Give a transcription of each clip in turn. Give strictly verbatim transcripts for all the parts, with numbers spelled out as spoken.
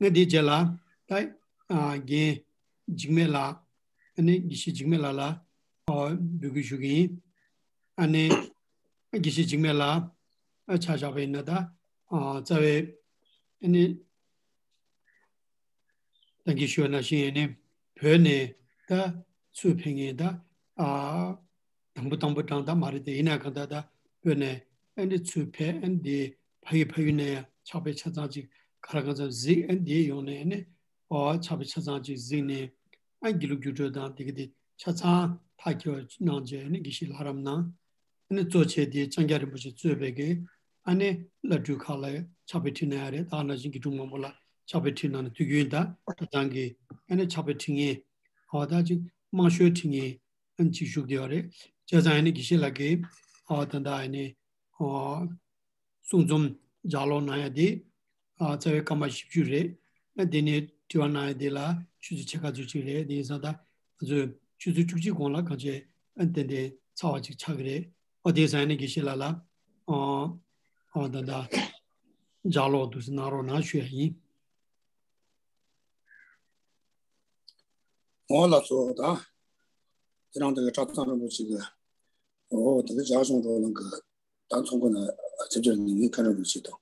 ངས་དེའི་རྗེས་ལ་ད་ཨ་རྒན་འཇིགས་མེད་ལགས། ཨ་ནི་དགེ་བཤེས་འཇིགས་མེད་ལགས་ལ་ཨ་འབོད་སྐུལ་ཞུ་གི་ཡིན། ཨ་ནི་དགེ་བཤེས་འཇིགས་མེད་ལགས་ཨ་ཆ་བཞག་པ་ཡིན་ན་ད་ཨ་རྩ་བའི་ཨ་ནི་ད་གིན་ཞུས་པ་ནང་བཞིན་ཨ་ནི་བོད་ནས་ད་ཚུར་ཕེབས་མཁན་ད་ཨ་དང་པོ་དང་པོ་གྲངས་ད་མ་རེད་དེ། ཡིན་ན་གང་ལྟར་ད་བོད་ནས་ཨ་ནི་ཚུར་ཕེབས། ཨ་ནི་དེ་ཕ་ཡུལ་ཕ་ཡུལ་ནས་ཡང་ཕྱག་དཔེ་ཆ་ཚང་ཅིག་ག་རེ་གང་འཚམ་གཟིགས། ཨ་ནི་དེ་ཡོང་ནས་ཨ་ནི་ཨོ་ཕྱག་དཔེ་ཆ་ཚང་ཅིག་གཟིགས་ནས་ཨ་ནི་དགེ་ལུགས་རྒྱུགས་སྤྲོད་དང་དེ་ག་དེ་ཆ་ཚང་མཐའ་འཁྱོལ་གནང་རྗེས་ཨ་ནི་དགེ་བཤེས་ལྷ་རམས་གནང་། ཨ་ནི་གཙོ་བྱས་ཏེ་ལྕང་སྐྱ་རིན་པོ་ཆེ་གཙོས་པའི་གི་ཨ་ནི་བླ་སྤྲུལ་ཁག་ལ་ཕྱག་དཔེ་ཁྲིད་གནང་ཡ་རེད། ད་ནང་བཞིན་དགེ་ཕྲུག་མང་པོ་ལ་ཕྱག་དཔེ་ཁྲིད་གནང་ནས་དུས་རྒྱུན་ད་ད་ཐང་གི་ཨ་ནི་ཕྱག་དཔེ་ཁྲིད་མཁན་ཧོ་ད་ཅིག་དམངས་ཤོག་ཁྲིད་མཁན་ཨ་ནི་ཅིག་བཞུགས་བསྡད་ཡོད་རེད། བྱས་ཙང་ཨ་ནི་དགེ་བཤེས་ལགས་ཀྱིས་ཨ་ད་ད་ཨ་ནི་ཨ་གསུང་རྩོམ་ལྗགས་ཀློག་གནང་ཡ་དེ་ཨ་རྩ་བའི་སྐར་མ་བཞི་བཅུ་རེད། ཨ་དེ་ནས་དྲི་བ་གནང་ཡ་དེ་ལ་ཆུ་ཚོད་ཕྱེད་ཀ་ཙམ་ཅིག་རེད། དེ་ཡིན་ཙང་ད་ང་ཚོས་ཆུ་ཚོད་བཅུ་གཅིག་གོང་ལ་གང་ཅི་ཨ་ཏན་ཏན་ཚར་བ་ཅིག་ཆགས་ཀྱི་རེད། ཨོ་དེ་ཡིན་ཙང་ཨ་ནི་དགེ་བཤེས་ལགས་ལ་ཨ་ཨ་ད་ད་ལྗགས་ཀློག་འདུག་སེ་གནང་རོགས་གནང་ཞུ་ཡ་ཡིན། འོ་ལགས་སོ། ད་དེ་རིང་དེ་ག་གྲྭ་ཚང་རིན་པོ་ཆེ་གི་འོ་དེ་ག་ལྗགས་གཞུང་བགྲོ་གླེང་གི་ད་ཚོགས་འཁོར་ན་ཆིབས་བསྒྱུར་གནང་མཁན་མཁན་རིན་པོ་ཆེ་དང་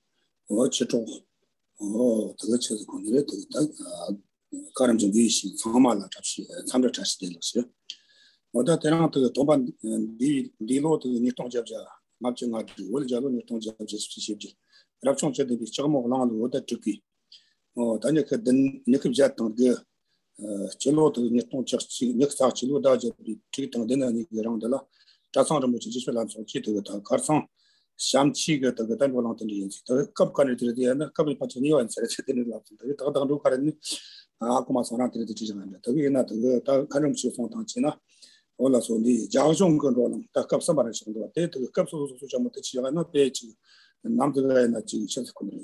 འོ་མཆེད་གྲོགས་འོ་དེ་ག་ཆེ་ཚོ་གོ་ནི་རེད། དེ་ག་ད་བཀའ་དྲིན་ཅན་འདི་ཡིན་ཞིང་ཚང་མ་ལ་བཀྲ་ཤིས་འཚམས་འདྲི་བཀྲ་ཤིས་བདེ་ལེགས་ཞུ། འོ་ད་དེ་རིང་དེ་ག་སྟོན་པ་འདི་འདི་ལོ་དེ་ག་ཉིས་སྟོང་བརྒྱད་བརྒྱ་ལྔ་བཅུ་ང་དྲུག་བོད་རྒྱལ་ལོ་ཉིས་སྟོང་བརྒྱད་བརྒྱ་བཞི་བཅུ་ཞེ་བརྒྱད། རབ་བྱུང་བཅུ་བདུན་པའི་ལྕགས་མོ་གླང་ལོའི་བོད་ཟླ་དྲུག་པའི་འོ་ད་ཉི་ཤུ་བདུན་ཉི་ཤུ་བརྒྱད་དང་དགུ། ཨ་སྤྱི་ལོ་དེ་ག་ཉིས་སྟོང་བཅུ་གཅིག་ཉི་ཤུ་རྩ་གཅིག་ལོ་ཟླ་བརྒྱད་པའི་དྲུག་དང་བདུན་ན་གཉིས་ཀྱི་རིང་འདི་ལ་གྲྭ་ཚང་རིན་པོ་ཆེ་རྗེ་བཙུན་ལམ་སོགས་ཀྱིས་དེ་ག་ད་གར་ཚང་བྱམས་ཆོས་ཀྱི་དེ་ག་ད་བགྲོ་གླེང་དེ་འདྲ་ཡིན་ཚེ་དེ་ག་སྐབས་ག་ནས་དེ་རེད། དེ་ཡིན་ན་སྐབས་ཕལ་ཆེར་གཉིས་པ་ཡིན་ཚེ་རེད། ཚེ་དེ་ནས་ལབ་ཚེ་དེ་ག་ད་ག་ད་འགྲོ་ག་རེ་ནི་ཨ་གོ་མ་སོང་རང་དེ་རེད། དེ་ཅི་ཞིག་ཡིན་འདྲ་དེ་ག་ཡིན་ན་དེ་ག་ད་མཁན་རིན་པོ་ཆེ་གསུང་སྟངས་བྱས་ན་འོ་ལགས་སོ། འདི་ལྗགས་གཞུང་གི་བགྲོ་གླེང་ད་སྐབས་གསུམ་པ་རེ་ཞིག་འདུག་དེ་དེ་ག་སྐབས་སོ་སོ་སོ་ཆ་མོ་དེ་ཅི་ཞིག་ཡིན་ན་དཔེ་ཅིག་ནམ་དུ་ག་ཡིན་ན་ཅིག་ཤེས་ཚེ་ཁོ་ནས།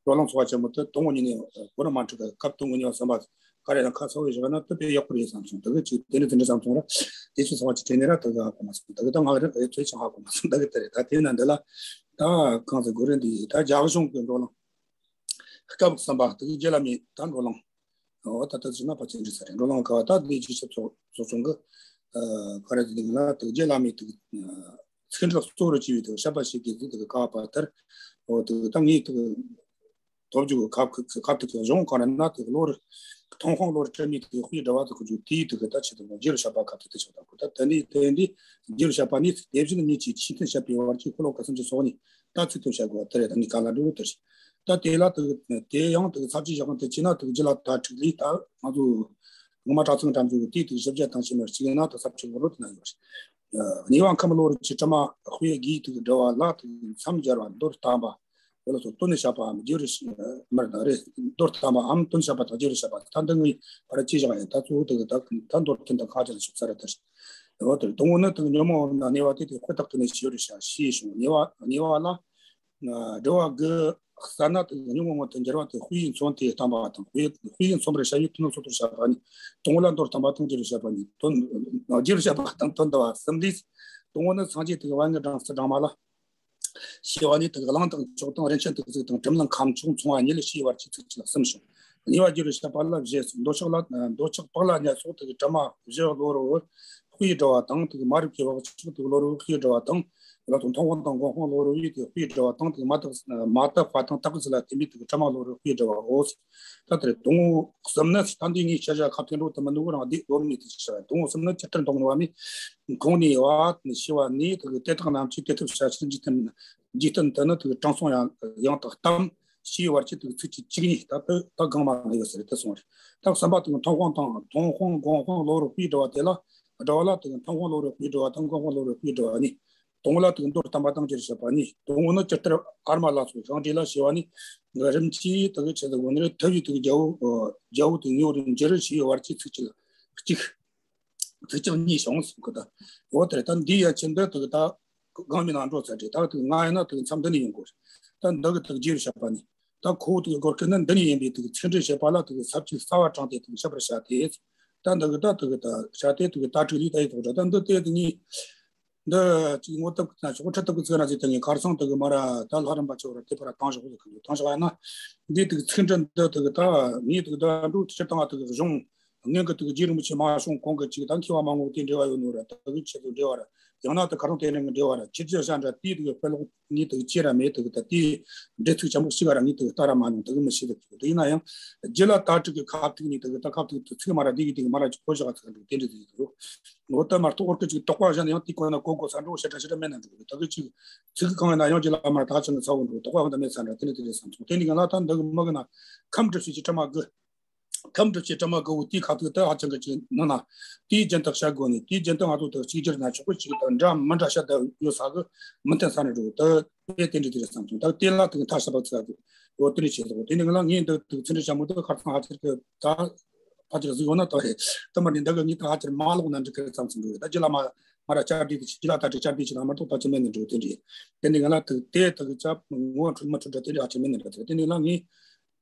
བགྲོ་གླེང་ཚོགས་པ་ཆེན་མོ་དེ་དང་པོ་ཉིད་ནས་གོ་ར་མ་འཁྲུག་གི་སྐབས་དང་པོ་ཉིད་བ་བསམ་པ་ག་རེ་ཡང་ཁ་གསལ་བོ་བཞག་ན་དེ་དཔེ་ཡག་པོ་རེད་བསམ་སོང་། དེ་གི་ཅིག་དེ་ནས་དེ་འདྲ་བསམ་སོང་ར། དེ་ཚོ་ཚོགས་པ་ཅིག་དྲན་ནས་ར་དེ་ག་ཧ་གོ་མ་སོང་། དེ་གི་ད་ང་རེ་ཨེ་ཚོས་ཆང་ཧ་གོ་མ་སོང་། དེ་གི་དེ་རེད། ད་དེ་ན་འདི་ལ་ད་གང་ཟེར་དགོས་རེད། འདི་ད་ལྗགས་གཞུང་གི་བགྲོ་གླེང་སྐབས་གསུམ་པ་དེ་གི་རྗེ་བླ་མའི་ད་བགྲོ་གླེང་འོ་ད་ལྟ་ཚོ་ན་ཕལ་ཆེར་འགྲིག་ས་རེད། བགྲོ་གླེང་ག་བ་ད་འདི་རྗེས་ཆེ་ཚོགས་ཚོགས་ཆུང་གི་ཨ་ག་རེ་དེ་ན་དེ་གི་རྗེ་བླ་མའི་དེ་གི་ཚིག་འབྲུ་གཙོ་བོར་བྱས་པའི་དེ་གི་བཤད་པ་ཞིག་གི་དེ་གི་ཀ་བ་པ་དར། འོ་དེ་གི་ད་ངས་དེ་གི་ཐོབ་རྒྱུ་གི་ཁབ་ཁབ་ཁབ་དེ་གི་གཞུང་གང་རེད་ན་དེ་གི་ལོར་ཐོན་ཁུངས་ལོར་སྤྲད་མི་དེ་གི་དཔེ་འདྲ་བ་དེ་གི་རྒྱུ་དེའི་དེ་གི་ད་ཆེད་དུ་རྗེ་རུ་བཤད་པ་ཁ་ཐུག་དེ་ཆགས་དང་གོ། ད་དེ་ནས་དེ་འདི་རྗེ་རུ་བཤད་པ་ནི་དེ་བཞིན་ཉིད་ཀྱི་ཆོས་མཐུན་བཤད་པའི་བར་གྱི་ཤོ་ལོ་ཀ་སུམ་ཅུ་སོ་གཉིས་ད་ཚིག་ཐོ་བཤད་དགོས་པ་དེ་རེད། ད་ནི་ག་ལ་འགྲོ་དེ་རེད། ད་དེ་ལ་དེ་གི་དེ་ཡང་དེ་གི་ཚབ་ཀྱི་ཞག་དེ་བྱས་ན་དེ་གི་རྗེ་ལ་ད་ཁྲིག་ལི་ད་ང་ཚོ་ངོ་མ་གྲྭ་ཚང་འགྲམ་རྒྱུ་དེ་དེ་གི་ཞིབ་རྒྱས་དང་ཞིབ་མར་གཅིག་ཡིན་ན་དེ་ཚབ་ཀྱི་ལོ་རོ་དེ་ན་ཡོད་རེད། ཉེ་བ་ཁམས་ལོ་རུ་ཆེ་བྲམ་མ་དཔེ་དགེའི་དེ་གི་འགྲེལ་བ་ལ་དེ་གི་མཚམས་སྦྱར་བ་མདོར་བསྟན་པ། འོ་ལགས་སོ། དོན་ནི་བཤད་པའམ་རྗེ་རུ་མར་དང་རེད། མདོར་བསྟན་པའམ་དོན་བཤད་པ་དང་རྗེ་རུ་བཤད་པ་ད་འདི་གཉིས་བར་ཅི་བཞག་ཡིན། ད་གཙོ་བོ་དེ་གི་ད་ད་མདོར་བསྟན་དང་ཁ་ཅིག་ལ་ཞུགས་ས་རེད། ད་འོ་དེ་དང་པོ་ནི་དེ་གི་ཉོན་མོངས་ན་ཉེ་བ་དེ་དེ་དཔེ་རྟགས་དེ་ནས་ཞེ་རུ་བྱ་ཞེས་བྱུང་། ཉེ་བ་ཉེ་བ་ལ་འགྲེལ་བ་དགུ་གསལ་ན་དེ་གི་ཉོན་མོངས་ངོ་དེ་འགྱུར་བ་དེ་དཔེ་ཡི་མཚོན་དེ་བསྟན་པ་དང་དཔེ་དཔེ་ཡི་མཚོན་པར་བྱ་བའི་དོན་སོ་སོར་བཤད་པ་ནི་དང་པོ་ལ་མདོར་བསྟན་པ་དང་རྗེ་རུ་བཤད་པ་ནི་དོན་རྗེ་རུ་བཤད་པ་དང་དོན་དུ་བ་གསུམ་ལས། དང་པོ་ནི་སངས་རྒྱས་དེ་གི་བན་དེ་སྦྲང་རྩི་སྦྲང་མ་ལ། ཞེས་པ་ནི་དེ་གི་གླང་དང་མཆོག་དང་རིན་ཆེན་དུག་གཟུགས་དང་གྲུབ་གླིང་ཁ་མཆོག་མཚུངས་པ་ཉིད་ལ་ཞེས་བར་གྱི་ཚིག་གཅིག་ལ་གསུམ་བྱུང་། གཉིས་པ་རྗེ་རུ་བཤད་པ་ལ་བཞེས་སོ། འདོད་ཆགས་ལ་འདོད་ཆགས་པགས་ལ་ཉལ་སོགས་དེ་གི་དྲི་མ་བཞི་གློ་རུ་དཔེ་འདྲ་བ་དང་། དེ་གི་མ་རིག་པའི་བག་ཆགས་དེ་གི་གློ་རུ་དཔེ་འདྲ་བ་དང་། ལ་དང་མཐོང་དབང་དང་མགོ་དབང་གློ་རུ་ཡི་དེ་དཔེ་འདྲ་བ་དང་། དེ་གི་མ་དག་མ་དག་པ་དང་དག་པའི་ཚུལ་ལ་བརྟེན་པའི་དེ་གི་དྲི་མ་གློ་རུ་དཔེ་འདྲ་བའོ། ད་ལྟར་དང་པོ་གསུམ་ནི་ད་འདི་ངའི་ཤ་ཞ་ཁ་ཐེན་འགྲོ་དུ་མི་འདུག་རང་འདི་བློ་མི་དེ་ཞིག་བཤད། དང་པོ་གསུམ་ནི་ཇི་ལྟར་འདོགས་ནུས་པ་མེད། གང་ནས་བ་ནི་ཤི་བ་ནི་དེ་གི་དེ་དག་རྣམས་ཀྱི་དེ་ཐུབ་བྱ་ཕྱིར་འཇིག་རྟེན་འཇིག་རྟེན་དུ་ནི་དེ་གི་དྲང་སྲོང་ཡང་ཡང་དག་གཏམ་ཞེས་བར་གྱི་དེ་གི་ཚིག་གཅིག་གཉིས་ད་ལྟ་ད་གང་མ་ཡོད་ཟེར་དེ་གསུངས་རེད། ད་གསུམ་པ་དེ་གི་མཐོང་དབང་དང་མཐོང་དབང་མགོ་དབང་གློ་རུ་དཔེ་འདྲ་བ་དེ་ལ་འདྲ་བ་ལ་དེ་གི་མཐོང་དབང་གློ་རུ་དཔེ་འདྲ་བ་དང་མགོ་དབང་གློ་རུ་དཔེ་འདྲ་བ་ནི། དང་པོ་ལ་དེ་གི་མདོར་བསྟན་པ་དང་རྗེ་རུ་བཤད་པ་གཉིས། དང་པོ་ནི་ཇི་ལྟར་ཨར་མ་ལ་སོགས་ཤིང་འབྲས་ལ་ཞེས་པ་ནི། རིམ་གྱིས་དེ་གི་ཆེད་དུ་དགོས་ནི་རེད། ཐུབ་པའི་དེ་གི་རྒྱལ་པོ་རྒྱལ་པོ་དེ་ཉོ་རུ་འགྱུར་ཞེས་བར་གྱི་ཚིག་གཅིག་གཅིག་ཚིག་གཅིག་གཉིས་བྱུང་ཟེར་གི་ད། འོ་དེ་རེད། ད་འདི་ཡ་ཆེན་འདི་དེ་གི་ད་གང་མིན་ན་འགྲོ་ཚར་རེད། ད་དེ་གི་ང་ཡིན་ན་དེ་གི་མཚམས་འདི་ནས་ཡོང་དགོས་རེད། ད་འདི་གི་དེ་གི་རྗེ་རུ་བཤད་པ་ནི། ད་ཁོ་བོ་དེ་གི་སྒོར་ཁེ་ནི་འདི་ནས་ཡིན་པའི་དེ་གི་ཚིག་འབྲུ་བཤད་པ་ལ་དེ་གི་ས་བཅད་གསལ་བ་དྲངས་ཏེ་དེ་གི་བཤད་པར་བྱ་སྟེ། ད་འདི་གི་ད་དེ་གི་ད་བྱ་སྟེ་དེ་གི་ད་དྲུག་ལས་ད་ཡི་དོག་འདྲ། ད་འདི་ལྟས་དེ་གཉིས། འདི་ཅིག་ངོ་དེབ་ཀྱི་ན་ཆོག་ཁྲི་དེབ་ཀྱི་ཚིག་ན་ཅིག་དེ་ངས་ཁར་སང་དེ་གི་མ་ར་ད་ལྷ་རམས་པ་ཆོག་ར་དེ་ཕར་བཏང་ཞོག་ཟེར་གི་འདུག་བཏང་ཞོག་ཡ་ན། འདི་དེ་གི་ཚིག་འབྲུ་འདི་དེ་གི་ད་ངས་དེ་གི་ད་འགྲོ་སྤྱིར་བཏང་དེ་གི་གཞུང་སྔོན་གི་དེ་གི་རྗེ་རིན་པོ་ཆེ་མ་བྱུང་གོང་གི་ཅིག་ད་མཁས་པ་མང་པོ་དེ་འབྲེལ་བ་ཡོད་ནོ་ར་དེ་གི་ཆེད་དུ་འབྲེལ་བ་ར་ཡང་ན་དེ་ཁ་རོང་དེ་རིང་གི་འབྲེལ་བ་ར་ཕྱི་རྒྱལ་ཤ་འདྲ་དེ་དེ་གི་དཔེ་ཀློག་ངས་དེ་གི་ཅི་ར་མེད་དེ་གི་ད་དེ་འབྲེལ་ཚིག་ཆེན་པོ་གཅིག་ར་ངས་དེ་གི་ལྟ་ར་མ་མྱོང་དེ་གི་མི་ཤེས་དེ་གི་དེ་ཡིན་ན་ཡང་རྒྱུད་བླ་དྭགས་བྲིས་གི་ཁ་ཐུག་ནས་དེ་གི་ད་ཁ་ཐུག་དེ་ཚིག་མ་ར་དེ་གི་དེ་གི་མ་ར་ཅིག་གོ་བཞག་ཚིག་འདུག་དེ་འདྲ་དེ་གི་འདུག་འོ་ད་མ་གཏོགས་འོར་གི་ཅིག་དོགས་པ་གཞན་ཡང་དེ་གོ་ན་གོ་གོ་ས་འགྲོ་ཤ་ཁྲ་ཤ་ཁྲ་མེད་ན་འགྲོ་གི་ད་གི་ཅིག་ཚིག་གི་གང་ཡིན་ན་ཡང་ཅི་ལ་མ་ད་ཆང་གི་ཚ་བོ་འགྲོ་དོགས་པ་ཧོན་ད་མེད་ས་འདྲ་དེ་ནི་དེ་རེད་བསམ་སོང་། དེ་ནི་གང་ལ་ད་འདི་གི་མི་གི་ན་ཁམས་སྒྲུབ་བྱེད་ཀྱི་དྲི་མ་དགུ། ཁམས་སྒྲུབ་བྱེད་དྲི་མ་དགུ་བོ་དེའི་ཁ་ཐུག་ད་ཧ་ཅང་གི་ཅིག་ནང་ན་དེའི་རྒྱུན་དག་བྱ་དགོས་ནི་དེའི་རྒྱུན་དག་ང་ཚོ་དག་གཅིག་གྱུར་ན་ཆོག་གི་ཅིག་དང་འདྲ་མི་འདྲ་བྱ་དག་ཡོད་ས་གི་མི་མཐུན་ས་ནི་འགྲོ་ད་དེ་དེ་འདྲ་དེ་རེད་བསམ་སོང་། ད་དེ་ལ་དེ་གི་མཐའ་བཞག་པ་ཚིག་ཡོད་དེ་ནི་བྱེད་དགོས། དེ་ནི་གང་ལ་ངས་འདི་དེ་གི་ཚིག་འབྲུ་ཆེན་མོ་དེ་ཁར་ཚང་ཧ་ཅང་གི་ད། ཕལ་ཆེར་གཟིགས་ཡོང་ན་ད་རེད། ད་མ་ནི་འདི་གི་ངས་ད་ཕལ་ཆེར་མ་ཀློག་ན་འགྲིག་གི་བསམ་ཚུལ་འདུག་ད་རྒྱུད་བླ་མ་མ་ར་བཅར་འདྲི་དེ་རྒྱུད་བླ་དྭགས་བྲིས་བཅར་འདྲི་དེ་ཆེད་ལ་མ་གཏོགས་ད་ཅི་མེད་ནི་འགྲོ་དེ་འདྲ། དེ་ནི་ང་ལ་དེ་དེ་དེ་གི་ཅབ་ངོ་འཕྲོད་མ་འཕྲོད་འདྲ་དེ་འདྲ་ཨ་ཅི་མེད་ནི་འདྲ་དེ་དེ་ནི་ང་ངས་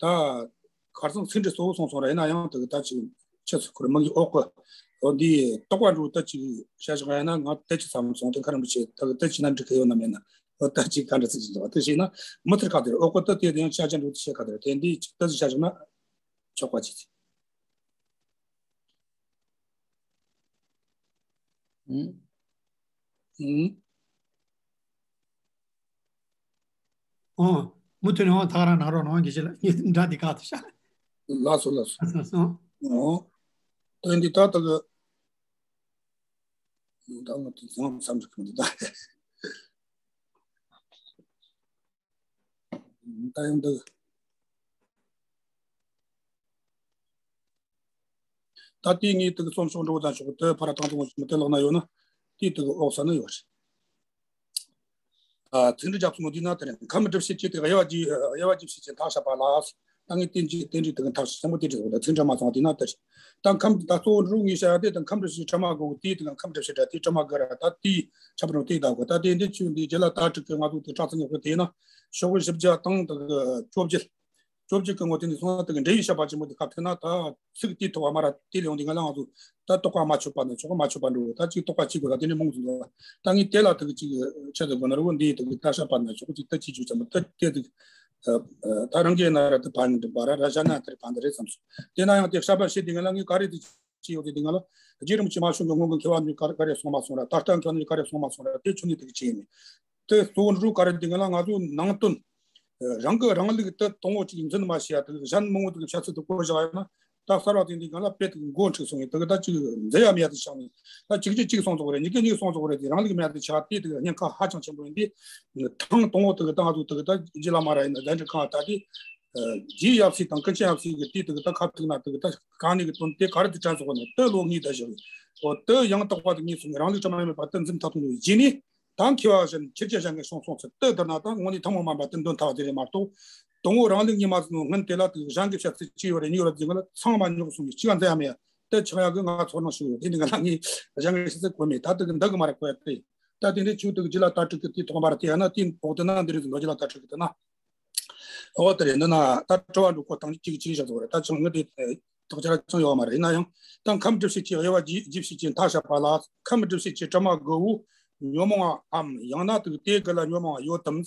ད་ཁར་སང་ཚིག་འབྲུ་གཙོ་བོ་སོང་སོང་ར་ཡིན་ན་ཡང་དེ་གི་ད་ཅིག་ཆེ་ཚུལ་ཁུར་མི་གི་འོག་གི་འོ་འདི་རྟོགས་པ་འགྲོ་ད་ཅིག་བྱ་བཞག་ཡིན་ན་ང་དེ་ཅི་བསམ་སོང་དེ་ཁ་རིན་པོ་ཆེ་ད་གི་དེ་ཅི་ན་འགྲིག་གི་ཡོད་ན་མེད་ན་འོ་ད་ཅིག་ག་འདྲ་ཚིག་ཅིག་འདུག་དེ་བྱས་ན་མི་ཐེར་ཁ་དེར་འོག་གི་ད་དེ་དེ་ཡང་བྱ་བྱ་འགྲོ་དེ་བྱེད་ཁ་དེར་དེ་འདི་ཅིག་ད་ཅི་བྱ་བཞག་ན། ཆོག་པ་ཅིག་ཅིག་ཨུམ། ཨུམ། ཨོ། མུ་མཐུད་ནས་འོང་ད་ག་རང་གནང་རོགས་གནང་། དགེ་བཤེས་ལགས་ངས་འདྲ་འདི་ག་ཐུབ་ཤག་ལགས་སོ་ལགས་སོ། ལགས་སོ། ཨོ། དོན་འདི་ད་ལྟ་གི་ད་ང་དེ་ཚང་བསམ་འགྲིག་གི་མི་འདུག་ད། ད་ཡང་འདུག་ད་ལྟའི་ངས་དེ་གི་རྩོམ་ཤོག་འགྲོ་དང་ཤོག་དེ་ཕར་བཏང་བཏང་ཞིག་མི་དེ་ལོག་ན་ཡོད་ན་དེ་དེ་གི་འོག་ས་ན་ཡོད་རེད། ཚིག་འབྲུ་རྒྱབ་སོང་འདི་ན་དེ་རེད། ཁམས་སྒྲུབ་བྱེད་ཀྱི་དེ་དབྱེ་བ་འབྱེད་དབྱེ་བ་འབྱེད་བྱེད་ཀྱི་མཐའ་བཞག་པ་ལ། ད་ངས་དེ་འཇིག་རྟེན་འདྲི་དེ་གི་མཐའ་བཞག་ཆེན་པོ་དེ་འདྲི་དགོས་ད་ཚིག་འབྲུ་མ་ཚང་བ་འདི་ན་དེ་རེད། ད་ཁམས་ད་གཙོ་བོ་འགྲོ་ངས་བཤད་ཡ་དེ་ད་ཁམས་སྒྲུབ་བྱེད་དྲི་མ་དགུ་དེ་དེ་གི་ཁམས་སྒྲུབ་བྱེད་དྲ་དེ་དྲི་མ་དགུ་ར་ད་དེ་ཆ་པ་རུ་དེ་ད་དགོས་ད་དེ་འདི་ཆུ་འདི་རྒྱུད་བླ་དྭགས་བྲིས་གི་ང་ཚོ་དེ་གྲགས་ཚང་ཉོ་གི་དེ་ན་ཤོག་བཞི་བརྒྱ་དང་དེ་གི་བཅོ་བརྒྱད། བཅོ་བརྒྱད་ཀྱི་ངོ་དེ་ནས་སོང་ན་དེ་གི་འབྲེལ་ཡོད་བཤད་པ་ཆེན་པོ་དེ་ཁ་ཐུག་ན་ད་ཚིག་དེའི་ཐོག་མ་ར་དེ་ལས་ཡོང་དེ་ང་ལ་ང་ཚོ་ད་རྟོགས་པ་མ་ཆོད་པ་ན་ཆོག་མ་ཆོད་པ་འགྲོ་ད་ཅིག་རྟོགས་པ་གཅིག་དགོས་ད་དེ་ནས་མང་ཚོ་འདུག་ད་ངས་དེ་ལ་དེ་གི་ཅིག་ཆེད་དུ་དགོས་ན་རུ་འདི་དེ་གི་ད་བཤད་པ་ན་ཆོག་ཅིག་ད་ཅིག་ཅིག་ཙམ་ད་དེ་དེ་ད་རང་གི་ན་ར་དེ་ཕན་འདྲ་པ་ར་ར་བྱ་ན་དེར་ཕན་འདྲ་རེད་བསམ་སོང་། དེ་ན་ཡང་དེ་བཤད་པ་བྱེད་དེ་ང་ལ་ངས་ག་རེ་དེ་ཅི་ཡོད་དེ་དེ་ང་ལ་རྗེ་རིན་པོ་ཆེ་མ་བྱུང་གི་སྔོན་གི་མཁས་པ་ནི་ག་རེ་ག་རེ་གསུངས་མ་སོང་ར་ད་ལྟ་མཁས་པ་ནི་ག་རེ་གསུངས་མ་སོང་ར་དེ་ཆུ་ནི་དེ་གི་ཅི་ཡིན་མིན། དེ་གཙོ་བོ་འགྲོ་ག་རེ་འདི་ང་ལ་ང་ཚོའི་ནང་དོན། རང་གི་རང་ལུགས་དེ་དང་པོ་གཅིག་འཛིན་མ་བྱས་ཡ་དེ་གཞན་མང་པོ་དེ་གི་ཆ་ཚུལ་དུ་བཀོད་བཞག་ཡོད་ན་ད་གསར་བ་དེ་འདི་ང་ལ་དཔེ་དེ་གི་མགོ་འཁྲུག་སོང་ངས་དེ་གི་ད་ཅིག་འཛིན་ཡ་མེད་ཡ་དེ་ཆགས་ནས་ད་གཅིག་གཅིག་གཅིག་སོང་ཚོགས་རེད་གཉིས་ཀ་གཉིས་སོང་ཚོགས་རེད་དེ་རང་ལུགས་མེད་ཡ་དེ་ཆགས་དེ་དེ་གི་ཉེན་ཁ་ཧ་ཅང་ཆེན་པོ་ཡིན་དེ་ཐེངས་དང་པོ་དེ་གི་ད་ང་ཚོ་དེ་གི་ད་རྗེ་བླ་མ་ར་ཡིན་ན་གདན་འདྲེན་ཁང་ད་དེ་རྗེ་ཡབ་སྲས་དང་ཀུན་མཁྱེན་ཡབ་སྲས་གི་དེ་དེ་གི་ད་ཁ་ཐུག་ན་དེ་གི་ད་གང་ནས་གི་དོན་དེ་ག་རེ་དེ་དྲན་ཚོགས་ནས་དེ་ལོ་གཉིས་ད་བཞག་ཡོད་འོ་དེ་ཡང་དག་པ་དེ་གཉིས་སོང་རང་ལུགས་ཆ་མ་ཡིན་པ་དེ་འཛིན་ཐབས་དང་དུ་རྗེས་ནས། ད་མཁས་པ་གཞན་ཁྱེད་ཅག་གཞན་གྱི་གསུང་སོང་ཚུལ་དེ་ལྟར་ན་ད་དངོས་གནས་ཐུན་མོང་མ་འབད་དེ་འདོན་ཐལ་བ་དེ་རེད་མ་གཏོགས། དང་པོ་རང་ལུགས་ཉིད་མ་ཟིན་ནོ་སྔོན་དེ་ལ་དེ་གཞན་གྱི་བཤད་ཚུལ་ཅི་ཡོད་རེད་གཉིས་ཡོད་རེད་དེ་ང་ལ་ཚང་མ་ཉོག་སོང་གི་གཅིག་ག་འཛིན་ཡ་མེད་ཡ་དེ་ཆགས་ཡ་གི་ང་ཚོར་སྣང་ཞིག་ཡོད་དེ་འདི་ང་ལ་ངས་གཞན་གྱི་བཤད་ཚུལ་གོ་མེད་ད་དེ་གི་འདི་གི་མ་རེད་གོ་ཡ་དེ་ད་དེ་འདྲའི་ཆུ་དེ་གི་རྗེ་བླ་དྭགས་བྲིས་གི་དེ་ཐོག་མ་རེད་དེ་ཡ་ན་དེ་འོག་དེ་ན་འདི་རེད་ཟིན་ལོ་རྗེ་བླ་དྭགས་བྲིས་གི་དེ་ན། ཨོ་དེ་རེད་འདི་ན་ད་དྲི་བ་འགྲོ་ཁོ་དང་གཅིག་གཅིག་བཞག་ཐུབ་རེད་ད་ཆུང་ངུ་དེ་ཐག་ཆ་ར་ཅང་ཡོད་མ་རེད་ཡིན་ན་ཡང་ད་ཁམས་སྒྲུབ་བྱེད་ཀྱི་དབྱེ་བ་རྒྱས་བྱེད་ཀྱི་མཐའ་བཞག་པ་ལ་ཁམས་སྒྲུབ་བྱེད་ཀྱི་དྲི་མ་དགུ་བོ་ཉོན་མོངས་པའམ་ཡང་ན་དུ་དེ་དགུ་ལ་ཉོན་མོངས་པ་ཡོད་དམ་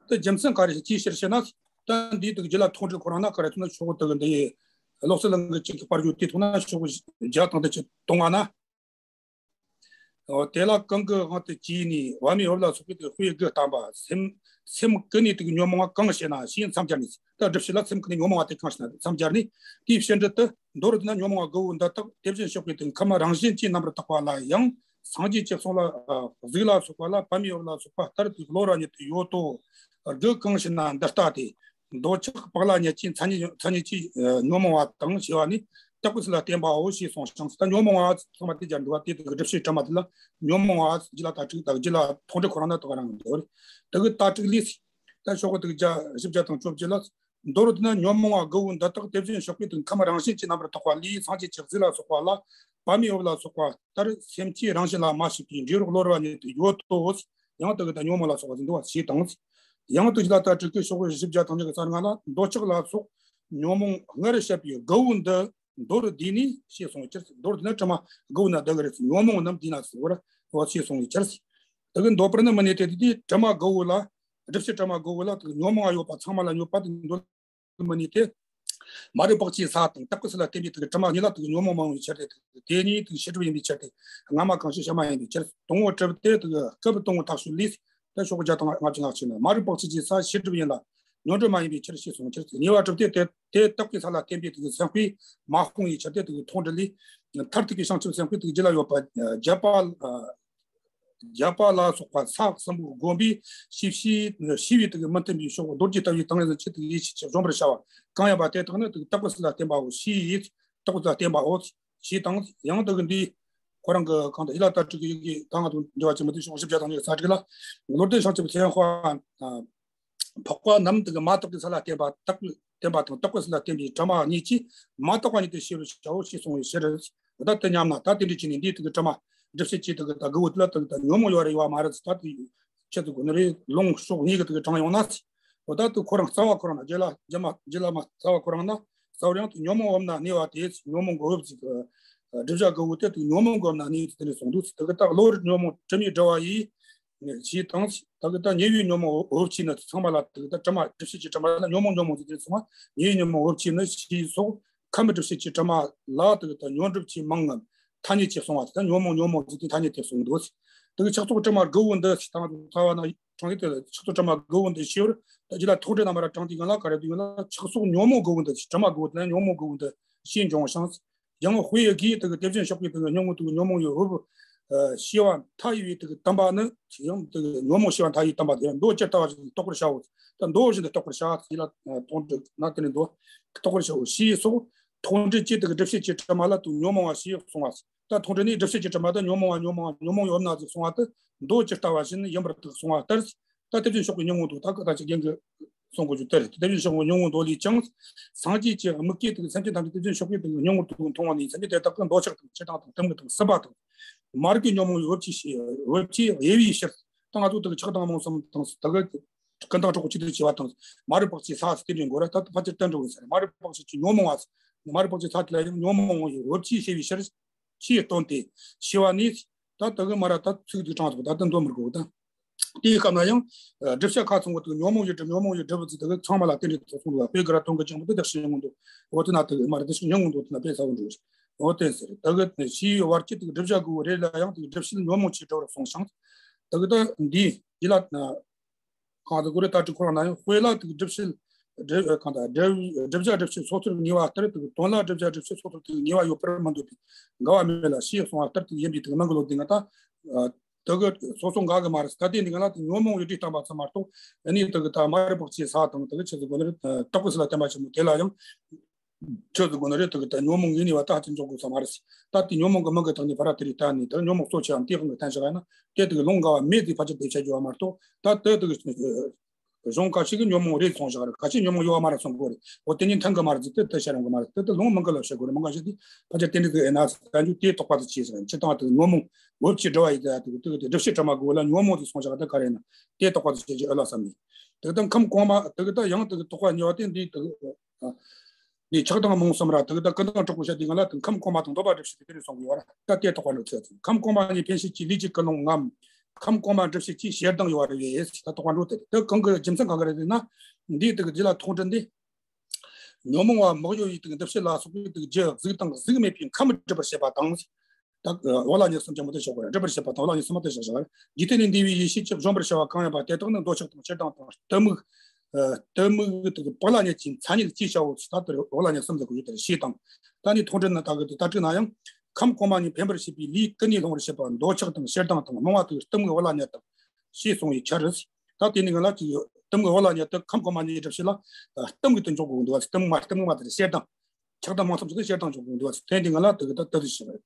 དེ་རྒྱུ་མཚན་ག་རེ་ཞིག་ཅིའི་ཕྱིར་ཞེ་ན་ད་འདིའི་དུ་རྒྱུད་ལ་མཐོང་གྲོལ་ཁོ་རང་ན་ག་རེ་ཐུག་ན་ཆོག་གི་དུ་གི་འདི་ཡི་ལོག་སྲིད་ལམ་གྱི་གཅིག་གི་པར་ཡོད་དེ་ཐུག་ན་ཆོག་གི་བརྒྱ་དང་དུ་ཆེ་གཏོང་བ་ན། འོ་དེ་ལ་གང་གི་དབང་དུ་བྱས་ནས་བ་མའི་འོབས་ལ་སོགས་པའི་དེ་དཔེ་དགུ་བསྟན་པ་སེམས་སེམས་ཀུན་ནས་དེ་གི་ཉོན་མོངས་པ་གང་ཞེ་ན་ཞེས་མཚམས་སྦྱར་ནས་ད་སྒྲུབ་བྱེད་ལ་སེམས་ཀུན་ནས་ཉོན་མོངས་པ་དེ་གང་ཞེ་ན་མཚམས་སྦྱར་ནས་དེའི་ཕྱིར་འབྲུ་དུ་མདོར་བསྡུ་ན་ཉོན་མོངས་པ་དགུ་བོ་འདི་དག་དེ་བཞིན་གཤེགས་པའི་དེ་ཁམས་རང་བཞིན་གྱིས་རྣམ་པར་དག་པ་ལ་ཡང་སངས་རྒྱས་ཀྱི་གསུང་ལ་གཟུགས་ལ་སོགས་པ་ལ་བ་མའི་འོབས་ལ་སོགས་པ་ལྟར་དུ་གློ་བུར་བ་ཉིད་དུ་ཡོད་དོ། དགུ་གང་ཞེ་ན་འདི་ལྟ་སྟེ། འདོད་ཆགས་སྤགས་ལ་ཉལ་གྱི་མཚན་ཉིད་མཚན་ཉིད་ཀྱི་ཉོན་མོངས་པ་དང་ཞེས་པ་ནི་བརྟག་པའི་ཚུལ་ལ་བརྟེན་པའོ་ཞེས་གསུངས་ཤིང་ད་ཉོན་མོངས་པ་ཚང་མ་དེ་སྦྱར་འདུག་པ་དེ་དག་སྒྲུབ་བྱེད་དྲི་མ་དེ་ལ་ཉོན་མོངས་པ་རྒྱུད་ལ་དྭགས་བྲིས་དང་རྒྱུད་ལ་མཐོང་གྲོལ་ཁོ་རང་ན་དག་རང་འདུག་རེད། དེ་གི་དྭགས་བྲིས་ལས་ད་ཤོག་གི་དག་བརྒྱ་བཞི་བརྒྱ་དང་བཅོ་བརྒྱད་ལ་མདོར་བསྡུ་ན་ཉོན་མོངས་པ་དགུ་བོ་འདི་དག་དེ་བཞིན་གཤེགས་པའི་དུས་ཁམས་རང་བཞིན་གྱིས་རྣམ་པར་དག་པ་ལས་སངས་རྒྱས་ཀྱི་གཟུགས་ལ་སོགས་པ་ལ་བ་མའི་འོབས་ལ་སོགས་པ་ལྟར་སེམས་ཀྱི་རང་བཞིན་ལ་མ་ཞིག་པའི་འབྲས་བུ་གློ་བུར་བ་ཉིད་དུ་ཡོད་དོ། ཡང་དུ་གི་ད་ཉོན་མོངས་ལ་སོགས་པ་ཟིན་འདུག་བ་ཞེས་དང་། ཡང་དུ་ཇི་ལ་ལྟ་དྲུག་གི་ཤོག་བཞི་བརྒྱ་དང་གཉིས་ཀྱི་ས་ང་ལ་འདོད་ཆགས་ལ་སོགས་ཉོན་མོངས་སྔར་བཤད་པའི་དགུ་བོ་འདི་མདོར་བསྡུས་ནས་ཞེས་གསུངས་པའི་ཕྱིར། མདོར་བསྡུས་ན་དྲི་མ་དགུ་བོ་ན་བསྡུ་གི་རེད། ཉོན་མོངས་རྣམས་འདི་ན་ཟེར་བར་བ་ཞེས་གསུངས་པའི་ཕྱིར། དེ་གི་འདོད་པར་ནི་མི་གནས་ཏེ། དེ་དེ་དྲི་མ་དགུ་བོ་ལ། སྒྲིབ་བྱེད་དྲི་མ་དགུ་བོ་ལ་དེ་གི་ཉོན་མོངས་ཡོད་པ་ཚང་མ་ལ་གནོད་པ་དེ་འདོད་མི་གནས་ཏེ། མ་རིག་པགས་ཅན་ས་དང་དག་པའི་ས་ལ་བརྟེན་པའི་དེ་གི་དྲི་མ་གཉིས་ལ་དེ་གི་ཉོན་མོངས་མ་ཡོང་བའི་ཕྱིར་ཏེ། དེ་གཉིས་དེ་གི་ཤེས་སྒྲིབ་ཡིན་པའི་ཕྱིར་ཏེ། སྔ་མ་གང་ཞིག་ཕྱི་མ་ཡིན་པའི་ཕྱིར། དང་པོ་སྒྲིབ་སྟེ་དེ་གི་སྐབས་དང་པོ་ཐག་ཆོད་ལས། ད་ཤོག་བརྒྱ་དང་ལྔ་བཅུ་ང་གཅིག་ན། མ་རིག་པགས་ཅན་གྱི་ས་ཤེས་སྒྲིབ་ཡིན་ལ། ཉོན་སྒྲིབ་མ་ཡིན་པའི་ཕྱིར་ཞེས་གསུངས་ཕྱིར། གཉིས་པ་སྒྲིབ་སྟེ་དེ་དེ་དག་པའི་ས་ལ་བརྟེན་པའི་དེ་གི་སེམས་དཔའི་མ་སྤངས་པའི་ཕྱིར་ཏེ། དེ་གི་མཐོང་སྒྲུབ་ལས། མཐར་ཐུག་གི་བྱང་ཆུབ་སེམས་དཔའི་དེ་གི་རྒྱུད་ལ་ཡོད་པ་བརྒྱད་པ། བརྒྱད་པ་ལ་སོགས་པ་ས་གསུམ་པོ་བསྒོམས་པས་ཤེས་ཤེས་ཤེས་པའི་དེ་གི་མི་མཐུན་པའི་ཕྱོགས་རྡོ་རྗེ་ལྟ་བུའི་དང་ལེན་ཟིན་ཆེད་དུ་ཡིད་ཆེས་ཀྱིས་གཞོམ་པར་བྱ་བ་གང་ཡིན་པ་དེ་དག་ནི་དེ་གི་དག་པའི་ས་ལ་བརྟེན་པའོ་ཞེས། དག་པའི་ས་ལ་བརྟེན་པའོ་ཞེས་དང་། ཡང་དེ་གི་འདིའི་ཁོ་རང་གི་གང་དུ་ཡིད་ལ་དྭགས་པོའི་ཡི་གེ་གང་དང་འབྲེལ་བ་ཅན་མི་འདུག་ཤོག་བཞི་བརྒྱ་དང་ཉི་ཤུ་རྩ་དྲུག་ལ། བློ་ལྡན་བྱང་ཆུབ་སེམས་དཔའ་འཕགས་པ་རྣམས་དེ་གི་མ་དག་པའི་ས་ལ་བརྟེན་པ་དག་པའི་བརྟེན་པ་དང་དག་པའི་ས་ལ་བརྟེན་པའི་དྲི་མ་གཉིས་ཀྱིས་མ་དག་པ་ཉིད་དུ་ཤེས་པར་བྱའོ་ཞེས་གསུངས་པའི་ཕྱིར། ད་དེ་སྙམ་ན་ད་དེ་འདྲ་བྱས་ནས་འདིའི་དེ་གི་དྲི་མ་སྒྲིབ་བྱེད་ཀྱི་དེ་གི་ད་དགུ་བོ་དེ་ལ་དེ་གི་ད་ཉོན་མོངས་ཡོད་རེད་ཡོད་མ་རེད་ཟེར། ད་དེ་ཆེད་དུ་དགོས་ནི་རེད། ལུང་ཕྱོགས་གཉིས་ཀྱི་དེ་གི་དྲངས་ཡོང་ན། འོ་ད་དེ་ཁོ་རང་རྩ་བ་ཁོ་རང་ན་རྗེ་བླ་རྗེ་བླ་མ་རྩ་བ་ཁོ་རང་ན་རྩ་བ་ཡང་དེ་ཉོན་མོངས་འོབས་ན་གནས་པ་དེ། ཉོན་མོངས་ཀྱི་འོབས་ཀྱི་སྒྲིབ་བྱ་དགུ་བོ་དེ་དེ་ཉོན་མོངས་ཀྱི་འོབས་ན་གནས་ཏེ་དེ་ནས་གསུངས་འདུག་དེ་གི་ད་གློ་བུར་ཉོན་མོངས་དྲི་མས་སྒྲིབ་པ་ཡིས། ཞེས་དང་། ད་གི་ད་ཉེ་བའི་ཉོན་མོངས་འོབས་ཀྱིས་ནི་ཚང་མ་ལ་དེ་གི་ད་དྲི་མ་སྒྲིབ་བྱེད་ཀྱི་དྲི་མ་ལ་ཉོན་མོངས་ཉོན་མོངས་ཟེར་ཏེ་གསུངས་པ། ཉེ་བའི་ཉོན་མོངས་འོབས་ཀྱིས་ནི་ཞེས་སོགས་ཁམས་སྒྲིབ་བྱེད་ཀྱི་དྲི་མ་ལ་དེ་གི་ད་ཉོན་སྒྲིབ་ཀྱི་མིང་ངམ་ཐ་སྙད་ཅིག་གསུངས་པ། ད་ཉོན་མོངས་ཉོན་མོངས་ཟེར་ཏེ་ཐ་སྙད་དེ་གསུངས་འདུག་དེ་གི་ཕྱག་རྫོགས་དྲི་མ་དགུ་བོ་འདི་ཞེས་དང་དུ་ཚ་བ་ན་དྲངས་ཏེ། ཕྱག་རྫོགས་དྲི་མ་དགུ་བོ་འདི་ཞེས་པར་ད་རྗེ་བླ་མཐོང་གྲོལ་རྣམ་པར་དྲངས་ཏེ་ཡོང་ལ་ག་རེ་འདུག་ཡོང་ལ། ཕྱག་རྫོགས་ཉོན་མོངས་དགུ་བོ་འདི་ཞེས། དྲི་མ་དགུ་བོ་དེ་ལ་ཉོན་མོངས་དགུ་བོ་འདི་ཞེས་འབྱུང་བ་ཞིང་། ཡང་དཔེ་གིས་དེ་གི་དེ་བཞིན་གཤེགས་པའི་དེ་གི་སྙིང་པོ་དེ་གི་ཉོན་མོངས་ཡི་འོབས་ཤེས་པ་མཐའ་ཡས་པའི་དེ་གི་དམ་པ་ནི། ཡང་དེ་གི་ཉོན་མོངས་ཤེས་པ་མཐའ་ཡས་དམ་པ་དེ་མདོ་ཇི་ལྟ་བ་བཞིན་རྟོགས་པར་བྱའོ། ད་མདོ་བཞིན་དུ་རྟོགས་པར་བྱ། ཡིད་ལ་མཐོང་གྲོལ་ན་དེ་ནི་མདོ་རྟོགས་པར་བྱའོ་ཞེས་སོགས། མཐོང་གྲོལ་གྱིས་དེ་གི་སྒྲིབ་བྱེད་ཀྱི་དྲི་མ་ལ་དེ་ཉོན་མོངས་པ་ཞེས་གསུངས་པ། ད་མཐོང་གྲོལ་ནས་སྒྲིབ་བྱེད་ཀྱི་དྲི་མ་དེ་ཉོན་མོངས་པ་ཉོན་མོངས་པ་ཉོན་མོངས་ཡོད་ན་ཟེར་གསུངས་པ་དེ་མདོ་ཇི་ལྟ་བ་བཞིན་ཡིན་པར་ཐལ་གསུངས་པ་ལྟར། ད་དེ་བཞིན་གཤེགས་པའི་སྙིང་པོ་འདུག་ད་གི་ད་ཅི་རྒན་གྱིས་གསུང་དགོས་རྒྱུ་དེ་རེད། དེ་བཞིན་གཤེགས་པའི་སྙིང་པོ་འདུག་ལས་ཀྱང་། སངས་རྒྱས་ཀྱི་དམིགས་ཀྱིས་དེ་གི་སེམས་ཅན་ཐམས་ཅད་དེ་བཞིན་གཤེགས་པའི་དེ་གི་སྙིང་པོ་འདུག་མཐོང་བ་ནས། སེམས་ཅན་དེ་དག་གི་འདོད་ཆགས་དང་ཞེ་སྡང་དང་གཏི་མུག་དང་སྲིད་པ་དང་། མ་རིག་པའི་ཉོན་མོངས་འོབས་ཀྱིས་འོབས་ཀྱིས་གཡེང་བའི་ཕྱིར། ད་ང་ཚོ་དེ་གི་ཆགས་སྡང་རྨོངས་གསུམ་དང་དེ་གི་ཀུན་བརྟགས་གྲོགས་པོ་གཅིག་ཏུ་བྱས་པ་དང་། མ་རིག་པགས་ཅན་ས་ཟེར་དེ་འདྲའི་མགོ་ར་ད་ཕལ་ཆེར་བསྟན་འགྲོ་གི་ཟེར། མ་རིག་པགས་ཅན་གྱི་ཉོན་མོངས་པ། མ་རིག་པགས་ཅན་ས་དེ་ལ་ཡང་ཉོན་མོངས་པའི་འོབས་ཀྱིས་གཡེང་བའི་ཕྱིར། ཞེས་སྟོན་ཏེ། ཞེས་པ་ནི། ད་དེ་གི་མ་ར་ད་ཚིག་དེ་དྲངས་ཐུབ། ད་དེ་འདོན་མི་དགོས་ད། དེའི་སྐབས་ན་ཡང་། སྒྲིབ་བྱ་ཁ་ཚང་བོ་དེ་ཉོན་མོངས་ཡི་སྒྲིབ། ཉོན་མོངས་ཡི་སྒྲིབ་ཟེར་དེ་གི་ཚང་མ་ལ་དེ་འདྲའི་ཚོགས་གསུངས་འདུག་དཔེ་གི་ར་དོན་གི་ཅང་པོ་དེ་དེ་ཤེས་ཡོང་འདུག་འོ་དེ་ན་དེ་གི་མ་ར་དེ་ཤེས་ཡོང་འདུག་དེ་ན་དཔེ་ཚ་བོ་འགྲོ་འོ་དེ་ཟེར། དེ་གི་ཞེས་པའི་བར་གྱི་དེ་གི་སྒྲིབ་བྱ་དགུ་བོ་རེ་ལ་ཡང་དེ་གི་སྒྲིབ་བྱེད་ཉོན་མོངས་ཀྱིས་སྒྲིབ་པར་གསུངས་ཤིང་། དེ་གི་ད་འདི་ཡི་ལ། གང་དུ་གོ་རེ་ད་དྲི་ཁོ་རང་ན་ཡང་དཔེ་ལ་དེ་གི་སྒྲིབ་བྱེད། སྒྲིབ་གང་དང་སྒྲིབ་སྒྲིབ་བྱ་སྒྲིབ་བྱེད་སོ་སོར་ངེས་པ་ལྟར་དེ་གི་དོན་ལ་སྒྲིབ་བྱ་སྒྲིབ་བྱེད་སོ་སོར་དེ་གི་ངེས་པ་ཡོད་པར་མི་འདོད་པའི་འགལ་བ་མེད་ལ་ཞེས་གསུངས་པ་ལྟར་དེ་གི་ཡིན་པའི་དེ་གི་མིང་གི་བློ་དེ་ང་ད། དེ་གི་སོ་སོ་འགལ་གི་མ་རེད། ད་དེ་འདི་ག་ལ་དེ་ཉོན་མོངས་ཡི་སྒྲིབ་བསྟན་པ་ཙམ་མ་གཏོགས་ཨ་ནི་དེ་གི་ད་མ་རིག་པགས་ཅན་ས་དང་དེ་གི་ཆི་ཟིག་གོ་ནི་རེད། དག་པའི་ས་ལ་བརྟེན་པ་ཆེན་པོ་དེ་ལ་ཡང་ཆི་ཟིག་གོ་ནི་རེད། དེ་གི་ད་ཉོན་མོངས་ངེས་ནས་པ་ད་ཧ་ཅང་འཇོག་དགོས་ས་མ་རེད། ད་དེ་ཉོན་མོངས་ཀྱི་མིང་གི་ཐོག་ནས་ཕ་ར་དེ་རིགས་བསྟན་ནས་ད་ཉོན་མོངས་གཙོ་ཆེ་བའམ་དེའི་དབང་གིས་བསྟན་བཞག་ཡ་ན་དེ་དེ་གི་ལུང་འགལ་བ་མེད་ཟེར་ཕལ་ཆེར་དེ་བཤད་རྒྱུ་བ་མ་གཏོགས། ད་དེ་དེ་གི་གཞུང་ཁ་ཤས་ཀྱིས་ཉོན་མོངས་རེད་གསུངས་བཞག་རེད། ཁ་ཤས་ཉོན་མོངས་ཡོད་པ་མ་རེད་གསུང་གི་རེད། འོ་དེ་གཉིས་མཐུན་གི་མ་རེད་ཟེར་དེ་དེ་བཤད་རུང་གི་མ་རེད། དེ་དེ་ལུང་མི་འགལ་ལ་བཤད་དགོས་རེད། མི་འགལ་བཤད་དེ་ཕལ་ཆེར་དེ་འདྲ་ཟིག་ཨེ་ན་ཟེར་རྒྱུ་དེ་དོགས་པ་དེ་ཆེ་ཟེར། སྤྱིར་བཏང་དེ་ཉོན་མོངས་འོབས་ཀྱིས་སྒྲིབ་པ་ཡི་དེ་དེ་དེ་སྒྲིབ་བྱེད་དྲི་མ་དགུ་ལ་ཉོན་མོངས་ཟེར་གསུངས་བཞག་དེ་ག་རེ་ཡིན་ན་དེ་དོགས་པ་དེ་ཆེ་ཆེ་ཨེ་ལ་བསམ་ནས། དེ་དང་ཁམས་གོང་མ་དེ་གི་ད་ཡང་དེ་གི་དོགས་པ་གཉིས་པ་དེ་འདི་དེ་གི་འདི་ཆགས་སྡང་རྨོངས་གསུམ་ར་དེ་གི་ད་ཀུན་བརྟགས་གྲོགས་པོ་བཤད་དེ་ག་ལ་དེ་ཁམས་གོང་མ་དང་འདོད་པ་སྒྲིབ་བྱེད་དེ་དེ་རེད་གསུང་གི་ཡོད་ར། ད་དེ་དོགས་པ་འགྲོ་ཚོད་ཚོད། ཁམས་གོང་མ་གཉིས་འཕེན་བྱེད་ཀྱི་ལས་ཀྱི་ཀུན་སློང་ངམ། ཁམས་གོང་མ་སྒྲིབ་བྱེད་ཀྱི་ཞེ་སྡང་ཡོད་རེད། ད་དོགས་པ་འགྲོ་དེ་དེ་གང་གི་རྒྱུ་མཚན་གང་གི་རེད་ཟེར་ན། འདིའི་དེ་གི་རྗེ་བླ་མཐོང་གྲོལ་འདི། ཉོན་མོངས་པ་མི་གཡོ་བའི་དེ་གི་འདུ་བྱེད་ལ་སོགས་པའི་དེ་གི་རྒྱུ་གཟུགས་དང་གཟུགས་མེད་པའི་ཁམས་སྒྲིབ་པར་བྱེད་པ་དང་། ད་འོ་ལ་ཉེ་གསུམ་ཅན་མོ་དེ་བཞག་གོ་ར། སྒྲིབ་པར་བྱེད་པ་དང་འོ་ལ་ཉེ་གསུམ་མ་དེ་བཞག་བཞག་ར། འཇིག་རྟེན་ལས་འདས་པའི་ཡེ་ཤེས་ཀྱིས་གཞོམ་པར་བྱ་བ་གང་ཡིན་པ་དེ་དག་ནི་འདོད་ཆགས་དང་ཞེ་སྡང་དང་གཏི་མུག་ཨ་གཏི་མུག་དེ་གི་བག་ལ་ཉལ་གྱི་མཚན་ཉིད་ཅེས་བྱའོ། ད་དེར་འོ་ལ་ཉེ་གསུམ་ཟེར་གོ་ཡོད་དེ་ཞེས་དང་། ད་ནི་མཐོང་གྲོལ་ན་ད་གི་དེ་ད་དྲུག་ན་ཡང་། ཁམས་གོང་མ་གཉིས་འཕེན་པར་བྱེད་པའི་ལས་ཀུན་ནས་སློང་བར་བྱེད་པ་འདོད་ཆགས་དང་ཞེ་སྡང་དང་རྨོངས་པ་དེ་གི་གཏི་མུག་འོ་ལ་ཉེ་དང་ཞེས་གསུངས་པའི་ཕྱིར། ད་དེ་ནི་ང་ལ་ཅིག་གཏི་མུག་འོ་ལ་ཉེ་དེ་ཁམས་གོང་མ་གཉིས་སྒྲིབ་བྱེད་ལ་གཏི་མུག་ཏུ་འཇོག་དགོས་འདུག་བ། གཏི་མུག་མ་གཏི་མུག་མ་དེ་ཞེ་སྡང་། ཆགས་སྡང་རྨོངས་གསུམ་གྱི་ཞེ་སྡང་འཇོག་དགོས་འདུག་བ། དེ་འདི་ང་ལ་དེ་གི་ད་ལྟ་དུ་ཞིག་རེད།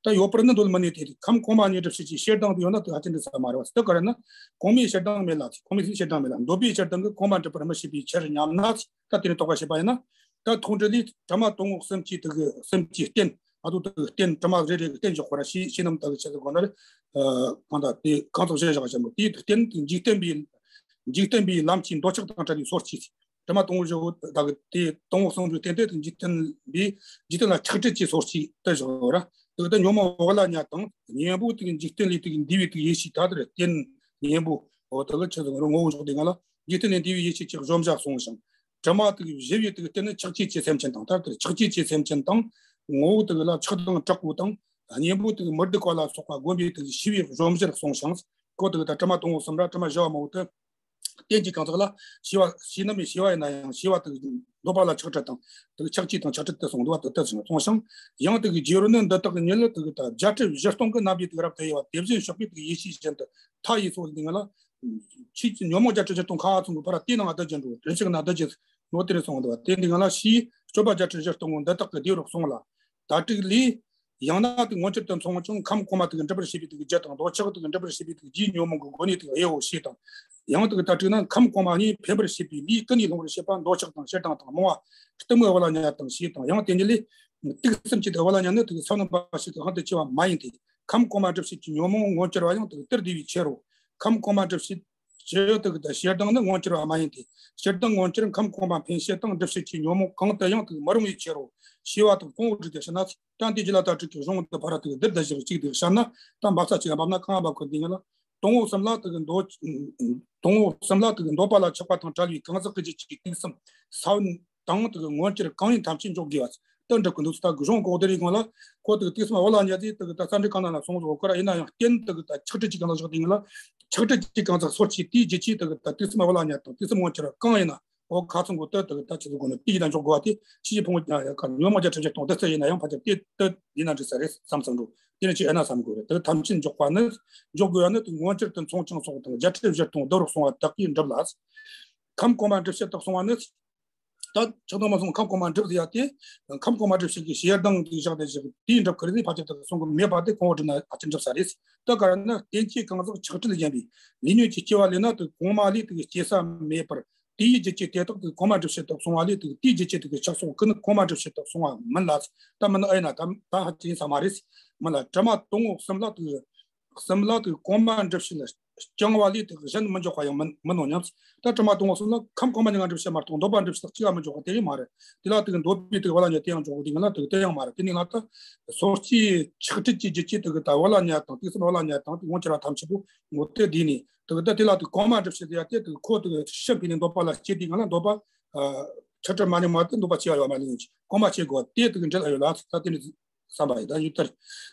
དེ་ད་ཡོད་པར་ནི་འདོད་མི་ནུས་ཏེ། ཁམས་གོང་མ་གཉིས་སྒྲིབ་བྱེད་ཀྱི་ཞེ་སྡང་དུ་ཡོད་ན་དེ་ཧ་ཅང་འདྲི་ས་མ་རེད་བ། དེ་ག་རེ་ན། གོང་མའི་ཞེ་སྡང་མེད་ལ། གོང་མའི་ཞེ་སྡང་མེད་ལ། འདོད་པའི་ཞེ་སྡང་གིས་གོང་མ་འགྲུབ་པར་མི་བྱེད་པའི་ཕྱིར་སྙམ་ན། ད་དེ་ནི་དོགས་པ་བྱེད་པ་ཡིན་ན། ད་མཐོང་གྲོལ་ལས་དྲི་མ་དོན་ངོ་གསུམ་གྱི་དེ་གི་གསུམ་གྱི་རྟེན། ང་ཚོ་དེ་གི་རྟེན་དྲི་མ་རེ་རེ་གི་རྟེན་བཞག་གོ་ར། ཞེས་ཞེས་རྣམས་ད་གི་ཆེད་དུ་གོ་ན་རེ། གང་ལྟར་དེ་གང་དུ་བཞེས་བཞག་ཅན་པོ་དེའི་རྟེན་དེ་འཇིག་རྟེན་པའི། འཇིག་རྟེན་པའི་ལམ་གྱི་འདོད་ཆགས་དང་བྲལ་བའི་སོར་གྱིས། དྲི་མ་དང་པོ་བཞི་བོ་ད་གི་དེ་དང་པོ་གསུམ་བཞི་རྟེན་དེ་འཇིག་རྟེན་པའི་འཇིག་རྟེན་ལ་ཆགས་བྲལ་གྱི་སོར་གྱིས་དེ་བཞག་ར། དེ་ད་ཉོན་མོངས་བག་ལ་ཉལ་དང་གཉེན་པོ་དེ་འཇིག་རྟེན་ལས་དེ་འདས་པའི་དེ་ཡེ་ཤེས་ད་དེར་རྟེན་གཉེན་པོ་འོ་དེ་གི་ཆི་ཟིག་རོ་ངོ་བོ་ཕྱོགས་དེ་ང་ལ་འཇིག་རྟེན་ལས་འདས་པའི་ཡེ་ཤེས་ཀྱི་གཞོམ་བྱ་གསུངས་ཤིང་། དྲི་མ་དེ་གི་བཞི་བའི་དེ་གི་རྟེན་ནི་ཆགས་བཅས་ཀྱི་སེམས་ཅན་དང་ད་དེར་ཆགས་བཅས་ཀྱི་སེམས་ཅན་དང་ངོ་བོ་དེ་གི་ལ་ཆགས་དང་དྲག་པོ་དང་གཉེན་པོ་དེ་གི་མི་སྡུག་པ་ལ་སོགས་པ་བསྒོམ་པའི་དེ་གི་ཤེས་པའི་གཞོམ་བྱར་གསུངས་ཤིང་། ཁོ་དེ་གི་ད་དྲི་མ་དང་པོ་གསུམ་ར་དྲི་མ་བཞི་བ་མང་པོ་དེ། རྟེན་གྱི་གང་ཟག་ལ་ཤེས་པ་ཤེས་ནམ་ཡང་ཤེས་པ་ཡིན་ན་ཡང་ཤེས་པ་དེ་འདོད་པ་ལ་ཆགས་བྲལ་དང་དེ་ཆགས་བཅས་དང་ཆགས་བྲལ་དུ་སོང་འདུག་པ་དེ་ལྟར་སོང་ཞིང་། ཡང་དེ་གི་རྗེས་རོལ་ནི་འདི་དག་ཉིད་ལ་དེ་གི་ད་བརྒྱད་ཁྲི་བཞི་སྟོང་གི་རྣམ་པའི་དེ་གི་རབ་ཏུ་དབྱེ་བ་དེ་བཞིན་གཤེགས་པའི་དེ་གི་ཡེ་ཤེས་བཞིན་དུ་མཐའ་ཡས་སོ་འདི་ང་ལ། ཆོས་ཀྱི་ཉོན་མོངས་བརྒྱད་ཁྲི་བཞི་སྟོང་ཁ་ཚང་གི་བར་དེ་ནང་བདག་རྒྱུ་འགྲོ་དེ་ཞིག་ན་བདག་རྒྱུ་ནོ་དེ་རེད་སོང་འདུག་པ་དེ་འདི་ང་ལ་ཤེས་སྤྱོད་པ་བརྒྱད་ཁྲི་བཞི་སྟོང་འདི་དག་གི་བདེ་རུ་གསུངས་ལ། ད་དྲུག་ལས། ཡང་ན་དེ་མངོན་གྱུར་དུ་མཚུངས་ཀྱང་ཁམས་གོང་མ་དེ་གི་འགྲུབ་པར་བྱེད་པའི་དེ་གི་རྒྱུ་དང་འདོད་ཆགས་དེ་གི་འགྲུབ་པར་བྱེད་པའི་དེ་གི་རྒྱུའི་ཉོན་མོངས་ཀྱི་སྒོ་ནས་དེ་གི་དབྱེ་བོ་ཞེས་དང་། ཡང་དེ་གི་ད་དྲུག་ན་ཁམས་གོང་མ་གཉིས་འཕེན་པར་བྱེད་པའི་ལས་ཀུན་ནས་སློང་བར་བྱེད་པ་འདོད་ཆགས་དང་ཞེ་སྡང་དང་རྨོངས་པ་གཏི་མུག་བག་ལ་ཉལ་དང་ཞེས་དང་ཡང་དེ་ཉིད་ལས། དུག་གསུམ་གྱི་དེ་བག་ལ་ཉལ་ནི་དེ་གི་ས་བོན་པ་ཞིག་གི་དབང་དུ་བྱས་པ་མ་ཡིན་ཏེ། ཁམས་གོང་མ་སྒྲུབ་བྱེད་ཀྱི་ཉོན་མོངས་མངོན་གྱུར་བ་ཡང་དེ་གི་དེར་བསྡུས་པའི་ཕྱིར་རོ། ཁམས་གོང་མ་སྒྲུབ་བྱེད་ཀྱི་དེ་གི་ད་ཞེ་སྡང་ནི་མངོན་གྱུར་བ་མ་ཡིན་ཏེ། ཞེ་སྡང་མངོན་གྱུར་ཁམས་གོང་མ་འཕེན་བྱེད་དང་སྒྲུབ་བྱེད་ཀྱི་ཉོན་མོངས་གང་དུ་ཡང་དེ་གི་མི་རུང་བའི་ཕྱིར་རོ། ཞེས་པ་དང་གོང་བུ་བསྒྲིགས་ཏེ་བཤད་ན། ད་འདི་རྒྱུད་ལ་ད་དྲུག་གི་གཞུང་དུ་ཕར་དེ་གི་འདིར་ད་བཞིར་གཅིག་དེ་གི་བཤད་ན་ད་འབབ་ས་གཅིག་འབབ་ན་གང་འབབ་གི་འདི་ངེས་ལ། དང་པོ་གསུམ་ལ་དེ་གི་འདོད། དང་པོ་གསུམ་ལ་དེ་གི་འདོད་པ་ལ་ཆགས་པ་དང་བྲལ་བའི་གང་ཟག་གི་རྒྱུད་ཀྱི་དུག་གསུམ་ས་བོན་དང་དེ་གི་མངོན་གྱུར་གང་ཡིན་ཐམས་ཅད་འཇོག་དགོས་པ་དེ་འགྲུབ་གི་འདུག་ད་གི་གཞུང་གོ་བདེ་རིགས་ངོ་ལ་ཁོ་དེ་གི་དུག་གསུམ་བ་ལ་ཉལ་ཚེ་དེ་གི་ད་རྩ་འགྲེལ་གང་ན་ལ་སོང་ཟོ་ཁོ་ར་ཡིན་ན་ཡང་རྟེན་དེ་གི་ད་ཆགས་བྲལ་གྱི་གང་ཟག་བཞག་དེ་ངེས་ལ་ཆགས་བྲལ་གྱི་གང་ཟག་སོར་ཆུད་དེའི་རྒྱུད་ཀྱི་དེ་གི་ད་དུག་གསུམ་བ་ལ་ཉལ་དང་དུག་གསུམ་མངོན་གྱུར་གང་ཡིན་ན། འོ་ཁ་ཚང་གོ་ཏི་དེ་གི་ད་ཆི་ཟིག་གོ་ནི་དེ་ཡིན་ན་འཇོག་དགོས་པ་དེ་ཕྱི་ཕུང་ཉོན་མོངས་བརྒྱད་ཁྲི་བཞི་སྟོང་དེ་ཚོ་ཡིན་ན་ཡང་ཕལ་ཆེར་དེ་དེ་ཡིན་ན་འགྲིག་ས་རེད་བསམ་བསམ་འགྲོ། དེ་ནི་ཅི་ཨེ་ན་བསམ་དགོས་རེད། དེ་ཐམས་ཅད་འཇོག་པ་ནི་འཇོག་དགོས་པ་ནི་དེ་མངོན་གྱུར་དུ་མཚུངས་ཀྱང་སོགས་དང་བརྒྱད་ཁྲི་བཞི་སྟོང་བསྡུ་རུ་གསུངས་པ་དག་གིས་འགྲུབ་ལ། ཁམས་གོང་མ་སྒྲུབ་བྱེད་དག་གསུངས་པ་ནི། ད་ཆགས་སྡང་མ་སོང་ཁམས་གོང་མ་སྒྲུབ་ཟེར་ཡ་དེ། ཁམས་གོང་མ་སྒྲུབ་བྱེད་ཀྱི་ཞེ་སྡང་གི་བཞག་དེ་བཞག་དེའི་འགྲུབ་ཁུར་ནི་ཕལ་ཆེར་དག་གསུང་གི་མེད་པ་དེ་གོང་བུ་སྒྲིགས་ན་ཨ་ཅེ་འགྲུབ་ས་རེད། ད་ག་ར་ནི་རྟེན་གྱི་གང་ཟག་ཆགས་བྲལ་ཡིན་པས་ལས་ཉོན་གྱི་སྐྱེ་བ་ལེན་ན་དེ་གོང་མ་ལས་དེ་སྐྱེ་ས་མེད་པར། དེའི་རྒྱུད་ཀྱི་དེ་དག་དེ་གོང་མ་སྒྲུབ་བྱེད་དག་གསུང་བ་ལས་དེ་དེའི་རྒྱུད་ཀྱི་དེ་གི་ཆགས་སོགས་ཀུན་ནི་གོང་མ་སྒྲུབ་བྱེད་དག་གསུང་བ་མིན་ལ། ད་མིན་ཨེ་ན་ད་ད་ཧ་ཅི་ཡིན་ས་མ་རེད། མིན་ལ་དྲི་མ་དང་པོ་གསུམ་ལ་དེ་གསུམ་ལ་དེ་གོང་མ་སྒྲུབ་བྱེད་ལ་རྐྱང་བ་ལས་དེ་གཞན་མི་འཇོག་པ་ཡང་མིན་མིན་ནོ་སྙམ། ད་དྲི་མ་དང་པོ་གསུམ་ལ་ཁམས་གོང་མ་ཉིད་ང་སྒྲུབ་བྱེད་མ་གཏོགས་འདོད་པ་སྒྲུབ་བྱེད་དག་གཅིག་ཡང་མི་འཇོག་པ་དེ་ཡང་མ་རེད། དེ་ལ་དེ་གི་འདོད་པའི་དེ་གི་བག་ལ་ཉལ་དེ་ཡང་འཇོག་དེ་ཡང་ལ་དེ་གི་དེ་ཡང་མ་རེད། དེ་ནི་ལ་ད་སོར་ཆུད་ཆགས་བྲལ་གྱི་རྒྱུད་ཀྱི་དེ་གི་ད་བག་ལ་ཉལ་དང་དུག་གསུམ་བག་ལ་ཉལ་དང་དེ་མངོན་གྱུར་བ་ཐམས་ཅད་པོ་ངོ་དེ་དེ་ནི། དེ་གི་ད་དེ་ལ་དེ་གོང་མ་སྒྲུབ་བྱེད་དེ་ཡ་དེ་དེ་གི་ཁོ་དེ་གི་ཕྱིར་འཕེན་ནས་འདོད་པ་ལ་སྐྱེ་དེ་ང་ལ་འདོད་པ། ཆགས་བྲལ་མ་ནི་མ་དེ་འདོད་པ་སྐྱེ་བ་ཡོད་མ་ལས་ཡིན་གྱི་གོང་མ་སྐྱེ་དགོས་དེ་དེ་གི་འབྲེལ་ཡོད་ལ་ད་དེ་ནི་བསམ་པ་ཡི་ད་ཡུལ་ལྟར།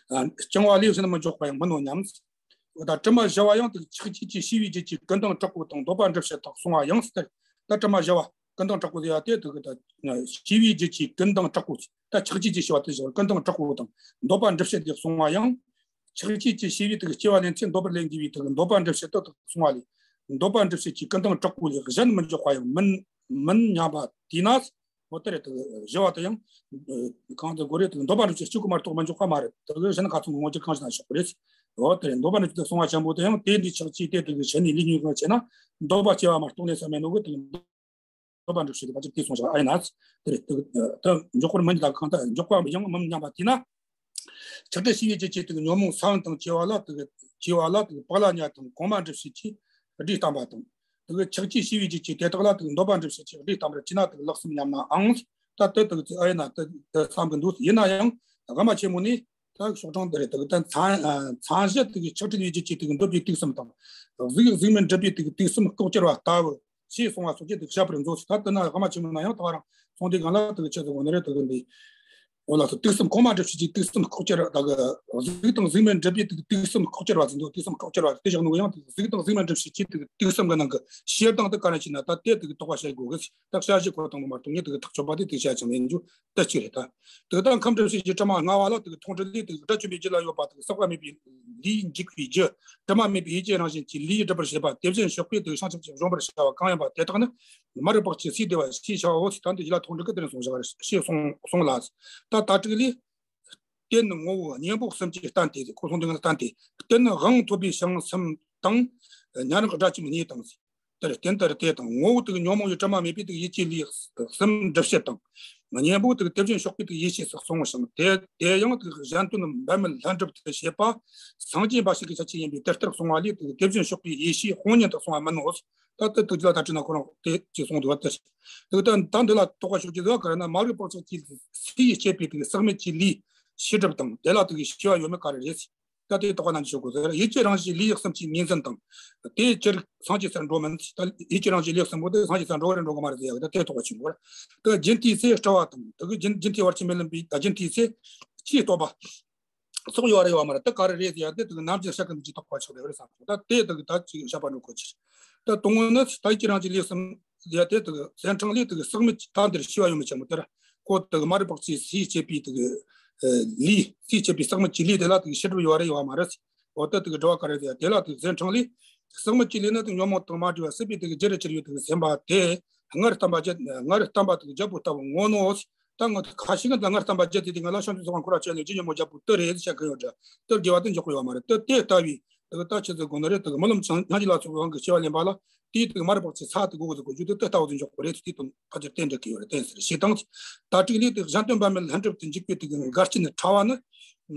རྐྱང་བ་ལས་ཕྱིར་མི་འཇོག་པ་ཡང་མིན་ནོ་སྙམ། ད་དྲི་མ་བཞི་བ་ཡང་དེ་ཆགས་བཅས་ཀྱི་ཤེས་པའི་རྒྱུད་ཀྱི་ཀུན་ལྡང་དྲག་པོ་དང་འདོད་པ་སྒྲུབ་བྱེད་དག་གསུང་བ་ཡང་ལྟར། ད་དྲི་མ་བཞི་བ་ཀུན་ལྡང་དྲག་པོ་ཟེར་ཡ་དེ་དེ་གི་ད་ཤེས་པའི་རྒྱུད་ཀྱི་ཀུན་ལྡང་དྲག་པོ་ད་ཆགས་བཅས་ཀྱི་ཤེས་པ་དེ་བཞག་ཀུན་ལྡང་དྲག་པོ་དང་འདོད་པ་སྒྲུབ་བྱེད་དེ་གསུང་བ་ཡང་། ཆགས་བཅས་ཀྱི་ཤེས་པའི་དེ་གི་སྐྱེ་བ་ལེན་ཚེ་འདོད་པར་ལེན་དགོས་པའི་དེ་གི་འདོད་པ་སྒྲུབ་བྱེད་དེ་དག་གསུང་བ་ལས། འདོད་པ་སྒྲུབ་བྱེད་ཀྱི་ཀུན་ལྡང་དྲག་པོ་ལས་གཞན་མི་འཇོག་པ་ཡང་མིན་མིན་སྙམ་པ་དེས་ན། འོ་དེ་རེད་དེ་བཞི་བ་དེ་ཡང་། གང་དུ་དགོས་རེད་དེ་འདོད་པ་སྒྲུབ་བྱེད་གཅིག་པུ་མ་གཏོགས་མི་འཇོག་པ་མ་རེད་དེ་གཞན་ཁ་ཚང་གི་ངོ་ཅིག་གང་ཞིག་ན་ཆོག་གི་རེད། འོ་དེ་རེད་འདོད་པ་སྒྲུབ་བྱེད་དེ་གསུང་བ་ཆེན་པོ་དེ་ཡང་དེ་འདི་ཆགས་བཅས་དེ་དེ་གི་བྱེད་ནས་ལས་ཉོན་གང་བྱས་ན་འདོད་པ་སྐྱེ་བ་མ་གཏོགས་ལེན་ས་མེད་ནོ་གི་དེ་འདོད་པ་སྒྲུབ་བྱེད་དེ་ཕལ་ཆེར་དེ་གསུང་བྱ་ཨ་ཡིན་ན། དེ་རེད་དེ་དེ་འཇོག་པར་མིན་ད་གང་ལྟར་འཇོག་པ་ཡང་མིན་སྙམ་པ་དེས་ན། ཆགས་བྲལ་ཤེས་པའི་རྒྱུད་ཀྱི་དེ་གི་ཉོན་མོངས་ས་བོན་དང་བཅས་པ་ལ་དེ་གི་བཅས་པ་ལ་དེ་གི་བག་ལ་ཉལ་དང་གོང་མ་སྒྲུབ་བྱེད་ཀྱིས་སྒྲས་བསྟན་པ་དང་། དེ་གི་ཆགས་བཅས་ཤེས་པའི་རྒྱུད་ཀྱི་དེ་དག་ལ་དེ་གི་འདོད་པ་སྒྲུབ་བྱེད་ཀྱིས་སྒྲས་བསྟན་པར་བྱས་ན་དེ་གི་ལེགས་སམ་སྙམ་ནའང་། ད་དེ་དེ་གི་ཨ་ཡིན་ན་དེ་དེ་བསམ་གི་འདུག་ཡིན་ན་ཡང་། དབུ་མ་ཆེན་མོ་ནས་ད་ཤོག་གྲངས་འདི་རེད་དེ་གི་ད་མཚན་མཚན་གཞི་དེ་གི་ཆགས་བྲལ་བའི་རྒྱུད་ཀྱི་དེ་གི་འདོད་པའི་དུག་གསུམ་དང་། གཟུགས་གཟུགས་མེད་འགྲུབ་པའི་དེ་གི་དུག་གསུམ་ལྐོག་གྱུར་བ་ལྟ་བུ། ཞེས་གསུངས་པ་སོགས་ཀྱིས་དེ་བཤད་པར་མཛོད་ཅིག་ད་དེ་ན་དབུ་མ་ཆེན་མོ་ན་ཡང་ད་ག་རང་གསུང་དེ་གང་ལ་དེ་གི་ཆེད་དུ་གོ་ནི་རེད་དེ་གི་འདི། འོ་ལགས་སོ་དུག་གསུམ་གོང་མ་སྒྲུབ་བྱེད་ཀྱི་དུག་གསུམ་ལྐོག་གྱུར་ད་གི་གཟུགས་དང་གཟུགས་མེད་འགྲུབ་པའི་དེ་གི་དུག་གསུམ་ལྐོག་གྱུར་བ་ཟེར་འདུག་དུག་གསུམ་ལྐོག་གྱུར་བ་དེ་བཞག་ནོ་ཡང་དེ་གི་གཟུགས་དང་གཟུགས་མེད་འགྲུབ་བྱེད་ཀྱི་དེ་གི་དུག་གསུམ་གི་ནང་གི་ཞེ་སྡང་དེ་ག་ནས་བྱུང་ན་ད་དེ་དེ་གི་དོགས་པ་བྱེད་དགོས་གི་ད་བྱ་བྱེད་གོ་དང་མ་གཏོགས་ངས་དེ་གི་ཐག་ཆོད་པ་དེ་དེ་བྱ་ཅང་མེད་འཇུ། དེ་གཅིག་རེད་ད། དེ་ལྟར་ཁམས་སྒྲུབ་བྱེད་ཀྱི་དྲི་མ་ལྔ་བ་ལ་དེ་གི་མཐོང་གྲོལ་ལས་དེ་གི་སྒྲ་ཆོས་པའི་རྒྱུད་ལ་ཡོད་པ་དེ་གི་ཟག་པ་མེད་པའི་ལས་འཇིག་པའི་རྒྱུ། དྲི་མ་མེད་པའི་ཡེ་ཤེས་རང་བཞིན་གྱིས་ལས་སྒྲུབ་པར་བྱེད་པ་དེ་བཞིན་གཤེགས་པས་དེ་གི་བྱང་ཆུབ་ཀྱི་གཞོམ་པར་བྱ་བ་གང་ཡིན་པ་དེ་དག་ནི་མ་རིག་པ་ཆེས་སུ་བདེ་བ་ཞེས་བྱ་བའོ་ཟེར་ད་འདི་རྒྱུད་ལ་མཐོང་གྲོལ་གྱི་དེ་ནས་གསུངས་བཞག་པ་རེད་ཞེས་གསུངས་གསུངས་ལ། ད་ད་དྲུག་ལས། རྟེན་ནི་ངོ་བོ་གཉེན་པོ་གསུམ་གྱིས་བསྟན་ཏེ་ཁོ་སོང་དེ་ང་ལ་བསྟན་ཏེ། རྟེན་ནི་དབང་ཐོབ་པའི་ཞིང་གསུམ་དང་། སྙན་རག་སྒྲ་ཆོས་གཉིས་དང་། དེར་རྟེན་དེར་དེ་དང་ངོ་བོ་དེ་གི་ཉོན་མོངས་ཡི་དྲི་མ་མེད་པའི་དེ་གི་ཡིད་ཀྱི་ལས་གསུམ་སྒྲུབ་བྱེད་དང་། གཉེན་པོ་དེ་གི་དེ་བཞིན་གཤེགས་པའི་དེ་གི་ཡེ་ཤེས་སུ་གསུངས་ཤིང་དེ་དེ་ཡང་དེ་གི་གཞན་དོན་འབད་མེད་ལྷུན་གྲུབ་ཏུ་བྱེད་པ། སངས་རྒྱས་འབའ་ཞིག་གི་ཆ་ཅན་ཡིན་པས་དེ་ལྟར་གསུངས་པ་ལས་དེ་གི་དེ་བཞིན་གཤེགས་པའི་ཡེ་ཤེས་དཔང་ཉིད་དུ་གསུངས་པ་མིན་ནོ། ད་ལྟ་དུ་རྒྱུད་ལ་ད་དྲི་ན་ཁོ་རང་དེ་ཅི་གསུངས་འདུག་བ་དེ། དེ་ད་ད་འདི་ལ་དོགས་པ་ཞོག་ཅི་འདུག་ག་རེ་ན་མ་རིག་པ་སོགས་ཀྱིས་སུས་བསྐྱེད་པའི་དེ་གི་ཟག་མེད་ཀྱི་ལས། ཤེས་སྒྲིབ་དང་དེ་ལ་དེ་གི་ཤེས་པ་ཡོད་མེད་ག་རེ་རེད། ད་དེ་དོགས་པ་རྣམས་ཤོད་དགོས་ཟེར། ཡིད་ཀྱི་རང་བཞིན་ལུས་གསུམ་གྱི་ངོས་འཛིན་དང་། དེ་ཅིར་སངས་རྒྱས་སར་འགྲོ་མིན། ད་ཡིད་ཀྱི་རང་བཞིན་ལུས་གསུམ་པོ་དེ་སངས་རྒྱས་སར་འགྲོ་གི་རེད་འགྲོ་གི་མ་རེད་ཟེར་ཡག་གི་ད་དེ་དོགས་པ་ཆེན་པོ་རེད། ད་རྒྱུན་མཐའི་ཚེ་སྤྲོ་བ་དང་དེ་གི་རྒྱུན་རྒྱུན་མཐའི་བར་ཆད་མི་ལེན་པའི་ད་རྒྱུན་མཐའི་ཚེ་ཅིའི་སྟོབས་པ། སོགས་ཡོད་རེད་ཡོད་མ་རེད། དེ་ག་རེ་རེད་ཟེར་ཡ་དེ་དེ་གི་ནམ་རྒྱུན་བཤད་གི་འདུག་ཅེས་དོགས་པ་ཆགས་བསྡད་རེད་བསམ་སོང་། ད་དེ་དེ་གི་ད་ཅིག་བཤད་པ་འགྲོ་གོ་ཕྱིར། ད་དང་པོ་ནི་ད་ཡིད་ཀྱི་རང་བཞིན་ལུས་གསུམ་ཟེར་ཡ་དེ་དེ་གི་ཚེ་འཕྲེང་ལས་དེ་གི་ཟག་མེད་ཀྱི་ད་འདིར་ཤེས་པ་ཡོད་མེད་ཆེན་པོ་དེར་ཁོ་དེ་གི་མ་རིག་པ་ཅན་སུས་བསྐྱེད་པའི་དེ་གི་ལས་སུས་བསྐྱེད་པའི་ཟག་མེད་ཀྱི་ལས་དེ་ལ་དེ་གི་ཤེས་སྒྲིབ་ཡོད་རེད་ཡོད་མ་རེད། འོ་ད་དེ་གི་འགྲོ་བ་ག་རེ་ཟེར་ཡ་དེ་ལ་དེ་གི་ཚེ་འཕྲེང་ལས་ཟག་མེད་ཀྱི་ལས་ནི་དེ་ཉོན་མོངས་དང་མ་བྲལ་བ་སྲིད་པའི་དེ་གི་རྒྱུ་རུ་གྱུར་ཡོད་དེ་གི་སེམས་པ་དེ་སྔར་བསྟན་པ་བརྒྱད་སྔར་བསྟན་པ་དེ་གི་བརྒྱད་པོ་ལྟ་བུ་ངོ་ནོ། ད་ང་ཁ་ཤས་ཀྱིས་ད་སྔར་བསྟན་པ་བརྒྱད་དེ་དེ་ང་ལ་བྱང་ཆུབ་སེམས་དཔའ་འཁོར་བ་ཅན་ལས་རྒྱུ་ཉོན་མོངས་བརྒྱད་པོ་དེ་རེད་ཟེར་གི་ཡོད་འདྲ། དེར་དགེ་བ་དེ་འཇོག་གི་ཡོད་མ་རེད། དེ་དེ་ལྟ་བུའི་དེ་གི་ད་ཆི་ཟེར་དགོས་ནི་རེད། དེ་གི་རྨི་ལམ་སྙིང་རྗེ་ལ་སོགས་པའི་དབང་གིས་སྐྱེ་བ་ལེན་པ་ལ་དེའི་དེ་གི་མ་རིག་པ་ཅན་ས་དེ་དགོས་གི་ཟེར་གོ་རྒྱུ་དེ་དེ་ལྟ་བུ་དེ་འཇོག་གི་རེད། དེ་དོན་ཕལ་ཆེར་དེ་འགྲིག་གི་ཡོད་རེད། དེ་ཟེར་ཞེས་དང་། ད་དྲུག་ལས་དེ་གི་གཞན་དོན་པ་མེད་ལྷུན་གྲུབ་ཏུ་འཇུག་པའི་དེ་གི་འགལ་རྐྱེན་ཕྲ་བ་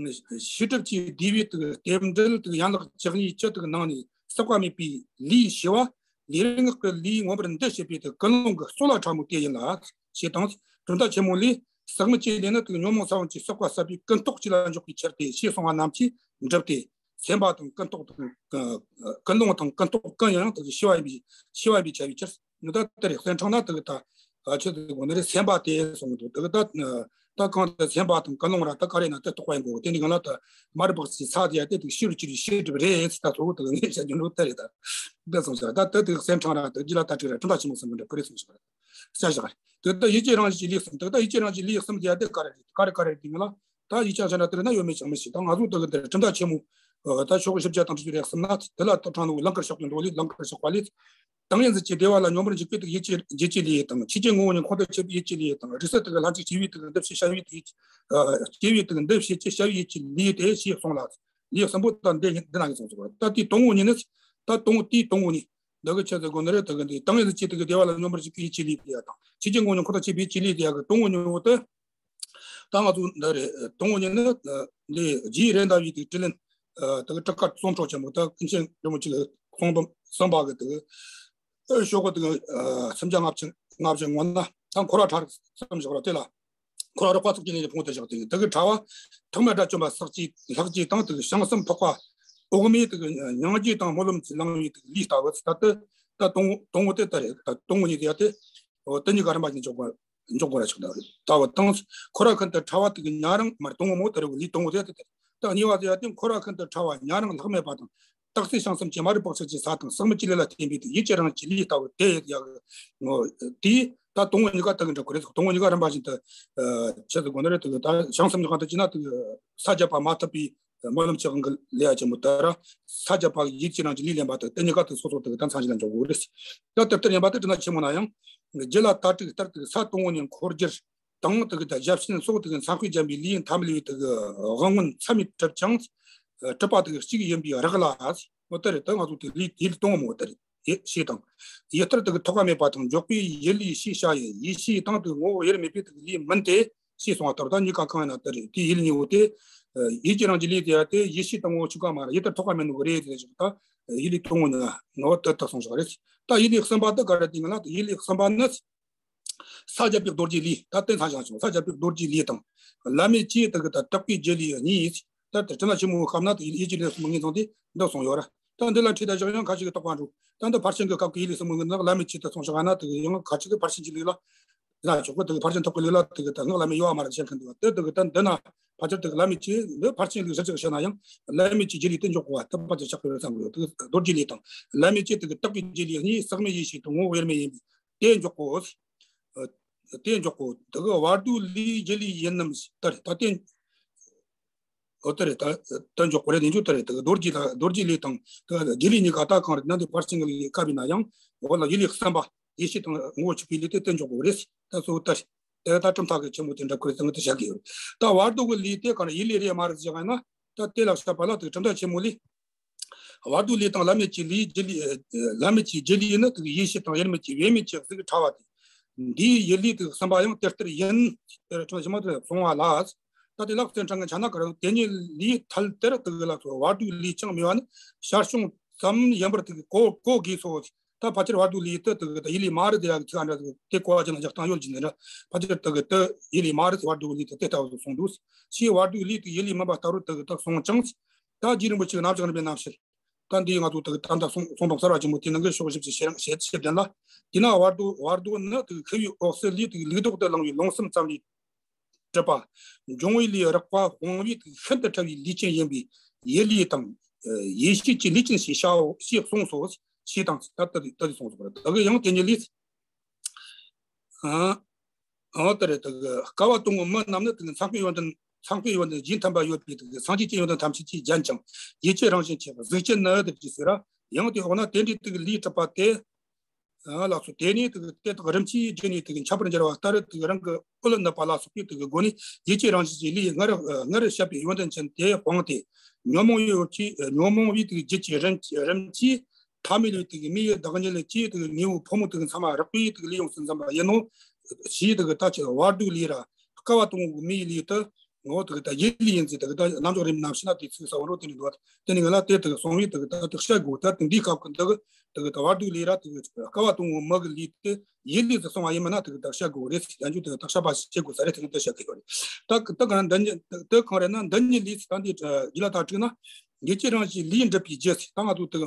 ནི། ཤེས་སྒྲིབ་ཀྱིས་བསྡུས་པའི་དེ་གི་རྟེན་འབྲེལ་དེ་གི་ཡན་ལག་བཅུ་གཉིས་ཀྱི་དེ་གི་ནང་ནས་ཟག་པ་མེད་པའི་ལུས་ཞི་བ། ལུས་ངག་གི་ལུས་མངོན་པར་འདུ་བྱེད་པའི་དེ་ཀུན་སློང་གི་སོ་ལ་ཕྲ་མོ་དེ་ཡིན་ལ། ཞེས་དང་། གྲུབ་མཐའ་ཆེན་མོ་ལས། ཟག་མེད་ཀྱི་ལུས་ནི་དེ་ཉོན་མོངས་ས་བོན་གྱིས་བསྲེགས་པ་ཟད་པའི་ཀུན་རྟོག་གཅིག་ལ་འཇོག་པའི་ཕྱིར་ཏེ་ཞེས་གསུངས་པ་རྣམས་ཀྱིས་འགྲུབ་སྟེ། སེམས་པ་དང་ཀུན་རྟོག་དང་། ཀུན་སློང་དང་ཀུན་རྟོག་ཀུན་ཡང་དེ་ཤེས་པ་ཡིན་པའི་ཤེས་པ་ཡིན་པའི་ཁྱབ་པའི་ཕྱིར། ནི་ད་དེ་རེད། གསེར་ཕྲེང་ན་དེ་གི་ད་ཆི་ཟེར་དགོས་ནི་རེད། སེམས་པ་དེ་གསུངས་འདུག་དེ་གི་ད་ད་གང་དེ་སེམས་པ་དང་ཀུན་སློང་ར་ད་ག་རེ་ན་དེ་རྟོགས་པ་ཡིན་དགོས། དེ་ནི་གང་ལ་ད་མ་རིག་པ་ཅན་ས་དེ་ཡ་དེ་དེ་ཤེས་རུ་གྱུར་པའི་ཤེས་སྒྲིབ་རེད། ད་གཙོ་བོ་དེ་གི་ངས་བཤད་རྒྱུ་འདུག་དེ་རེད། ད་འདི་གསུངས་ཤག་ད་དེ་དེ་གི་གསེར་ཕྲེང་ར་དེ་རྗེ་ལ་ད་དྲི་ར་གྲུབ་མཐའ་ཆེན་མོ་གསུམ་གི་འདྲ་ཁོ་རེ་གསུངས་ཤག་བྱ་བཞག་དེ་ད་ཡིད་ཀྱི་རང་བཞིན་གྱི་ལུས་གསུམ། དེ་ད་ཡིད་ཀྱི་རང་བཞིན་ལུས་གསུམ་དེ་ཡ་དེ་ག་རེ་རེད། ག་རེ་ག་རེ་རེད། དེ་ང་ལ་ད་ཡིད་ཀྱང་ཅན་ར་དེ་རེད་ན་ཡོད་མེད་ཅང་མི་ཤེས། ད་ང་ཚོ་དེ་གི་འདིར་གྲུབ་མཐའ་ཆེན་མོ་ད་ཕྱོགས་བཞི་བརྒྱ་དང་དྲུག་ཅུ་རེ་གསུམ་ན་དེ་ལ་ད་ཕྲེང་ནོ་ལང་ཀར་ཕྱོགས་ཀྱི་འགྲོ་ལུགས། ལང་ཀར་ཕྱོགས་པ་ལས། ཏིང་ངེ་འཛིན་གྱི་བདེ་བ་ལ་སྙོམས་པར་འཇུག་པའི་དེ་ཡིད་ཀྱི་ཡིད་ཀྱི་ལུས་དང་། ཆོས་ཀྱི་ངོ་བོ་ཉིད་ཁོང་དུ་ཆུད་པའི་ཡིད་ཀྱི་ལུས་དང་། རིགས་གསུམ་དེ་གི་ལྷན་ཅིག་སྐྱེས་པའི་དེ་གི་འདུ་བྱེད་བྱ་བའི་དེ་ཡིད། སྐྱེས་པའི་དེ་གི་འདུ་བྱེད་ཀྱི་བྱ་བའི་ཡིད་ཀྱི་ལུས་དེ་ཞེས་གསུངས་ལ། ལུས་གསུམ་པོ་ད་འདི་འདི་ན་གི་གསུངས་སོ། ད་དེའི་དང་པོ་ཉིད་ནི། ད་དང་པོ་དེའི་དང་པོ་ཉིད། འདི་གི་ཆི་ཟེར་དགོས་ནི་རེད། དེ་གི་འདི་ཏིང་ངེ་འཛིན་གྱི་དེ་གི་བདེ་བ་ལ་སྙོམས་པར་འཇུག་པའི་ཡིད་ཀྱི་ལུས་དེ་ཡ་དང་། ཆོས་ཀྱི་ངོ་བོ་ཉིད་ཁོང་དུ་ཆུད་པའི་ཡིད་ཀྱི་ལུས་དེ་ཡ་གི་དང་པོ་ཉིད་པོ་དེ། ད་ང་ཚོ་འདི་རེད། དང་པོ་ཉིད་ནི་འདི་རྗེ་རེད་མདའ་བའི་དེ་དྲིས་ལན། དེ་གི་གྲགས་ཁ་རྩོམ་འཕྲོ་ཆེན་པོ་ད་ཀུན་མཁྱེན་རིན་པོ་ཆེ་གི་གསུང་འབུམ་གསུམ་པ་གི་དེ་གི་ཤོག་གུ་དེ་གི་སུམ་བརྒྱ་ལྔ་བཅུ་ལྔ་བཅུ་ངོ་ན་ད་འཁོར་བ་ཕྲ་རགས་ཙམ་ཞིག་ར་དེ་ལ། འཁོར་བ་རགས་པ་ཚོགས་ཀྱི་གནས་ནས་ཕུང་དུ་བཞག་སྟེ། དེ་གི་ཕྲ་བ་ཐེག་དམན་དགྲ་བཅོམ་པ་ཟག་བཅས་ལྷག་བཅས་དང་དེ་གི་བྱང་སེམས་འཕགས་པ་འོག་མའི་དེ་གི་མྱང་འགྱུར་དང་སྨོན་ལམ་གྱིས་བླང་བའི་དེ་གི་ལུས་ལྟ་བུ། ད་དེ་ད་དང་པོ་དང་པོ་དེ་ད་རེད། ད་དང་པོ་ཉིད་དེ་ཡ་དེ་འོ་དེ་གཉིས་ཀ་རིམ་པ་བཞིན་འཇོག་པ། འཇོག་དགོས་ར་ཆགས་འདུག་ལྟ་བུ་དང་། འཁོར་བ་ཤིན་ཏུ་ཕྲ་བ་དེ་གི་ཉ་རིང་མར་དང་པོ་མོ་དེ་རེད། ལུས་དང་པོ་དེ་དེ་དེ་ད་གཉིས་པ་དེ་ཡ་དེ་འཁོར་བ་ཤིན་ཏུ་ཕྲ་བ་ཉ་རིང་ལྷག་མེད་པ་དང་། རྟག་གཅིག་བྱང་སེམས་ཀྱི་མ་རིག་པ་ཚུལ་གྱི་ས་དང་། ཟག་མེད་ཀྱི་ལས་ལ་བརྟེན་པའི་དེ་ཡིད་ཀྱི་རང་བཞིན་གྱི་ལུས་ལྟ་བུ་དེ་ཡི་ཡག་ངོ་། དེ་ད་དང་པོ་གཉིས་ཀ་དེ་གི་འགྲིག་གི་རེད། དང་པོ་གཉིས་ཀ་རིམ་པ་བཞིན་དུ་ཆི་ཟེར་དགོས་ནི་རེད། དེ་གི་ད་བྱང་སེམས་ཀྱི་སྒང་དུ་ཅི་ན་དེ་གི་ས་བརྒྱད་པ་མ་ཐུབ་པའི་སྨོན་ལམ་གྱི་དབང་གིས་ལས་ཡ་ཆེན་མོ་དེ་ར། ས་བརྒྱད་པ་ཡིད་ཀྱི་རང་བཞིན་ལུས་ལེན་པ་དེ་དེ་གཉིས་ཀ་དེ་སོ་སོ་དེ་གི་ད་མཚན་གཞི་ལ་འཇོག་དགོས་རེད། ད་དེ་ལྟར་ཡིན་པ་དེ་དྲི་ན་ཆི་མོ་ན་ཡང་། རྗེ་ལ་ད་དྲུག་ལྟར་དེ་གི་ས་དང་པོ་ནས་འཁོར་རྒྱུར་དང་དེ་གི་ད་བརྒྱ་བྱིན་སོགས་དེ་གི་མཚན་དཔེས་བརྒྱན་པའི་ལུས་ཐམས་ལུས་དེ་གི་དབང་མངོན་མཚམས་མེད་གྲུབ་ཀྱང་། གྲུབ་པ་དེ་གི་གཅིག་ཡིན་པའི་རག་ལས། འོ་དེ་རེད། ད་ང་ཚོ་དེ་ལུས་དེ་ལུས་དང་པོ་མོ་དེ་རེད། ཡེ་ཤེས་དང་། ཡེ་ལྟར་དེ་གི་ཐོགས་པ་མེད་པ་དང་འཇོག་པའི་ཡུལ་ལུས་ཞེས་བྱ་ཡི་ཡེ་ཤེས་དང་དེ་གི་ངོ་བོ་དབྱེར་མེད་པའི་དེ་གི་ལུས་མིན་ཏེ། ཞེས་གསུངས་པ་ལྟར་ད་གཉིས་ཀ་གང་ཡིན་ན་དེ་རེད། དེའི་ཡུལ་གཉིས་པོ་དེ། ཡིད་ཀྱི་རང་བཞིན་ལུས་དེ་ཡ་དེ་ཡེ་ཤེས་དང་ངོ་བོ་གཅིག་པ་མ་རེད། ཡེ་ལྟར་ཐོགས་པ་མེད་ནོ་གི་རེད་དེ་ཞིག་ད་ཡུལ་ལུས་དང་པོ་ནི་ངོ་བོ་དེ་ལྟར་གསུངས་བཞག་རེད། ད་ཡུལ་ལུས་གསུམ་པ་དེ་ག་རེ་དེ་ཡིན་ན། ད་ཡུལ་ལུས་གསུམ་པ་ནི། ས་བརྒྱད་པའི་རྡོ་རྗེ་ལུས། ད་དེ་མཚན་བྱང་ཆུང་ས་བརྒྱད་པའི་རྡོ་རྗེ་ལུས་དང་། བླ་མེད་བཅས་དེ་གི་ད་དག་པའི་རྒྱུ་ལུས་གཉིས། ད་དེ་དྲི་ན་ཆེན་མོའི་སྐབས་ན་དེ་ཡུལ་གྱི་ལུས་གསུམ་ངོས་བཟུང་སྟེ་འདི་གསུངས་ཡོད་ར། ད་འདི་ལ་འཁྲིད་ད་བཞག་ཡང་ཁ་ཅིག་གི་རྟོགས་པ་འགྲོ། ད་འདི་ཕར་ཕྱིན་གྱི་སྐབས་ཀྱི་ཡུལ་ལུས་གསུམ་ངོས་ན་བླ་མེད་བཅས་དེ་གསུངས་བཞག་ན་དེ་གི་ཡང་ཁ་ཅིག་གི་ཕར་ཕྱིན་གྱི་ལུགས་ལ། ལ་ཆོག་གི། དེ་གི་ཕར་ཕྱིན་ཐོབ་གི་ལུགས་ལ་དེ་གི་ད་སྔགས་བླ་མེད་ཡོད་བ་མ་རེད་བཤད་མཁན་འདུག་བ། དེ་དེ་གི་ད་འདི་ན་ཕལ་ཆེར་དེ་གི་བླ་མེད་ཀྱི་འདི་ཕར་ཕྱིན་ལུགས་གཞིར་བཞག་བཤད་ན་ཡང་བླ་མེད་ཀྱི་རྒྱུ་ལུས་དེ་འཇོག་དགོས་བ། དེ་ཕལ་ཆེར་ཆགས་ཀྱི་རེད་བསམ་གི་ཡོད། དེ་གི་རྡོ་རྗེ་ལུས་དང་བླ་མེད་ཀྱི་དེ་གི་དག་པའི་རྒྱུ་ལུས་གཉིས་ཟག་མེད་ཡེ་ཤེས་དང་ངོ་བོ་དབྱེར་མེད་ཡིན་པས་དེ་འཇོག་དགོས། དེ་འཇོག་གོ། དེ་གི་བར་དོའི་ལུས་རྒྱུ་ལུས་ཡིན་ནམ་ལྟར་ད་དེ། འོ་དེ་རེད། ད་དེ་འཇོག་གོ་རེད། དེ་འཇོག་དེ་རེད། དེ་གི་རྡོ་རྗེ་ལ་རྡོ་རྗེ་ལུས་དང་དེ་གི་རྒྱུ་ལུས་གཉིས་ཀ་ད་གང་རེད་ན། འདི་ཕར་ཕྱིན་གྱི་ལུགས་སྐབས་ཡིན་ན་ཡང་འོ་ལ་ཡུལ་ལུས་གསུམ་པ་ཡེ་ཤེས་དང་ངོ་བོ་གཅིག་པའི་ལུས་དེ་དེ་འཇོག་གོ་རེད། ད་གཙོ་བོ་དེ་རེད། དེ་ད་གྲུབ་མཐའ་གི་ཆེན་མོ་དེ་འདྲ་ཁོ་རེ་ཚང་དུ་བཞག་གི་ཡོད། ད་བར་དོ་གི་ལུས་དེ་གང་རེད། ཡུལ་ལུས་རེད་མ་རེད་ཟེར་ཡང་ན། ད་དེ་ལ་བཤད་པ་ལ་དེ་གྲུབ་མཐའ་ཆེན་མོ་ལས། བར་དོའི་ལུས་དང་བླ་མེད་ཀྱི་ལུས་རྒྱུ་ལུས། བླ་མེད་ཀྱི་རྒྱུ་ལུས་ནི་དེ་གི་ཡེ་ཤེས་དང་དབྱེར་མེད་ཀྱི་དབྱེར་མེད་ཀྱི་གཟུགས་ཕྲ་བ་སྟེ། འདིའི་ཡུལ་ལུས་དེ་གི་གསུམ་པ་ཡང་དེ་ལྟར་ཡིན། དེ་ལ་ཆུང་ཞིང་མ་དེ་གསུང་བ་ལ། ད་དེ་ལ་གསེར་ཕྲེང་གི་ཆ་ན་ག་རེ་དེ་ཉིད་ལུས་ཐལ་དེར་དེ་གི་ལ་སོགས་བར་དོའི་ལུས་ཀྱང་མེད་པ་ནི་ཞར་བྱུང་ཙམ་ཡིན་པར་དེ་གི་གོ་གོ་དགོས་སོ། ད་ཕལ་ཆེར་བར་དོའི་ལུས་དེ་དེ་གི་ད་ཡིད་ལུས་མ་རིག་དེ་ཡ་གི་ཚིག་འདྲ་དེ་གོ་བ་ཅན་ལ་འཇོག་སྟངས་ཡོད་ཀྱི་འདི་འདྲ། ཕལ་ཆེར་དེ་གི་ད་ཡིད་ལུས་མ་རིག་བར་དོའི་ལུས་དེ་དེ་ལྟ་བུ་གསུངས་འདུག། ཕྱིས་བར་དོའི་ལུས་དེ་ཡིད་ལུས་མིན་པ་ལྟ་བུར་དེ་གི་ད་གསུངས་ཀྱང་། ད་རྗེ་རིན་པོ་ཆེ་གི་རྣམ་གཞག་རིམ་པའི་རྣམ་བཤད། ད་འདི་ང་ཚོ་དེ་གི་ད་ལྟ་གསུང་གསུང་དང་གསར་བ་ཆེན་མོ་དེ་ནང་གི་ཕྱོགས་བཞི་བཅུ་ཞེ་རིང་ཞེ་བཅུ་བདུན་ལ། དེས་ན་བར་དོ་བར་དོ་ནི་དེ་གི་ཁུ་བའི་འོད་གསལ་ལུས་དེ་གི་ལུགས་ལྡོག་ཏུ་བླང་བའི་ལུང་གསུམ་ཙམ་ལས་གྲུབ་པ། འབྱུང་བའི་ལུས་རགས་པ་སྤོང་བའི་ཤིན་ཏུ་ཕྲ་བའི་ལུས་ཅན་ཡིན་པས་ཡིད་ལུས་དང་། ཡེ་ཤེས་ཀྱི་ལུས་ཅན་ཞེས་བྱའོ་ཞེས་གསུངས་སོ། ཞེས་དང་ད་ལྟ་ད་ལྟ་གསུངས་སོ། ད་གི་ཡང་དེ་ཉིད་ལས། ཨ་ཨ་ད་རེ་ད་གི་སྐལ་བ་དང་པོའི་མི་རྣམས་ནི་ད་གི་མཚན་དཔེའི་ཡོན་ཏན་མཚན་དཔེའི་ཡོན་ཏན་རྗེས་མཐུན་པ་ཡོད་པའི་ད་གི་སངས་རྒྱས་ཀྱི་ཡོན་ཏན་ཐམས་ཅད་ཀྱིས་བརྒྱན་ཅིང་ཡིད་ཀྱི་རང་བཞིན་གྱི་གཟུགས་ཅན་ནི་དེ་ཅི་ཟེར་ར། ཡང་དེ་འོག་ན་དེ་འདྲའི་ད་གི་ལུས་གྲུབ་པ་དེ། ལགས་སོ། དེ་ནས་དེ་དེ་དག་རིམ་གྱིས་རྒྱུད་ནས་དེ་འཆད་པར་འགྱུར་བ་ལྟར་དེ་རང་གི་ཨོལ་ནི་པ་ལ་སོགས་པའི་དེ་སྒོ་ནས་ཡིད་ཀྱི་རང་བཞིན་གྱི་ལུས་སྔར་སྔར་བཤད་པའི་ཡོན་ཏན་ཅན་དེ་སྤངས་ཏེ། ཉོན་མོངས་པའི་ཡུལ་གྱི་ཉོན་མོངས་པའི་དེ་རྒྱུད་ཀྱི་རིམ་རིམ་གྱིས་ཐ་མལ་པའི་དེ་མི་ཡི་བདག་ཉིད་ཀྱི་དེ་དངོས་པོ་ཕོ་མོ་དེ་ཚང་མ་རགས་པའི་དེ་ལུས་ཡོངས་སུ་འཛིན་པ་ཡིན་ནོ། ཞེས་དེ་ད་ཆ་བར་དོའི་ལུས་ར་སྐལ་བ་དང་པོའི་མིའི་ལུས་དེ། ངོ་། དེ་གི་ད་ཡིད་ལུས་ཡིན་ཟེར། དེ་གི་ད་རྣམ་འཇོག་རིམ་རྣམ་བཤད་ན་དེ་ཚིག་ས་བོ་རོ་དེ་ནི་འདུག། དེ་ནི་ང་ལ་དེ་དེ་གི་གསུང་བའི་དེ་གི་ད་དེ་བཤད་དགོས། ད་དེ་འདིའི་སྐབས་ཀྱི་འདི་གི་དེ་གི་ད་བར་དོའི་ལུས་ར་དེ་གི་སྐལ་བ་དང་པོའི་མི་གི་ལུས་དེ་ཡིད་ལུས་ཟེར་གསུང་བ་ཡིན་མིན་ན་དེ་གི་ད་བཤད་དགོས་རེད་ཟེར། ཡང་རྒྱུ་དེ་གི་ད་བཤད་པ་བཤད་དགོས་ས་རེད། དེ་ནི་དེ་བཤད་གི་ཡོད་རེད། ད་ད་གང་འདི་ཉིད་དེ་གང་རེད་ན། འདི་ཉིད་ལས་ད་འདི་རྒྱུད་ལ་ད་དྲུག་ན། ཡིད་ཀྱི་རང་བཞིན་ལུས་འགྲུབ་པའི་རྒྱུ་ཟེར། ད་ང་ཚོ་དེ་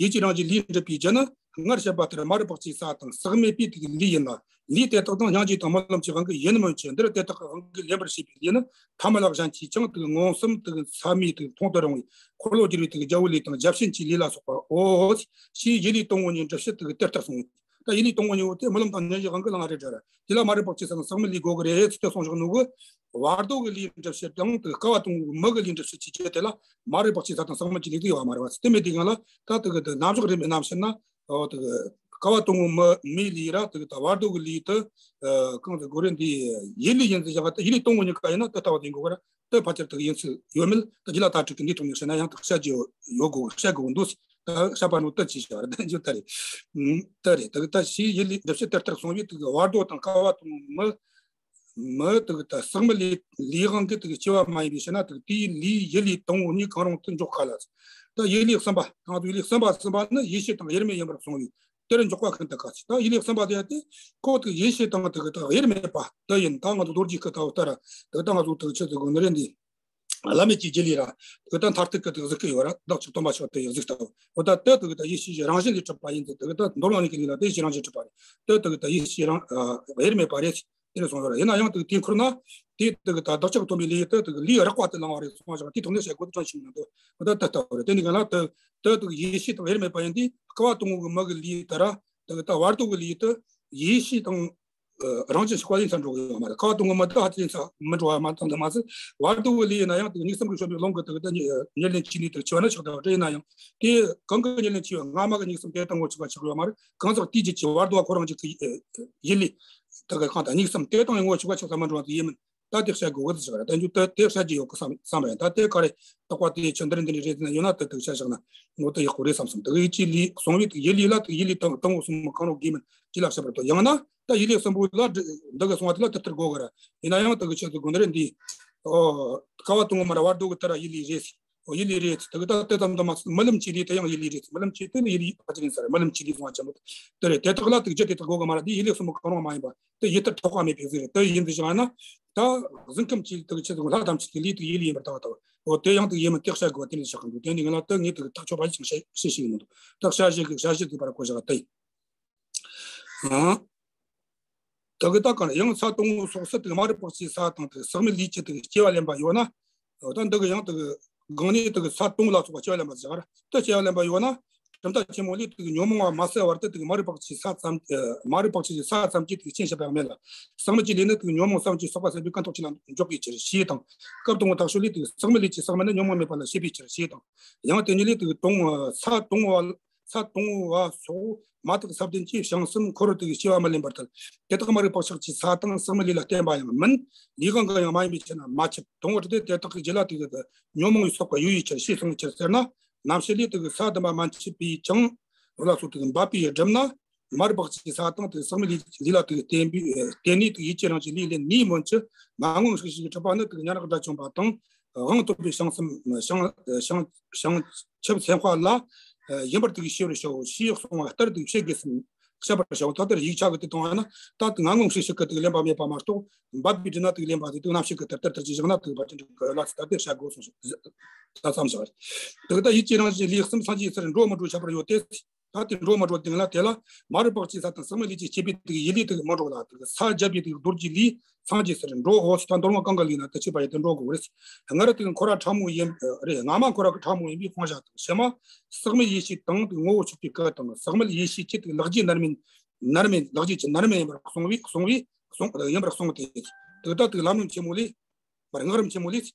ཡིད་ཀྱི་རང་བཞིན་ལུས་འགྲུབ་པའི་རྒྱུ་ནི། སྔར་བཤད་པ་ལྟར་མ་རིག་པ་ཅན་ས་དང་ཟག་མེད་པའི་དེ་གི་ལུས་ཡིན་ལ། ལུས་དེ་དག་དང་སྙིང་རྗེ་དང་སྨོན་ལམ་གྱི་དབང་གིས་ཡིན་མོད་ཀྱི། འདིར་དེ་དག་གི་དབང་གིས་ལེན་པར་བྱེད་པའི་ལུས་ནི་ཐ་མལ་གཞན་གྱིས་ཀྱང་དེ་གི་མངོན་སུམ་དེ་གི་ཚད་མས་དེ་གི་མཐོང་དུ་རུང་བའི་འཁོར་ལོ་བསྒྱུར་བའི་དེ་གི་རྒྱལ་པོ་ལུས་དང་བརྒྱ་བྱིན་གྱི་ལུས་ལ་སོགས་པའོ། ཞེས་ཡིད་ལུས་དང་པོ་གཉིས་འགྲུབ་བྱེད་དེ་གི་དེ་ལྟར་གསུངས། ད་ཡིད་ལུས་དང་པོ་གཉིས་པོ་དེ་སྨོན་ལམ་དང་སྙིང་རྗེའི་དབང་གིས་བླངས་རེད་འདྲ་ར། དེ་ལ་མ་རིག་པ་ཅན་ས་དང་ཟག་མེད་ལུས་དགོས་གི་རེད་ཟེར་ཏེ་གསུངས་བཞག་ནོ་གི། བར་དོ་གི་ལུས་འགྲུབ་བྱེད་དང་དེ་སྐལ་བ་དང་པོའི་མི་གི་ལུས་འགྲུབ་བྱེད་ཀྱི་རྒྱུ་དེ་ལ་མ་རིག་པ་ཅན་ས་དང་ཟག་མེད་ཀྱི་ལུས་དེ་ཡོད་མ་རེད་བ། དེ་མེད་དུས་སྒང་ལ་ད་དེ་གི་དེ་རྣམ་འཇོག་རིམ་པའི་རྣམ་བཤད་ན། འོ་དེ་གི་སྐལ་བ་དང་པོའི་མི་མིའི་ལུས་ར་དེ་གི་ད་བར་དོ་གི་ལུས་དེ་གང་དུ་དགོས་རེད། འདི་ཡིད་ལུས་ཡིན་ཟེར་བཞག་པ་དེ་ཡིད་ལུས་དང་པོ་གཉིས་ཀ་ཡིན་ན་དེ་ལྟ་བུ་དེ་དགོས་གི་ར། དེ་ཕལ་ཆེར་དེ་གི་ཡིན་ཚུལ་ཡོད་མེད་ད་རྒྱུད་ལ་ད་དྲུག་གི་འདིའི་ཐོག་ནས་བཤད་ན་ཡང་དེ་བཤད་རྒྱུ་ཡོད་དགོས། བཤད་དགོས་འདུག། ད་བཤད་པ་ནོ་དེ་ཅི་བྱ་ར། དེ་འཇུ་ད་རེད། ཨུམ། ད་རེད། དེ་གི་ད་ཞེས་ཡིད་ལུས་འགྲུབ་བྱེད་དེ་ལྟར་གསུངས་པའི་དེ་གི་བར་དོ་དང་སྐལ་བ་དང་པོའི་མི། མི་དེ་གི་ད་ཟག་མེད་ལུས་ལུས་དབང་གིས་དེ་གི་སྐྱེ་བ་མ་ཡིན་པའི་ཕྱིར་ན་དེ་གི་དེའི་ལུས་ཡིད་ལུས་དང་པོ་གཉིས་གང་རུང་དུ་འཇོག་ག་ལ། ད་ཡིད་ལུས་གསུམ་པ། ང་ཚོ་ཡིད་ལུས་གསུམ་པ་གསུམ་པ་ནི་ཡེ་ཤེས་དང་དབྱེར་མེད་ཡིན་པར་གསུངས་ཡོད། དེར་འཇོག་པ་ཤིན་ཏུ་དཀའ་ཟེར། ད་ཡིད་ལུས་གསུམ་པ་དེ་ཡང་དེ་ཁོ་དེ་ཡེ་ཤེས་དང་དེ་གི་ད་དབྱེར་མེད་པ་དེ་ཡིན། ད་ང་ཚོ་རྡོ་རྗེ་སྐུ་ལྟ་བུ་ལྟར་དེ་གི་ད་ང་ཚོ་དེ་གི་ཆེད་དུ་དགོས་ནི་རེད། འདི་ལམ་མེད་ཀྱི་རྒྱུ་ལས་ར་དེ་གི་ད་མཐར་ཐུག་གི་དེ་གི་གཟུགས་སྐུ་ཡོད་ར། བདག་ཅག་སྟོན་པ་ཆོས་དེ་གི་གཟུགས་ལྟ་བུ། འོ་ད་དེ་དེ་གི་ད་ཡེ་ཤེས་ཀྱི་རང་བཞིན་ལས་གྲུབ་པ་ཡིན་ཏེ། དེ་གི་ད་མདོ་ལམ་གཉིས་ཀྱི་ལུགས་ལ་དེ་ཡེ་ཤེས་རང་བཞིན་གྲུབ་པ་རེད། དེ་དེ་གི་ད་ཡེ་ཤེས་རང་དབྱེར་མེད་པ་རེད། དེ་ནས་སོང་ཡོད་ར། ཡིན་ན་ཡང་དེ་གི་དེ་འཁོར་ན་དེ་དེ་གི་ད་བདག་ཅག་སྟོན་པའི་ལུས་དེ་དེ་གི་ལུས་རགས་པ་དེ་བླངས་པ་རེད་གསུངས་བཞག། དེའི་ཐོག་ནས་བཤད་དགོས་དེ་ཅང་ཤེས་མི་འདུག། འོ་ད་དེ་ལྟ་བུ་རེད། དེ་ནི་གང་ལ་དེ་དེ་དེ་གི་ཡེ་ཤེས་དང་དབྱེར་མེད་པ་ཡིན་དུས་སྐལ་བ་དང་པོ་གི་མི་གི་ལུས་དེ་ར། དེ་གི་ད་བར་དོ་གི་ལུས་དེ་ཡེ་ཤེས་དང་། ཨ། རང་བཞིན་གཅིག་པ་ཡིན་ས་འགྲོ་གི་ཡོད་མ་རེད། སྐལ་བ་དང་པོ་མི་དེ་ཧ་ཅང་ཡིན་ས་མི་འགྲོ་བ་མ་ཙམ་དུ་མ་ཟད། བར་དོ་གི་ལུས་ཡིན་ན་ཡང་དེ་གི་གཉིས་གསུམ་གྱིས་བཤད་པའི་ལུང་གི་དེ་གི་ད་ཉེར་ལེན་ཆོས་ཉིད་དེ་ཆེ་བ་ནི་ཆགས་སྡང་བྲལ་ཡིན་ན་ཡང་། དེ་གང་གི་ཉེར་ལེན་ཆེ་བ་སྔ་མ་གི་གཉིས་གསུམ་དེ་དང་ངོ་ཆོད་པ་ཆགས་ཡོད་མ་རེད། གང་ཟག་དེའི་རྒྱུད་ཀྱི་བར་དོ་བ་ཁོ་རང་རྒྱུད་ཀྱི་ཡིད་ལུས་དེ་གི་གང་དང་གཉིས་གསུམ་དེ་དང་ངོ་ཆོད་པ་ཆགས་ས་མི་འགྲོ་བ་དེ་ཡིན་མིན། ད་དེ་བཤད་དགོས་གི་ཟེར་བ་རེད། ད་འཇུ་ད་དེ་བཤད་རྒྱུ་ཡོད་གི་བསམ་བསམ་པ་ཡིན། ད་དེ་ག་རེ་དོགས་པ་དེ་ཆོས་འདིར་འདི་ནས་རེད་ཟེར་ན་ཡོད་ན་ད་དེ་བཤད་བཞག་ན་ངོ་ད་ཡག་པོ་རེད་བསམ་སོང་། ད་ཡིད་ཀྱི་ལུས་གསུང་བའི་ད་ཡིད་ལུས་ལ་ད་ཡིད་ལུས་དང་དང་པོ་གསུམ་གང་རུང་དགོས་མིན་ཅི་ལ་བཤད་པར་དོ། ཡང་ན་ད་ཡིད་ལུས་གསུམ་པོ་ལ་འདི་གི་གསུང་བ་དེ་ལ་དེ་ལྟར་དགོས་གི་རེད། ཡིན་ན་ཡང་ད་གི་ཆོས་དེ་དགོས་འདི་རེད། འདི་ཨོ་སྐལ་བ་དང་པོ་མ་ར་བར་དོ་གི་ད་ར་ཡིད་ལུས་རེད། ཨོ་ཡིད་ལུས་རེད། དེ་གི་ད་དེ་ཙམ་དུ་མ་ཟད་རྨི་ལམ་གྱི་ལུས་དེ་ཡང་ཡིད་ལུས་རེད། རྨི་ལམ་གྱི་དེ་ནི་ཡིད་ལུས་ཕལ་ཆེར་ཡིན་ས་རེད། རྨི་ལམ་གྱི་ལུས་གསུང་བ་ཆེན་པོ་དེ་རེད། དེ་དག་ལ་དེ་རྒྱུ་དེ་དག་དགོས་གི་མ་རེད། དེ་ཡིད་ལུས་གསུམ་པོ་གང་རུང་མ་ཡིན་པ་དེ་ཡིད་དུ་འཕྲོག་པ་མེད་པའི་གཟུགས་རེད། དེ་ཡིན་དུ་བཞག་ན་ད་གཟུགས་ཁམས་ཀྱི་དག་ཆེད་དུ་ལྷ་ཐམས་ཅད་ཀྱི་ལུས་དུ་ཡིད་ལུས་ཡིན་པར་ལྟ་བ་དང་། འོ་དེ་ཡང་དུ་ཡིད་མི་དེ་བཤད་དགོས་པ་དེ་ནི་བཞག་གི་འདུག། དེ་ནི་ང་ལ་དེ་ངས་དེ་ཐག་ཆོད་པ་ཞིག་བཤད་བཤད་ཤེས་ཀྱི་མི་འདུག། ད་བཤད་ཤེས་ཀྱི་བཤད་ཤེས་དུ་བར་གོ་བཞག་དེ། ཨང་། དེ་གི་ད་གང་ཡང་ས་དང་པོ་སོགས་སུ་དེ་མ་རིག་པ་ཅན་ས་དང་དེ་ཟག་མེད་ལུས་ཀྱི་དེ་སྐྱེ་བ་ལེན་པ་ཡོད་ན། འོ་ད་འདི་གི་ཡང་དེ་གི་གང་ནས་དེ་གི་ས་དང་པོ་ལ་སོགས་པ་སྐྱེ་བ་ལེན་པ་ཟེར་བར་དེ་སྐྱེ་བ་ལེན་པ་ཡོད་ན། གྲུབ་མཐའ་ཆེན་མོ་ལས་དེ་གི་ཉོན་མོངས་པ་མ་བསལ་བར་དུ་དེ་གི་མ་རིག་པ་ཅན་ས་ཙམ་མ་རིག་པ་ཅན་ས་ཙམ་གྱིས་དེ་གི་རྐྱེན་བྱེད་པ་ཡང་མེད་ལ། ཟག་མེད་ཀྱི་ལུས་ནི་དེ་གི་ཉོན་མོངས་ས་བོན་གྱིས་གསོག་པ་ཟད་པའི་ཀུན་རྟོག་ཅན་ལ་འཇོག་པའི་ཕྱིར་ཞེས་དང་། སྐབས་དང་པོ་དག་ཤོས་ལས་དེ་གི་ཟག་མེད་ལུས་ཀྱི་ཟག་མེད་ནི་ཉོན་མོངས་མེད་པ་ལ་བྱེད་པའི་ཕྱིར་ཞེས་དང་། ཡང་དེ་ཉིད་ལས་དེ་གི་དང་པོ་ས་དང་པོ་བ། ས་དང་པོ་བ་སོགས་མ་དག་ས་བདུན་གྱིས་བྱང་སེམས་འཁོར་བར་དེ་གི་སྐྱེ་བ་མི་ལེན་པར་ཐལ། དེ་དག་མ་རིག་པ་ཆགས་ཀྱི་ས་དང་ཟག་མེད་ལུས་ལ་བརྟེན་པ་ཡང་མིན། ལུས་གང་གི་ཡང་མ་ཡིན་པའི་ཕྱིར་ན་མ་ཁྱབ། དང་པོ་དེ་དེ་དག་གི་རྒྱུད་ལ་དེ་གི་ཉོན་མོངས་ཀྱིས་གསོག་པ་ཡོད་པའི་ཕྱིར་ཞེས་གསུངས་པའི་ཕྱིར་ཟེར་ན། རྣམ་བཤད་ལས་དེ་གི་ས་བདུན་པ་མན་ཆད་པས་ཀྱང་འོ་ལ་སོགས་དེ་གི་འབད་པས་བསྒྲུབས་ན། མ་རིག་པ་ཅན་ས་དང་དེ་གི་ཟག་མེད་ལུས་ལུས་ལ་དེ་གི་བརྟེན་པའི་བརྟེན་ནས་དེ་གི་ཡིད་ཀྱི་རང་བཞིན་ལུས་ལས་ནུས་མོད་ཀྱི་མ་དངོས་ཤིག་ཤིག་གྲུབ་པ་ནི་དེ་གི་མྱ་ངན་དགྲ་བཅོམ་པ་དང་། དབང་ཐོབ་པའི་བྱང་སེམས་བྱང་བྱང་བྱང་ཆུབ་སེམས་དཔའ་ལ་ ཡིན་པར་དུ་ཤེས་པར་བྱའོ། ཞེས་གསུངས་པ་ལྟར་དུ་བྱེད་དགོས་སམ། བཤད་པར་བྱའོ། ད་ལྟར་ཡིག་ཆ་གི་དེ་མཐོང་བ་ན་ད་དུ་ང་ངོ་ཤེས་ཤིག་གི་དུ་ལེན་པ་མེད་པ་མ་གཏོགས། འབབ་པའི་དྲི་ན་དུ་ལེན་པ་དེ་དུ་ནམ་ཞིག་གི་དུ་ལྟར་ལྟར་གྱི་བཞག་ན་དུ་བ་ཅན་གྱི་ལ་ཚིག་ད་དེ་བྱ་དགོས་གསུངས་ཤིག་ད་བསམ་བཞག་དུ་ད་ཡིད་ཀྱི་རང་བཞིན་ལས་གསུམ་སངས་རྒྱས་སར་འགྲོ་མི་འགྲོ་ཁྱད་པར་ཡོད་དེ། ད་དེ་འགྲོ་མི་འགྲོ་དེ་ལ་དེ་ལ་མ་རིག་པགས་ཅན་ས་དང་ཟག་མེད་ལས་ཀྱི་སྐྱེས་པའི་དུ་ཡིད་ལས་དུ་མི་འགྲོ་ལ་དུ་ས་བརྒྱབ་པའི་དུ་རྡོ་རྗེ་ལས། སངས་རྒྱས་སར་འགྲོ་འོ་ཞེས་དང་མདོར་མ་གང་ག་ལས་ན་དུ་ཆུད་པ་ཡི་དུ་འགྲོ་དགོས་རེད། སྔར་དུ་འཁོར་བ་ཕྲ་མོ་ཡིན་རེད། སྔ་མ་འཁོར་བ་ཕྲ་མོ་ཡིན་པའི་དབང་བཞག་དང་ཕྱི་མ་ཟག་མེད་ཡེ་ཤེས་དང་དུ་ངོ་བོ་ཆགས་པའི་སྐུ་དང་ཟག་མེད་ཡེ་ཤེས་ཀྱི་དུ་ལག་རྗེས་ནར་མིན་ནར་མིན་ལག་རྗེས་ཀྱི་ནར་མིན་ཡིན་པར་གསུངས་པའི་གསུངས་པའི་གསུངས་ཡིན་པར་གསུངས་ཏེ། དུ་ད་དུ་ལམ་རིམ་ཆེན་མོ་ལས་མར་སྔགས་རིམ་ཆེན་མོ་ལས།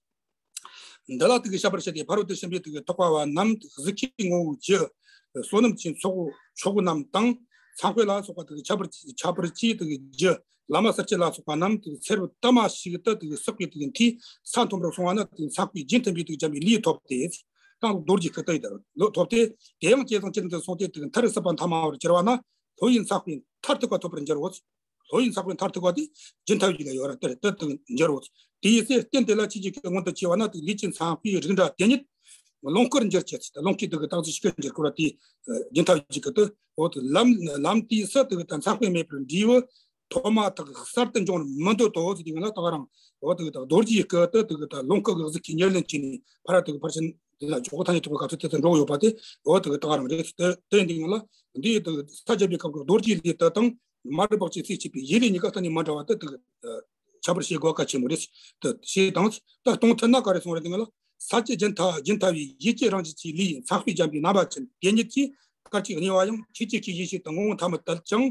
འདི་ལ་དུ་བཤད་པར་བྱ་སྟེ་ཕ་རོལ་ཏུ་ཕྱིན་པའི་དུ་ཐེག་པ་བ་རྣམས་གཟུགས་ཀྱི་ངོ་བོ་རྒྱུ། བསོད་ནམས་ཀྱི་ཚོགས་མཆོག་རྣམས་དང་། ཚངས་དཔེ་ལ་སོགས་པ་དུ་ཁྱད་པར་ཁྱད་པར་གྱི་དུ་རྒྱུ། བླ་མ་གསེར་སྐྱེམས་ལ་སོགས་པ་རྣམས་དུ་ཚེ་རབས་དུ་མ་ཞིག་ཏུ་དུ་བསགས་པའི་དུ་མཐའི་ས་མཐོན་པོར་སོང་བ་ན་དུ་ཚངས་དཔེ་རྒྱུན་མཐུན་པའི་དུ་འཇམ་པའི་ལུས་ཐོབ་སྟེ། གང་རྡོ་རྗེ་སྐུ་དུ་ཡི་དུ་ཐོབ་སྟེ། དེ་ཡང་ཇེ་བཟང་ཇེ་བཟང་དུ་སོང་སྟེ་དུ་མཐར་ཟག་པ་མཐའ་མ་བར་གྱུར་བ་ན་ལྷོ་ཡི་ཚངས་དཔེ་མཐར་ཐུག་པ་ཐོབ་པར་འགྱུར་རོ། ལྷོ་ཡི་ཚངས་དཔེ་མཐར་ཐུག་པ་དེ་རྒྱུན་མཐའ་ཡི་ལ་ཡོད་ར་དེར་དེར་དུ་འགྱུར་རོ། དེའི་ཚེ་རྟེན་དེ་ལ་ཆོས་ཀྱི་སྐུ་མངོན་དུ་བྱས་པ་ན་དེ་ལུས་ཀྱི་ཚངས་པའི་རིགས་འདྲ་དེ་ཉིད་ལོངས་སྐུར་འགྱུར་ཅེས། ལོངས་སྐུའི་དུ་གི་སྟག་གཟིག་ཤིག་འགྱུར་ཁོ་ར་དེ་རྒྱུན་མཐའ་ཡི་གི་དུ་འོ་དུ་ལམ་ལམ་དེའི་ས་དུ་གི་ད་ཚངས་དཔེ་མེད་པར་འདྲིས་བུ་ཐོག་མ་ཐག་གསར་དུ་འབྱུང་བར་མི་འདོད་དོ་ཟེར་དུས་ང་ལ་ད་ག་རང་འོ་དུ་གི་ད་རྡོ་རྗེའི་སྐུ་དུ་དུ་གི་ད་ལོངས་སྐུ་གི་གཟུགས་ཀྱི་ཉེར་ལེན་བྱས་ནས་ཕ་ར་དུ་གི་ཕར་ཕྱིན་དེ་ལ་ཇོ་བོ་ཐ་སྙད་ཐོག་གི་ག་ཚོད་དེ་ཚོ་འགྲོ་ཡོད་པ་དེ་འོ་དུ་གི་ད་ག་རང་རེད། དེ་དེ་འདི་ང་ལ་འདིའི་དུ་ས་བརྒྱབ་པའི་སྐབས་ཀྱི་རྡོ་རྗེའི་ལུས་དུ་དང་། མ་རིག་པགས་ཅན་སེམས་བསྐྱེད་པའི་ཡིད་ལས་གཉིས་ཀ་གཏན་ནས་མ་འདྲ་བ་དེ་དག་ཁྱད་པར་ཤེས་དགོས་གལ་ཆེན་མོ་རེད། དེ་ཞེས་དང་། ད་སྟོང་ཐུན་ན་ག་རེ་གསུངས་རེད། དེ་ང་ལ་ས་བཅུ་རྒྱུན་མཐའ་རྒྱུན་མཐའ་བའི་ཡིད་ཀྱི་རང་བཞིན་གྱི་ལུས་ཚངས་པས་བརྒྱན་པའི་རྣམ་པ་ཅན་དེ་ཉིད་ཀྱིས་སྐད་ཅིག་གཉིས་པ་ཡང་ཆོས་ཅན་གྱི་ཡེ་ཤེས་དང་ངོ་བོ་ཐ་མལ་དད་ཅིང་།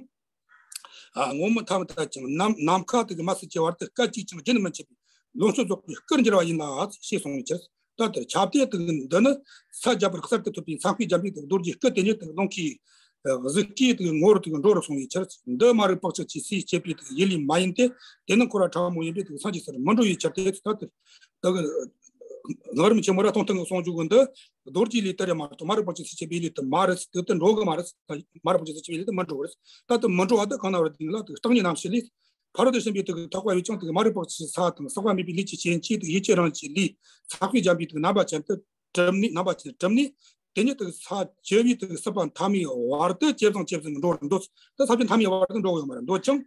ངོ་བོ་ཐ་མལ་དད་ཅིང་ནམ་ནམ་མཁའ་དེ་གི་མ་སྲིད་ཀྱི་བར་དུ་སྐད་ཅིག་ཀྱང་རྒྱུན་མི་འཆད་པའི་ལོངས་སྤྱོད་རྫོགས་པའི་སྐུར་འགྱུར་བ་ཡིན་ལ་ཞེས་གསུངས་ཀྱི། ད་ལྟར་ཁྱབ་སྟེ་དུ་འདི་ནི་ས་བརྒྱ་པར་གསར་དུ་ཐོབ་པའི་ཚངས་པས་བརྒྱན་པའི་དུ་རྡོ་རྗེ་སྐུ་དེ་ཉིད་དུ་ལོངས་སྐུའི་གཟུགས་ཀྱི་དུ་ངོ་བོར་དུ་འགྲོ་རུ་སོང་བའི་ཕྱིར། འདི་མ་རིག་པགས་ཅན་གྱི་སེམས་བསྐྱེད་པའི་དུ་ཡིད་ལས་མ་ཡིན་ཏེ། དེ་ནི་འཁོར་བ་ཕྲ་མོ་ཡིན་པས་དུ་སངས་རྒྱས་སར་མི་འགྲོ་བའི་ཕྱིར་ཏེ། ད་ལྟར་དུ་ངག་རིམ་ཆེན་མོ་ར་སྟོང་ཐུན་གྱི་གསུང་རྒྱུ་གི་འདི་རྡོ་རྗེ་ལུས་དེ་རེད་མ་གཏོགས་མ་རིག་པགས་ཅན་སེམས་བསྐྱེད་པའི་ལུས་དུ་མ་རེད། དུ་དུ་འགྲོ་གི་མ་རེད། མ་རིག་པགས་ཅན་སེམས་བསྐྱེད་པའི་ལུས་དུ་མི་འགྲོ་བ་རེད། ད་དུ་མི་འགྲོ་བ་དུ་གང་ན་བར་དུ་ལ་དུ་སྟེང་ཉིད་རྣམ་ཤེས་ལས། ཕ་རོལ་ཏུ་ཕྱིན་པའི་དུ་ཐེག་པ་ཡོད་ཀྱང་དུ་མ་རིག་པགས་ཅན་ས་དང་ཟག་པ་མེད་པའི་ལུས་ཀྱི་སྐྱེ་མཆེད་དུ་ཡིད་ཀྱི་རང་བཞིན་ལུས་ཚངས་པས་བརྒྱན་པའི་དུ་རྣམ་པ་ཅན་དུ་གྲུབ་ནས། རྣམ་པ་ཅན་གྲུབ་ནས། དེ་ཉིད་དུ་ས་བཅུ་པའི་དུ་ཟག་པ་མཐའ་མའི་བར་དུ་ཇེ་བཟང་ཇེ་བཟང་འགྲོ་བར་འདོད། ད་ས་བཅུ་མཐའ་མའི་བར་དུ་འགྲོ་གི་ཡོད་མ་རེད། འདོད་ཀྱང་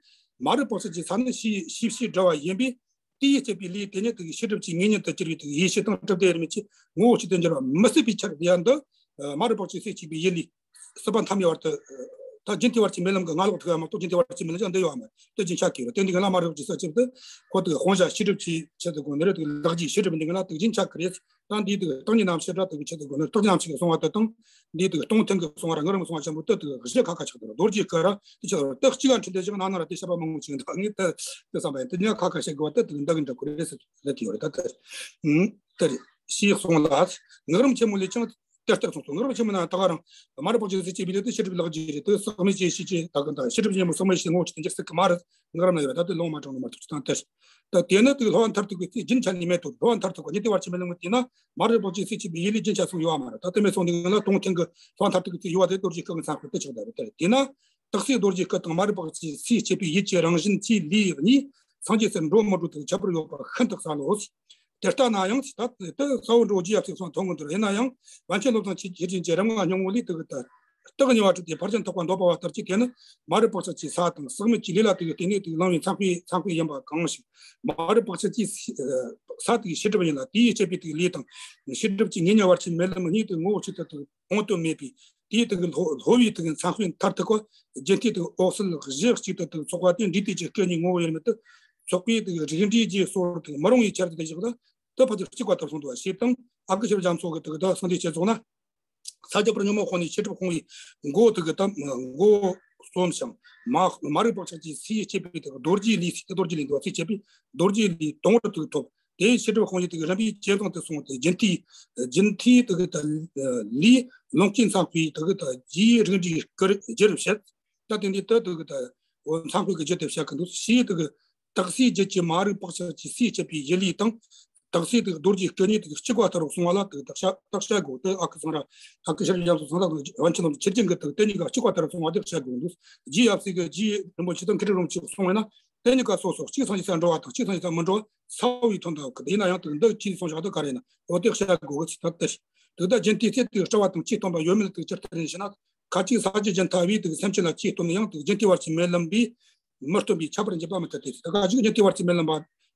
མ་རིག་པགས་ཅན་གྱི་ས་ནི་ཤེས་ཤེས་བྱའི་སྒྲིབ་པ་ཡིན་པས། དེ་ཡིས་བསྐྱེད་པའི་ལུས་དེ་ཉིད་དུ་ཤེས་སྒྲིབ་ཀྱི་ངེས་གཉེན་དུ་གྱུར་པའི་དུ་ཡེ་ཤེས་དང་གྲུབ་བདེ་དབྱེར་མེད་ཀྱི་ངོ་བོ་གཅིག་ཏུ་འགྱུར་བ་མི་སྲིད་པའི་ཕྱིར། དེ་ཡང་འདི་མ་རིག་པགས་ཅན་སེམས་བསྐྱེད་པའི་ཡིད་ལས། ཟག་པ་མཐའ་མའི་བར་དུ། ད་རྒྱུན་མཐའི་བར་གྱི་སྨོན་ལམ་གྱི་སྔ་ལོགས་ཐུག་ཡ་མ་གཏོགས་རྒྱུན་མཐའི་བར་གྱི་སྨོན་ལམ་ཅང་འདི་ཡོད་མ་རེད། དེ་རྒྱུན་ཆགས་ཀྱི་ཡོད་རེད། དེ་འདི་ག་ལ་མ་རིག་པགས་ཅན་སེམས་བསྐྱེད་དུ་ཁོ་དུ་དབང་བྱ་ཤེས་སྒྲིབ་ཀྱི་ཆེད་དུ་དགོངས་ནི་རེད། དུ་ལག་རྗེས་ཤེས་སྒྲིབ་འདི་ག་ལ་དུ་རྒྱུན་ཆགས་ཀྱི་རེད། ད་འདི་དུ་སྟོང་ཉིད་རྣམ་ཤེས་ར་དུ་ཆེད་དུ་དགོངས་ནི་སྟོང་ཉིད་རྣམ་ཤེས་ཀྱི་གསུང་བ་དུ་དང་། འདི་དུ་སྟོང་ཐུན་གྱི་གསུང་བ་ར་སྔགས་རིམ་གསུང་བ་ཆེན་པོ་དུ་དུ་གཞི་ཁ་ཁ་ཆགས་དུ་རྡོ་རྗེ་སྐུ་ར་དུ་ཆེད་དུ་དུ་གཅིག་ག་འཁྲིལ་ཏེ་བཞག་ན་ན་ར་དེ་བཤད་པ་མང་པོ་ཅིག་འདུག་ངས་དུ་དུ་བསམ་པ་ཡིན། དུ་ཉག་ཁ་ཁ་བཤད་དགོས་པ་དུ་དུ་འདི་གི་འདྲ་ཁོ་རེ་སུ་ལ་དེ་ཡོད་རེད། ད་དུ་དུ་ཞེས་གསུངས་ལ། སྔགས་རིམ་ཆེན་མོ་ལས་ཀྱང་། དེ་ལྟར་གསུངས་སོ། སྔགས་རིམ་ཆེན་མོ་ན་ད་ག་རང་མ་རིག་པགས་ཅན་སེམས་བསྐྱེད་པའི་ལུས་དེ་ཤེས་སྒྲིབ་ལག་རྗེས་རེད། དེ་ཟག་མེད་ཅན་ཤེས་བྱེད་ད་ག་ད་ཤེས་སྒྲིབ་ཉོན་མོངས་ཟག་མེད་ཤེས་ངོ་བོ་ཅན་དེ་ཟག་གི་མ་རེད། སྔགས་རིམ་ན་ཡོད་པ་ད་དེ་ལོང་མ་དྲངས་ནས་མ་ཐུག་ཅི་དང་དེར། ད་དེ་ནི་དེ་སློབ་པ་མཐར་ཐུག་གི་ཚེ་རྒྱུན་ཆད་ནས་མེད་དོ། སློབ་པ་མཐར་ཐུག་གི་ཉི་ཤུ་བར་ཆད་མེད་ལམ་དེ་ན་མ་རིག་པགས་ཅན་སེམས་བསྐྱེད་པའི་ཡིད་ལས་རྒྱུན་ཆད་སོང་ཡོད་པ་མ་རེད། ད་དེ་མེད་སོང་དེ་ང་ལ་སྟོང་ཐུན་གི་སློབ་པ་མཐར་ཐུག་གི་ཚེ་ཡོད་པ་དེ་རྡོ་རྗེ་སྐུ་གི་མཚན་དཔེ་དེ་ཆགས་བསྡད་པ་དེ་རེད། དེ་ན། རྟགས་གསལ་རྡོ་རྗེ་སྐུ་དང་མ་རིག་པགས་ཅན་སེམས་བསྐྱེད་པའི་ཡིད་ཀྱི་རང་བཞིན་གྱི་ལུས་གཉིས་སངས་རྒྱས་སར་འགྲོ་མི་འགྲོ་དེ་ཁྱད་པར་ཡོད་པ་ཤིན་ཏུ་གསལ་ལོ། དེ་ལྟ་ན་ཡང་ད་དེ་གསལ་བོ་འགྲོ་རྒྱུ་ཡབ་སྲས་སོང་མཐོང་གི་འདུག་ཡིན་ན་ཡང་པཎ་ཆེན་བློ་བཟང་ཆོས་རྒྱན་གྱི་རིམ་ལྔ་སྙིང་པོ་ལས་དེ་གི་ད་རྟགས་གཉིས་པ་གྲུབ་སྟེ་ཕར་ཕྱིན་ཐེག་པ་འདོད་པ་བ་ལྟར་གྱི་དེ་ནི་མ་རིག་པགས་ཅན་གྱི་ས་དང་ཟག་མེད་ཀྱི་ལུས་ལ་དེ་གི་དེ་ནས་དེ་གི་བླང་བའི་ཚངས་པའི་ཚངས་པའི་ཡིན་པ་གང་ཞིག་མ་རིག་པགས་ཅན་གྱི་ས་དེ་གི་ཤེས་སྒྲིབ་ཡིན་ལ་དེ་ཡིས་བསྐྱེད་པའི་དེ་གི་ལུས་དང་ཤེས་སྒྲིབ་ཀྱི་ངེས་གཉེན་བར་ཆད་མེད་ལམ་གཉིས་དེ་ངོ་བོ་གཅིག་ཏུ་དེ་གི་དབང་དུ་མེད་པའི་དེའི་དེ་གི་ལྷོ་ལྷོ་བའི་དེ་གི་མཚན་དཔེ་མཐར་ཐུག་པ་རྒྱུན་མཐའི་དེ་གི་འོད་གསལ་གཞི་གཅིག་ཏུ་དེ་གི་ཚོགས་པ་དེ་འབྲས་དུས་ཀྱི་སྐུ་གཉིས་ངོ་བོ་དབྱེར་མེད་དུ་ཚོགས་པའི་དེ་གི་རིགས་འགྲེ་རྗེས་སོར་དེ་གི་མི་རུང་བའི་ཆར་དུ་བཞག་ལ་དེ་ཕ་དེ་གཅིག་པ་ལྟར་གསུངས་འདུག་བ། ཞེས་དང་ཨ་ཀི་ཤ་ར་རྒྱ་མཚོ་གི་དེ་གི་ད་སངས་རྒྱས་ཆོས་ཚོགས་ན། ས་བརྒྱ་པར་ཉོན་མོངས་དཔུང་ནི་ཤེས་སྒྲིབ་དཔུང་བའི་མགོ་དེ་གི་ད་མགོ་གསུམ་ཞིང་མ་མ་རིག་པགས་ཅན་གྱི་སེམས་བསྐྱེད་པའི་དེ་གི་རྡོ་རྗེ་ལུས་ཟེར་ཏེ་རྡོ་རྗེ་ལུས་འདུག་བ། སེམས་བསྐྱེད་པའི་རྡོ་རྗེ་ལུས་དང་པོར་དེ་གི་ཐོབ། དེ་ཤེས་སྒྲིབ་དཔུང་ཡིས་དེ་གི་རིམ་པས་ཇེ་བཟང་དུ་སོང་སྟེ་རྒྱུན་མཐའི་རྒྱུན་མཐའི་དེ་གི་ད་ལུས་ལོངས་སྤྱོད་ཚངས་པའི་དེ་གི་ད་རྗེའི་རིགས་འགྲེའི་སྐུར་རྒྱུར་བཤད། ད་དེ་འདི་ལྟར་དེ་གི་ད་འོ་མཚན་དཔེ་གི་རྒྱུད་དེ་བཤད་གི་འདུག་ཞེས་དེ་གི་རྟགས་གསལ་རྒྱུད་ཀྱི་མ་རིག་པགས་ཅན་གྱི་སེམས་བསྐྱེད་པའི་ཡིད་ལུས་དང་། རྟགས་གསལ་དེ་གི་རྡོ་རྗེ་སྐུ་གཉིས་དེ་གི་གཅིག་པ་ལྟར་གསུངས་པ་ལ་དེ་གི་རྟགས་བཤད་རྟགས་བཤད་དགོས། དེ་ཨ་ཁུ་ཚང་ར་ཨ་ཁུ་ཤ་ར་རྒྱ་མཚོ་ཚང་ར་དང་པཎ་ཆེན་བློ་བཟང་ཆོས་རྒྱན་གྱི་དེ་གི་དེ་གཉིས་ཀ་གཅིག་པ་ལྟར་གསུངས་པ་དེ་བཤད་དགོས་འདུག་རྗེ་ཡབ་སྲས་ཀྱི་རྗེ་རིན་པོ་ཆེ་དང་མཁན་སྤྲུལ་རིན་པོ་ཆེས་གསུངས་པ་ཡིན་ན། དེ་གཉིས་ཀ་སོ་སོ་གཅིག་སངས་རྒྱས་སར་འགྲོ་བ་དང་གཅིག་སངས་རྒྱས་སར་མི་འགྲོ་བ་གསལ་བོའི་དོན་དུ་གི་དེ་ཡིན་ན་ཡང་དེ་འདི་ཅི་གསུངས་བཞག་དེ་ག་རེ་ཡིན་ན་འོ་དེ་བཤད་དགོས་གི་ཅི་ད་དེ། དེ་ད་རྒྱུན་མཐའི་ཚེ་དེ་སྤྲུལ་བ་དང་ཆོས་སྟོན་པ་ཡོད་མེད་དེ་ཇི་ལྟར་ཡིན་ཞེ་ན། ཁ་ཅིག་ས་བཅུ་རྒྱུན་མཐའ་བས་དེ་སེམས་ཅན་ལ་ཆོས་སྟོན་ན་ཡང་དེ་རྒྱུན་མཐའི་བར་གྱི་སྨོན་ལམ་པས་མི་སྟོན་པའི་ཁྱད་པར་འབྱེད་པ་མི་ཐུབ་སྟེ། ད་ག་ཅིག་རྒྱུན་མཐའི་བར་གྱི་སྨོན་ལམ་པ་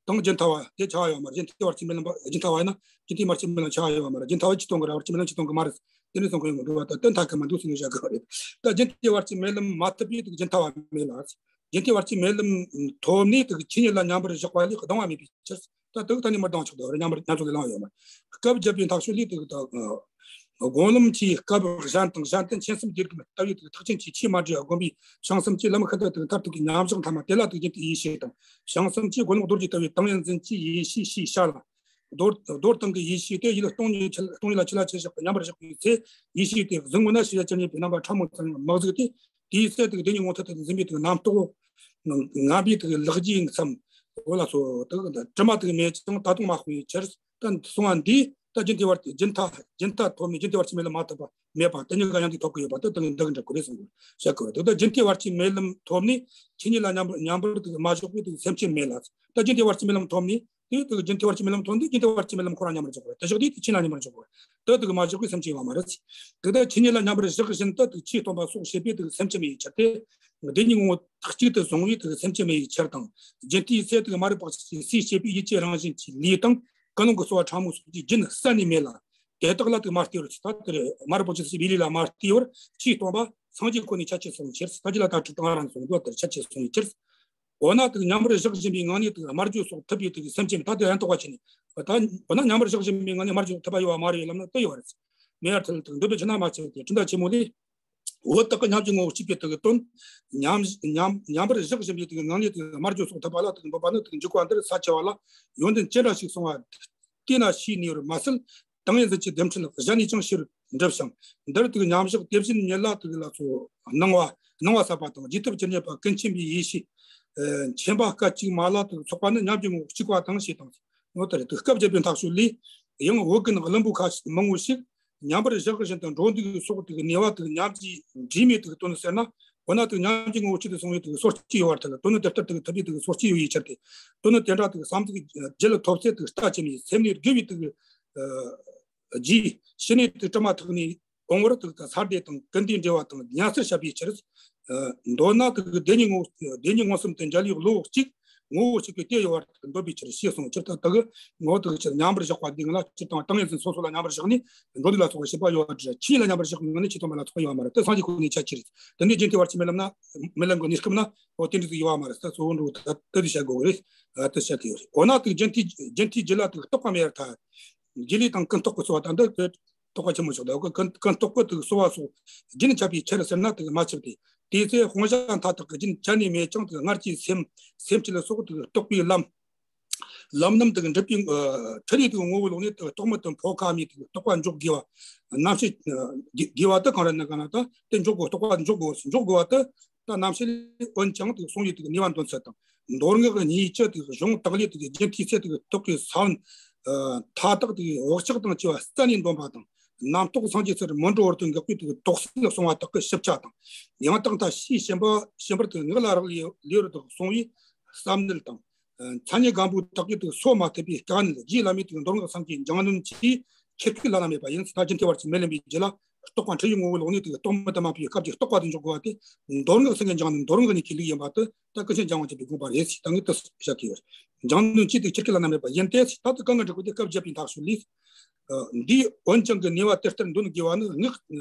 དང་རྒྱུན་མཐའ་བ་དེ་ཆ་ཡོད་མ་རེད། རྒྱུན་མཐའི་བར་གྱི་སྨོན་ལམ་པ་རྒྱུན་མཐའ་བ་ཡིན་ན་རྒྱུན་མཐའི་བར་གྱི་སྨོན་ལམ་ཆ་ཡོད་མ་རེད། རྒྱུན་མཐའ་བ་ཆོས་སྟོན་གི་ར་བར་གྱི་སྨོན་ལམ་ཆོས་སྟོན་གི་མ་རེད། དེ་ནས་སོང་གི་ཡོང་གི་འགྲོ་བ་ད་དོན་མཐའ་གི་མ་འདུག་ཟེར་ནས་བཞག་གི་རེད། ད་རྒྱུན་མཐའི་བར་གྱི་སྨོན་ལམ་མ་ཐུབ་པས་དེ་རྒྱུན་མཐའ་བ་མེད་ལ། རྒྱུན་མཐའི་བར་གྱི་སྨོན་ལམ་ཐོབ་ནས་དེ་ཆོས་ཉིད་ལ་མཉམ་པར་བཞག་པ་ལས་སྡང་བ་མེད་པའི་ཕྱིར། ད་དེ་གི་ཐད་ནས་མི་ལྡང་ཆོག་ད་རེ་མཉམ་པར་མཉམ་ཆོག་ལས་ལངས་ཡོད་མ་རེད། སྐབས་བརྒྱད་པའི་མཐའ་སྤྱོད་ལས་དེ་གི་ད་དགོངས་ལམ་གྱི་སྐབས་གཞན་དང་གཞན་དུ་མཁྱེན་གསུམ་དགྱེས་རྒན་ལྟ་བུའི་དེ་གི་ཐེག་ཆེན་གྱི་ཆོས་མ་འདྲེས་པ་བསྒོམ་པའི་བྱང་སེམས་ཀྱི་ལམ་ཤིན་ཏུ་དེ་གི་མཐར་ཐུག་གི་མཉམ་བཞག་མཐའ་མ་དེ་ལ་དེ་གི་རྒྱུན་མཐའི་ཡེ་ཤེས་དང་། བྱང་སེམས་ཀྱི་དགོངས་ལོག་རྡོ་རྗེ་ལྟ་བུའི་ཏིང་ངེ་འཛིན་གྱི་ཡེ་ཤེས་ཞེས་བྱ་ལ། རྡོར་རྡོར་སྟེང་གི་ཡེ་ཤེས་དེ་ཡིད་སྟོང་ཉིད་ཆེ་སྟོང་ཉིད་ལ་ཆེ་ལ་ཆེ་བཞག་པའི་མཉམ་པར་བཞག་པའི་ཚེ། ཡེ་ཤེས་དེ་གཟུང་ངོ་ན་ཤེས་བྱ་ཅི་རྙེད་པའི་རྣམ་པ་ཕྲ་མོ་ཙམ་ཡང་མ་གཟིགས་ཏེ། དེའི་ཚེ་དེ་བདེན་གཉིས་ངོ་ཐུག་ཏུ་འཛིན་པའི་དེ་རྣམ་རྟོག་ངན་པའི་དེ་ལག་རྗེས་མཚམས་འོ་ལ་སོ་དེ་དྲི་མ་དེ་མེད་ཀྱང་ད་དུང་མ་སྤངས་པའི་ཕྱིར། ད་གསུང་བ་འདིས་ད་རྒྱུན་མཐའི་བར་དེ་རྒྱུན་མཐའ་རྒྱུན་མཐའ་ཐོབ་ནས་རྒྱུན་མཐའི་བར་གྱི་སྨོན་ལམ་མ་ཐོབ་པ་མེད་པ་དེ་གཉིས་ཀ་མཉམ་དུ་ཐོབ་ཀྱི་ཡོད་པ་དེ་དེ་འདི་གི་འདྲ་གོ་རེད་གསུང་གི་བཤད་གི་རེད། དེ་ད་རྒྱུན་མཐའི་བར་གྱི་སྨོན་ལམ་ཐོབ་ནས་ཆོས་ཉིད་ལ་མཉམ་པར་མཉམ་པར་དེ་མ་བཞག་པའི་དེ་སེམས་ཅན་མེད་ལ། ད་རྒྱུན་མཐའི་བར་གྱི་སྨོན་ལམ་ཐོབ་ནས། དེ་དག་རྒྱུན་མཐའི་བར་གྱི་སྨོན་ལམ་ཐོབ་འདི་རྒྱུན་མཐའི་བར་གྱི་སྨོན་ལམ་ཁོ་རང་མཉམ་པར་འཇོག་པ་རེད། དེ་བཞག་དུས་དེ་ཆོས་ཉིད་ལ་མཉམ་པར་འཇོག་པ་རེད། དེ་དག་མ་བཞག་པའི་སེམས་ཅན་ཡོད་མ་རེད། དེ་དག་ཆོས་ཉིད་ལ་མཉམ་པར་བཞག་བཞིན་དུ་དག་ཆོས་སྟོན་པ་སོགས་བྱེད་པའི་དག་སེམས་ཅན་མེད་པའི་ཕྱིར་ཏེ། བདེན་གཉིས་ངོ་བོ་ཐག་གཅིག་ཏུ་བཟུང་བའི་དག་སེམས་ཅན་མེད་པའི་ཕྱིར་དང་། རྒྱུན་མཐའི་ཚེ་དག་མ་རིག་པ་ཞིག་སུས་བྱེད་པའི་ཡིད་ཀྱི་རང་བཞིན་གྱི་ལས་དང་ཀུན་སློང་གི་གསོལ་བ་ཕྲ་མོ་སོགས་ཀྱི་རྒྱུན་གསན་ནས་མེད་ལ། དེ་དག་ལ་དག་མ་ལྟོས་པར་ཆོས་ད་དེར་མ་རིག་པ་ཞིག་སུས་བྱེད་པའི་ལས་ལ་མ་ལྟོས་པར་ཆོས་སྟོན་པ་སངས་རྒྱས་ཁོ་ནས་ཁྱད་ཆོས་གསུངས་ཕྱིར། ད་ཅི་ལ་ད་ཁྲིད་དང་རང་གསུངས་འདུག་དེར་ཁྱད་ཆོས་གསུངས་ཕྱིར། འོ་ན་དེ་མཉམ་པར་བཞག་བཞིན་པའི་ངང་ནས་དེ་སྨྲ་བརྗོད་སོགས་ཐུབ་པའི་དེ་སེམས་ཅན་ད་དེ་ཡང་དོགས་པ་ཆེ་ནས། ད་འོ་ན་མཉམ་པར་བཞག་བཞིན་པའི་ངང་ནས་སྨྲ་བརྗོད་ཐུབ་པ་ཡོད་པ་མ་རེད་ལབ་ན་དེ་ཡོད་རེད། མེད་པར་ཐལ། དེ་འདོད་པའི་ཕྱིར་ན་མ་བྱས་ཏེ་གྲུབ་མཐའ་ཆེན་མོ་ལས། འོ་དག་གི་ཉམས་ཀྱི་ངོ་བོ་གཅིག་པའི་དེ་གི་དོན། མཉམ་མཉམ་མཉམ་པར་བཞག་བཞིན་པའི་དེ་གི་ངང་ནས་དེ་སྨྲ་བརྗོད་སོགས་ཐུབ་པ་ལ་དེ་གི་འབོད་པ་ནི་དེ་གི་འཇུག་པ་འདིར་ས་ཆེ་བ་ལ་ཡོན་ཏན་ཅི་འདྲ་ཞིག་གསུང་བ། དེས་ན་ཤེས་ནུས་པར་མ་ཟད། ཏིང་ངེ་འཛིན་གྱི་ལྡེམ་འཕྲུལ་གཞན་ནས་ཀྱང་ཕྱིར་འགྲུབ་ཞིང་། འདིར་དུ་མཉམ་བཞག་དེ་བཞིན་ཉིད་ལ་དུ་ལ་སོགས་སྣང་བ་སྣང་བ་ཟབ་པ་དང་རྗེས་ཐོབ་ཇི་སྙེད་པ་ཀུན་མཁྱེན་པའི་ཡེ་ཤེས་མཁྱེན་པ་སྐད་ཅིག་མ་ལ་དུ་ཚོགས་པ་ནི་ཉམས་ཀྱི་ངོ་བོ་གཅིག་པ་དང་ཞེས་དང་། འོ་ལྟར་དུ་སྐབས་བརྒྱད་པའི་མཐའ་སྤྱོད་ལས། ཡང་བོད་ཀུན་བླུན་པོ་ཁ་མང་བོ་ཞིག་མཉམ་པར་བཞག་བཞིན་དུ་འགྲོ་འདུག་སོགས་དུ་ནུས་པ་དུ་ཉམས་ཀྱི་འདྲེས་མའི་དུ་དོན་ཟེར་ན། འོ་ན་དུ་ཉམས་ཀྱི་ངོ་བོ་གཅིག་ཏུ་སོང་བའི་དུ་སོར་གཅིག་ཡོད་པར་ཐལ། དོན་ནི་དེ་ལྟར་དུ་ཐུབ་པའི་དུ་སོར་གཅིག་ཡོད་ཡི་ཕྱིར་ཏེ། དོན་ནི་དེ་འདྲ་དུ་བསམ་གཟུགས་རྒྱུད་ལ་ཐོབ་ཚད་དུ་ལྟ་ཅི་མི་སེམས་ནི་དགེ་བའི་དུ། རྗེས་ཕྱི་ནས་དུ་དྲི་མ་ཐག་ནས་འོང་བར་དུ་ས་སྡེ་དང་ཀུན་བདེའི་འབྲེལ་བ་དང་ཉམས་སུ་བཤད་པའི་ཕྱིར། མདོར་ན་དུ་བདེན་གཉིས་ངོ་བདེན་གཉིས་མངོན་སུམ་དུ་མཇལ་བའི་བློ་གཅིག་ངོ་བོ་གཅིག་པའི་དེ་ཡོད་པར་འདོད་པའི་ཕྱིར་ཞེས་གསུངས། སྤྱིར་དུ་དུ་ངོ་བོ་དུ་ཕྱིར་མཉམ་པར་བཞག་པ་འདི་ལ་སྤྱིར་བཏང་ཏིང་ངེ་འཛིན་སོ་སོ་ལ་མཉམ་པར་བཞག་ནས་འགྲོ་འདུག་ལ་སོགས་པ་བྱེད་པ་ཡོད་པར་འདྲ། ཆོས་ཉིད་ལ་མཉམ་པར་བཞག་པའི་ངང་ནས་ཆོས་སྟོན་པ་ལ་སོགས་པ་ཡོད་པ་མ་རེད། དེ་སངས་རྒྱས་ཁོ་ནའི་ཁྱད་ཆོས་རེད། དེ་ནས་རྒྱུན་མཐའི་བར་གྱི་སྨོན་ལམ་ན་སྨོན་ལམ་གྱི་གནས་སྐབས་ན་འོ་དེ་འདྲ་ཟིག་ཡོད་པ་མ་རེད། ད་གཙོ་བོ་འགྲོ་ད་དེ་འདྲ་བྱ་དགོས་རེད། ཨ་དེ་བྱ་གི་ཡོད་རེད། འོ་ན་དུ་རྒྱུན་མཐའི་རྒྱུན་མཐའི་རྒྱུད་ལ་དུ་རྟོག་པ་མེད་པར་ཐལ། རྒྱུད་ལས་དང་ཀུན་རྟོག་གི་སོ་བ་དང་འདི་རྟོག་པ་ཆེན་མོ་ཆགས་འདུག་ཀུན་ཀུན་རྟོག་གི་དུ་སོ་བ་སོགས་རྒྱུན་ཆད་པའི་ཕྱིར་ཟེར་ན་དུ་མ་ཆགས་ཏེ། དེའི་ཚེ་དཔང་བྱ་མཐའ་དག་གི་རྒྱུན་ཆད་ནས་མེད་ཀྱང་དུ་སྔར་གྱི་སེམས་སེམས་ཅན་ལ་སོགས་དུ་རྟོག་པའི་ལམ། ལམ་རྣམས་དུ་འགྲུབ་པའི་ཁྲིད་ལས་དུ་ངོ་བོའི་ལོག་ནས་དུ་རྟོག་མེད་དུ་འཕོ་ཁ་མེད་དུ་རྟོག་པ་འཇོག་དགོས་པ། རྣམ་ཤེས་དགོས་པ་དུ་གང་རེད་ན་གང་ན་དུ་དེ་འཇོག་དགོས། རྟོག་པ་འཇོག་དགོས། འཇོག་དགོས་པ་དུ། ད་རྣམ་ཤེས་ལས་འོན་ཀྱང་དེ་གསུང་ཡུལ་དེ་ནུས་པ་འདོན་ཚུལ་དང་། མདོ་སྔགས་གཉིས་ཀྱི་དེ་གཞུང་དག་ལས་དེ་རྒྱུན་མཐའི་ཚེ་དེ་རྟོག་གེ་ས་བོན་མཐའ་དག་དེ་བག་ཆགས་དང་བཅས་པ་རྩད་ནས་འདོན་པ་དང་། རྣམ་རྟོག་སངས་རྒྱས་སར་མི་འགྲོ་བར་དུ་འགག་པའི་དེ་དོགས་སེལ་གསུང་བ་དག་གི་ཞིབ་ཆ་དང་། ཡང་དག་མཐའ་ཕྱིའི་ཞེན་པ་ཞེན་པར་དེ་ངག་ལ་རག་ལས་ལེའུར་དེ་གསུང་བའི་བསམ་གནད་དང་། མཚན་ཉིད་སྒམ་པོ་དག་གིས་དེ་གསོ་མ་ཐུབ་པའི་དཀའ་གནད་རྗེ་བླ་མའི་དེ་མདོ་སྔགས་སེམས་ཀྱི་སྦྱང་ནུས་ཀྱིས་ཁྱེར་ཁུལ་བླ་ན་མེད་པ་ཡིན། ད་རྒྱུན་མཐའི་བར་གྱི་སྨོན་ལམ་པའི་རྒྱུད་ལ། རྟོག་པ་འཁྲུལ་བའི་ངོ་བོའི་ལོག་ནས་དེ་རྟོག་མེད་དུ་མ་འཕོས་པའི་སྐབས་ཀྱི་རྟོག་པ་དེ་འཇོག་དགོས་པ་དེ། མདོ་སྔགས་སེམས་ཀྱི་སྦྱང་ནུས་མདོ་སྔགས་གཉིས་ཀྱི་ལུགས་ཡིན་པ་དེ་ད་ཀུན་མཁྱེན་འཇམ་དབྱངས་བསྟན་པའི་དགོངས་པ་རེད་ཟེར་ད་ངས་དེ་བཤད་ཀྱི་ཡོད། སྦྱང་ནུས་ཀྱིས་དེ་ཁྱེར་ཁུལ་བླ་ན་མེད་པ་ཡིན་ཏེ་ཟེར་ད་དེ་གང་གི་འགྲིག་གོ་དེ་སྐབས་བརྒྱད་པའི་མཐའ་སྤྱོད་ལས། འདིའི་འོན་ཀྱང་གི་ནུས་པ་དེ་ལྟར་འདོན་དགོས་པ་ནི་ངག་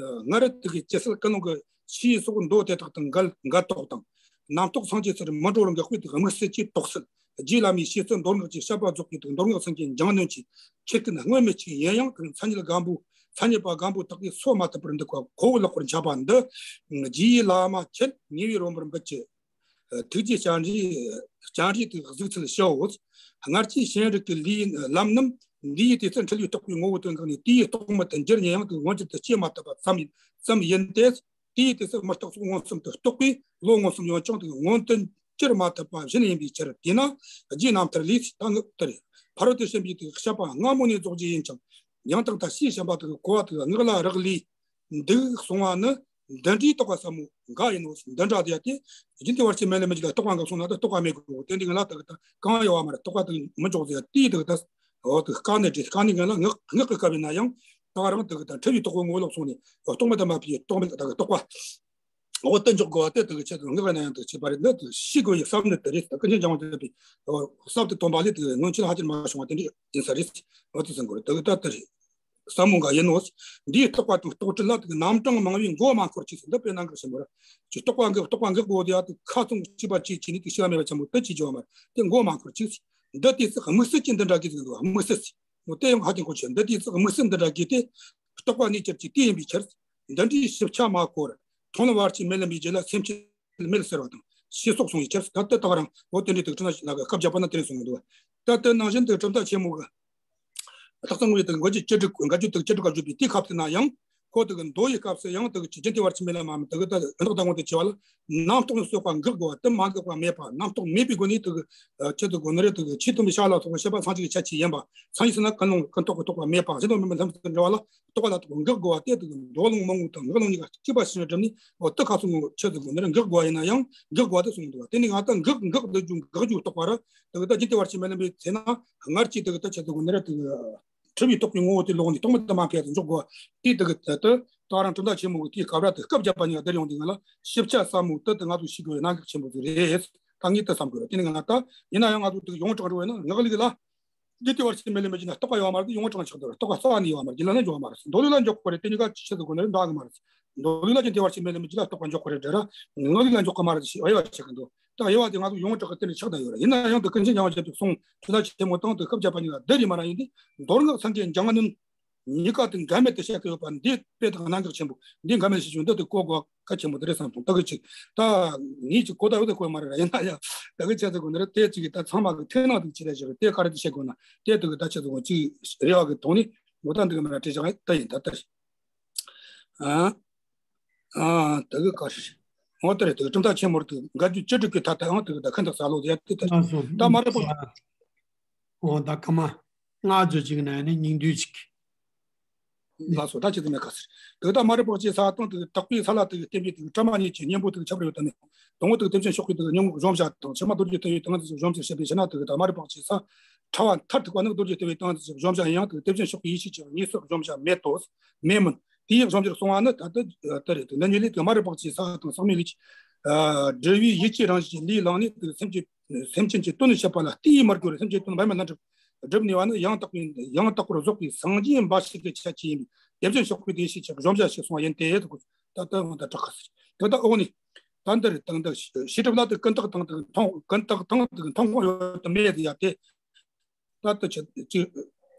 སྔར་དེ་གི་ཇི་སྲིད་ཀུན་སློང་གི་ཕྱིའི་སོགས་མདོ་དེ་དག་དང་འགལ་འགལ་རྟོག་དང་། རྣམ་རྟོག་སངས་རྒྱས་སར་མི་འགྲོ་བར་འགག་པའི་དེ་དམིགས་བསལ་གྱི་དོགས་སེལ། རྗེ་བླ་མའི་བཤད་ཚུལ་མདོ་སྔགས་ཀྱི་བཤད་པ་རྫོགས་པའི་དེ་མདོ་སྔགས་སེམས་ཀྱི་སྦྱང་ནུས་ཀྱིས་ཁྱེར་ཁུལ་སྔོན་མེད་ཅིག་ཡིན་ཡང་དེ་མཚན་ཉིད་སྒམ་པོ་མཚན་ཉིད་པ་སྒམ་པོ་དག་གིས་གསོ་མ་ཐུབ་པར་འདུག་པ་ཁོ་བོ་ལེགས་པར་འཆད་པ་འདི། རྗེ་ཡི་བླ་མ་ཁྱེད་ཉེ་བའི་རོལ་མོར་འབུལ་གྱི། ཐུགས་རྗེ་སྤྱན་རས་སྤྱན་རས་དེ་གཟིགས་ཚུལ་ཞུའོ། སྔར་གྱི་ཞེན་རིག་གི་ལས་ལམ་རྣམས་འདི་ཡི་དེ་ཚེ་འཁྲུལ་བའི་རྟོག་པའི་ངོ་བོ་དུ་འགགས་ནས་དེ་ཡི་རྟོག་མེད་དུ་འགྱུར་ཉེ་ཡང་དུ་མངོན་གྱུར་དུ་སྐྱེ་མ་ཐུབ་པ་ཙམ་ཡིན་ཙམ་ཡིན་ཏེ། དེ་ཡི་དེ་ཚེ་མི་རྟག་སོགས་མངོན་སུམ་དུ་རྟོགས་པའི་བློ་མངོན་སུམ་ཡོད་ཀྱང་དུ་མངོན་དུ་གྱུར་མ་ཐུབ་པ་བཞིན་ཡིན་པའི་ཕྱིར། དེས་ན་རྗེ་རྣམ་ཐར་ལས་ད་ངག་ལྟར་ཕ་རོལ་ཏུ་ཕྱིན་པའི་དུ་བཤད་པ་སྔ་མོ་ནས་རྫོགས་རྒྱུ་ཡིན་ཀྱང་ཡང་དག་མཐའ་ཕྱིའི་ཞེན་པ་དུ་གོ་བ་དུ་ངག་ལ་རག་ལས། འདུག་གསུང་བ་ནི་འདི་འདྲའི་རྟོག་པ་ཟབ་མོ་འགའ་ཡིན་ནོ། འདི་འདྲ་དེ་ཡ་དེ་རྒྱུན་མཐའི་བར་གྱི་སྨོན་ལམ་མི་རྒྱུད་ལ་རྟོག་པ་འགག་སོང་ན་ད་རྟོག་པ་མེད་དགོས་དེ་འདི་ངན་ལ་དག་ད་གང་ཡོད་བ་མ་རེད། རྟོག་པ་དག་མི་འཇོག་ཟེར་ཡ་དེ་དག་ད་འོ་དེ་དཀའ་གནད་རེད། དཀའ་གནད་ངན་ལ་ངག་ངག་གི་སྐབས་ཡིན་ན་ཡང་ ད་རང་དེ་གི་ད་འཁྲུལ་བའི་རྟོག་པའི་ངོ་བོ་ལོག་སོང་ནས་རྟོག་མེད་དུ་མ་བུད་རྟོག་མེད་དུ་རྟོག་པ། འོ་དེ་འཇོག་དགོས་པ་དེ་དེ་གི་ཆེད་དུ་ངག་ཡིན་ན་ཡང་དེ་བྱེད་པ་རེད། འདི་དེ་ཤེས་དགོས་ཡི་བསམ་ནི་དེ་རེད། ད་ཀུན་མཁྱེན་འཇམ་དབྱངས་ཀྱིས་བསམ་དུ་བཏོན་པ་ལས་དེ་སྔོན་ཆད་ཧ་ཅང་མ་བྱུང་བ་དེ་འདྲ་ཡིན་ས་རེད། འོ་དེ་ཟེར་དགོས་རེད། དེ་གི་ད་དེ་རེད། ཟབ་མོ་འགའ་ཡིན་ནོ། འདིའི་རྟོག་པ་དང་རྟོག་བྲལ་ལ་དེ་གི་རྣམ་གྲངས་མང་བས་མགོ་མ་འཁོར་ཅིག་ཟེར། འདི་དཔེ་གནད་འགག་ཆེན་པོ་རེད། ཅིག་རྟོག་པ་འགག་རྟོག་པ་འགག་དགོས་དེ་ཡ་དེ་ཁ་ཚོན་གཅིག་པ་གཅིག་བྱས་ནས་དེ་ཤེས་པ་མེད་པ་ཆེན་པོ་དེ་ཅིག་བརྗོད་པ་མ་རེད། དེ་མགོ་མ་འཁོར་ཅིག་ཟེར། འདི་དེ་ཚེ་དམིགས་བསལ་གྱི་འདི་འདྲ་གི་ཟེར་འདུག་དམིགས་བསལ་ཟེར། འོ་དེ་ཡང་ཧ་ཅང་གོ་ཆོད། འདི་དེ་ཚེ་དམིགས་བསལ་འདི་འདྲ་གི་དེ་རྟོག་པ་གནས་གྱུར་ཅིག་དེ་ཡིན་པའི་ཕྱིར། འདི་འདྲའི་ཞིབ་ཆ་མ་འཁོར། མཐོང་ལམ་བར་ཆད་མེད་ལམ་པའི་རྒྱུད་ལ་སེམས་ཅན་མེད་ཟེར་བ་དང་ཞེས་སོགས་གསུངས་པའི་ཕྱིར། ད་ལྟ་ད་ག་རང་འོ་དེ་འདྲའི་དུག་ཁྲི་ན་ལ་སྐབས་བརྒྱ་པ་ན་དེ་རེད་གསུངས་འདུག་ད་ལྟ་ནང་བཞིན་དུ་གྲུབ་མཐའ་ཆེན་མོ་གི་ལྷག་བསམ་དངོས་ཡོད་དུ་འགོད་རྒྱུ་ཅི་སྒྲུབ་འགོད་རྒྱུ་དུ་ཅི་སྒྲུབ་ག་བརྗོད་པའི་དེའི་སྐབས་སུ་ན་ཡང་ཁོ་དུ་གི་མདོ་ཡི་སྐབས་སུ་ཡང་དུ་གི་རྒྱུན་མཐའི་བར་ཆད་མེད་ལམ་མམ་དུ་གི་ད་ཨ་འདོགས་ད་ངོ་དུ་བྱེད་པ་ལ་རྣམ་རྟོག་ནི་གསོག་པ་འགག་དགོས་པ་དུ་མ་འགག་པ་མེད་པ། རྣམ་རྟོག་མེད་པའི་སྒོ་ནས་དུ་གི་ཆེད་དུ་དགོས་ནི་རེད། དུ་གི་ཆེས་མཐོན་པོའི་ཕྱག་ལ་སོགས་པ་བཤད་པ་སངས་རྒྱས་ཀྱི་ཆ་ཅིག་ཡིན་པ། སངས་རྒྱས་ཟེར་ན་ཀུན་སློང་ཀུན་རྟོག་གི་རྟོག་པ་མེད་པ་ཟེར་དུ་མེད་པ་ལྷམ་དུ་འགྲོ་བ་ལ། རྟོག་པ་ལ་རྟོག་པ་འགག་དགོས་པ་དེ་དུ་མདོ་ལུང་མང་པོ་དང་ངག་ལུང་གཉིས་ཀ་གཅིག་པ་ཞིག་བསྒྲུབས་ནས་འོ་དེ་ཁ་སང་ངོ་ཆེད་དུ་དགོས་ནི་རེད། འགག་དགོས་པ་ཡིན་ན་ཡང་འགག་དགོས་པ་དེ་གསུངས་འདུག་དེ་ནི་ང་ད་འགག་འགག་འདི་རྒྱུ་འགག་རྒྱུ་རྟོག་པ་ར་དུ་གི་ད་རྒྱུན་མཐའི་བར་ཆད་མེད་ལམ་པའི་ཚེ་ན་སྔར་གྱི་དུ་གི་ད་ཆེད་དུ་དགོས་ནི་རེད། དུ་གི་འཁྲུལ་བའི་རྟོག་པའི་ངོ་བོ་དེ་ལོག་ནས་རྟོག་མེད་དུ་མ་འཕེལ་དུ་འཇོག་དགོས་པ་དེ་དུ་གི་ད་དུ་ད་རང་གྲུབ་མཐའ་ཆེན་མོ་གི་དེའི་སྐབས་ར་དུ་སྐབས་བརྒྱ་པ་གཉིས་ཀ་དེར་ཡོང་དུས་ང་ལ་ཞིབ་ཆ་ཟབ་མོ་དུ་དུ་ང་ཚོ་ཤེས་དགོས་པའི་གནད་འགག་ཆེན་པོ་ཟིག་རེད། ད་ངས་དུ་བསམ་དགོས་ར། དེ་ནི་ང་ད་ཡིན་ན་ཡང་ང་ཚོ་དུ་ཡོངས་གྲགས་འགྲོ་བས་ན་ངག་ལུགས་ལ། རྒྱུན་མཐའི་བར་ཆད་མེད་ལམ་པའི་རྒྱུད་ན་རྟོག་པ་ཡོད་པ་མ་རེད། ཡོངས་གྲགས་ཆགས་འདུག་རྟོག་པ་རྩ་བ་ནས་ཡོད་པ་མ་རེད། རྒྱུད་ལ་ནི་འཇོག་པ་མ་རེད། མདོ་ལུགས་ལ་འཇོག་པ་རེད། དེ་གཉིས་ཀ་ཆེད་དུ་དགོས་ན་རེད་འདྲ་གི་མ་རེད། མདོ་ལུགས་ལ་རྒྱུན་མཐའི་བར་ཆད་མེད་ལམ་པའི་རྒྱུད་ལ་རྟོག་པ་འཇོག་པ་རེད་འདྲ་ར། ངག་ལུགས་ལ་འཇོག་གི་མ་རེད་ཞེས་དབྱེ་བ་ཕྱེ་གི་འདུག་ད་དབྱེ་བ་དེ་ང་ཚོ་ཡོངས་གྲགས་ཀྱི་དེ་ནས་ཆགས་བསྡད་ཡོད་རེད། ཡིན་ན་ཡང་དུ་ཀུན་མཁྱེན་འཇམ་དབྱངས་ཀྱི་གསུང་ཆུ་ཚོད་ཆེན་མོ་དང་དུ་སྐབས་བརྒྱ་པ་གཉིས་ཀ་དེ་རེད་མ་ར། ཡིན་ཏེ་མདོ་སྔགས་སངས་རྒྱས་འཇམ་མགོན་གཉིས་ཀ་དེ་འགལ་མེད་དུ་བཤད་ཀྱི་ཡོད་པ་འདི་དཔེ་དང་གནད་འགག་ཆེན་པོ། འདི་འགལ་མེད་ཞེས་བྱུང་འདི་དེ་གོ་དགོས་གལ་ཆེན་པོ་དེ་རེད་བསམ་སོང་། ད་གི་ཅིག་ད་ངས་ཅིག་གོ་ད་ཡོད་དེ་གོ་མ་རེད་ར། ཡིན་ན་ཡང་ད་གི་ཆེད་དུ་གོ་ནི་རེད། དེ་ཅིག་གི་ད་ཚང་མ་གི་ཐོས་ནང་དུ་ཅི་རེད་ཞིག་དེ་ག་རེ་དུ་བཤད་དགོས་ན་དེ་དུ་གི་ད་ཆེད་དུ་གོ་ཅིག་རེ་བ་གི་ཐོག་ནས་ངོ་ད་འདི་གི་མ་ར་དྲི་བྱ་ད་ཡིན་ད་ལྟ་ཞིག་ཨ་ཨ་ད་གི་ག་རེ་ངོ་ད་རེད། དུ་གྲུབ་མཐའ་ཆེན་མོར་དུ་འགལ་རྒྱུ་ཅི་སྒྲུབ་ཀྱི་ཐ་ཐའང་དུ་གི་ད་ཁན་ཐག་ས་ལོ་དེ་ཡ་དེ་ད་ལ་སོ་ད་མ་རེད་པ། འོ་ད་ཀ་མ་ང་ཚོ་ཅིག་ན་ནི་སྙིང་བསྡུས་ཅིག་ལགས་སོ། ད་ཅི་ཙམ་མེད་ཁ་ཟེར། དེ་ད་མ་རིག་པ་ཅེས་བྱ་དང་དེ་དག་པའི་ས་ལ་དེ་བརྟེན་པའི་དེ་དྲི་མ་ཉིད་ཀྱི་གཉེན་པོ་དེ་ཁྱབ་རེ་ཡོད་དམ་མེད། དང་པོ་དེ་དེ་བཞིན་གཤེགས་པའི་དེ་ཉོན་མོངས་གཞོམ་བྱ་དང་ཕྱི་མ་རྡོ་རྗེ་ལྟ་བུའི་དེ་ང་ཚོ་གཞོམ་བྱ་བྱེད་པའི་ཕྱིར་ན་དེ་ད་མ་རིག་པ་ཅེས་བྱ་ཕྲ་བ་མཐར་ཐུག་པ་ནི་རྡོ་རྗེ་ལྟ་བུའི་དེ་ང་ཚོ་གཞོམ་བྱ་ཡིན་ཡང་དེ་དེ་བཞིན་གཤེགས་པའི་ཡེ་ཤེས་ཀྱི་དངོས་སུ་གཞོམ་བྱ་མེད་དོ། མེད་མིན། དེ་ཡི་གཞོམ་བྱར་གསུངས་པ་ནི་ད་ལྟ་དེ་རེད། དེ་འདི་ཉིད་ལས་དེ་མ་རིག་པ་ཅེས་བྱ་དང་ཟག་མེད་ལུགས་ཀྱི་སྒྲིབ་པའི་ཡིད་ཀྱི་རང་བཞིན་གྱི་ལས་བླངས་ནས་དེ་སེམས་ཀྱི་སེམས་ཅན་གྱི་དོན་བྱེད་པ་ལ་བལྟས་མ་དགོས་པར་སེམས་ཅན་དོན་བས་མ་ལ་སྒྲུབ་སྒྲུབ་ནུས་པ་ནི་ཡང་དག་པའི་ཡང་དག་པར་རྫོགས་པའི་སངས་རྒྱས་འབའ་ཞིག་གི་ཁྱད་ཆོས་ཡིན་པས་དེ་བཞིན་གཤེགས་པའི་བདེ་གཤེགས་ཀྱི་གཞོམ་བྱ་ཞེས་གསུངས་པ་ཡིན་ཏེ། ད་ལྟ་འོ་ནི་ད་ལྟ་འོ་ནི་ད་འདིར་དང་འདི་ཤེས་སྒྲིབ་ལ་དེ་ཀུན་བརྟགས་དང་དེ་མཐོང་ཀུན་བརྟགས་དང་དེ་མཐོང་ཁུངས་ཡོད་དུ་མེད་ཡ་དེ། ད་ལྟ་ཆེ་ཅི་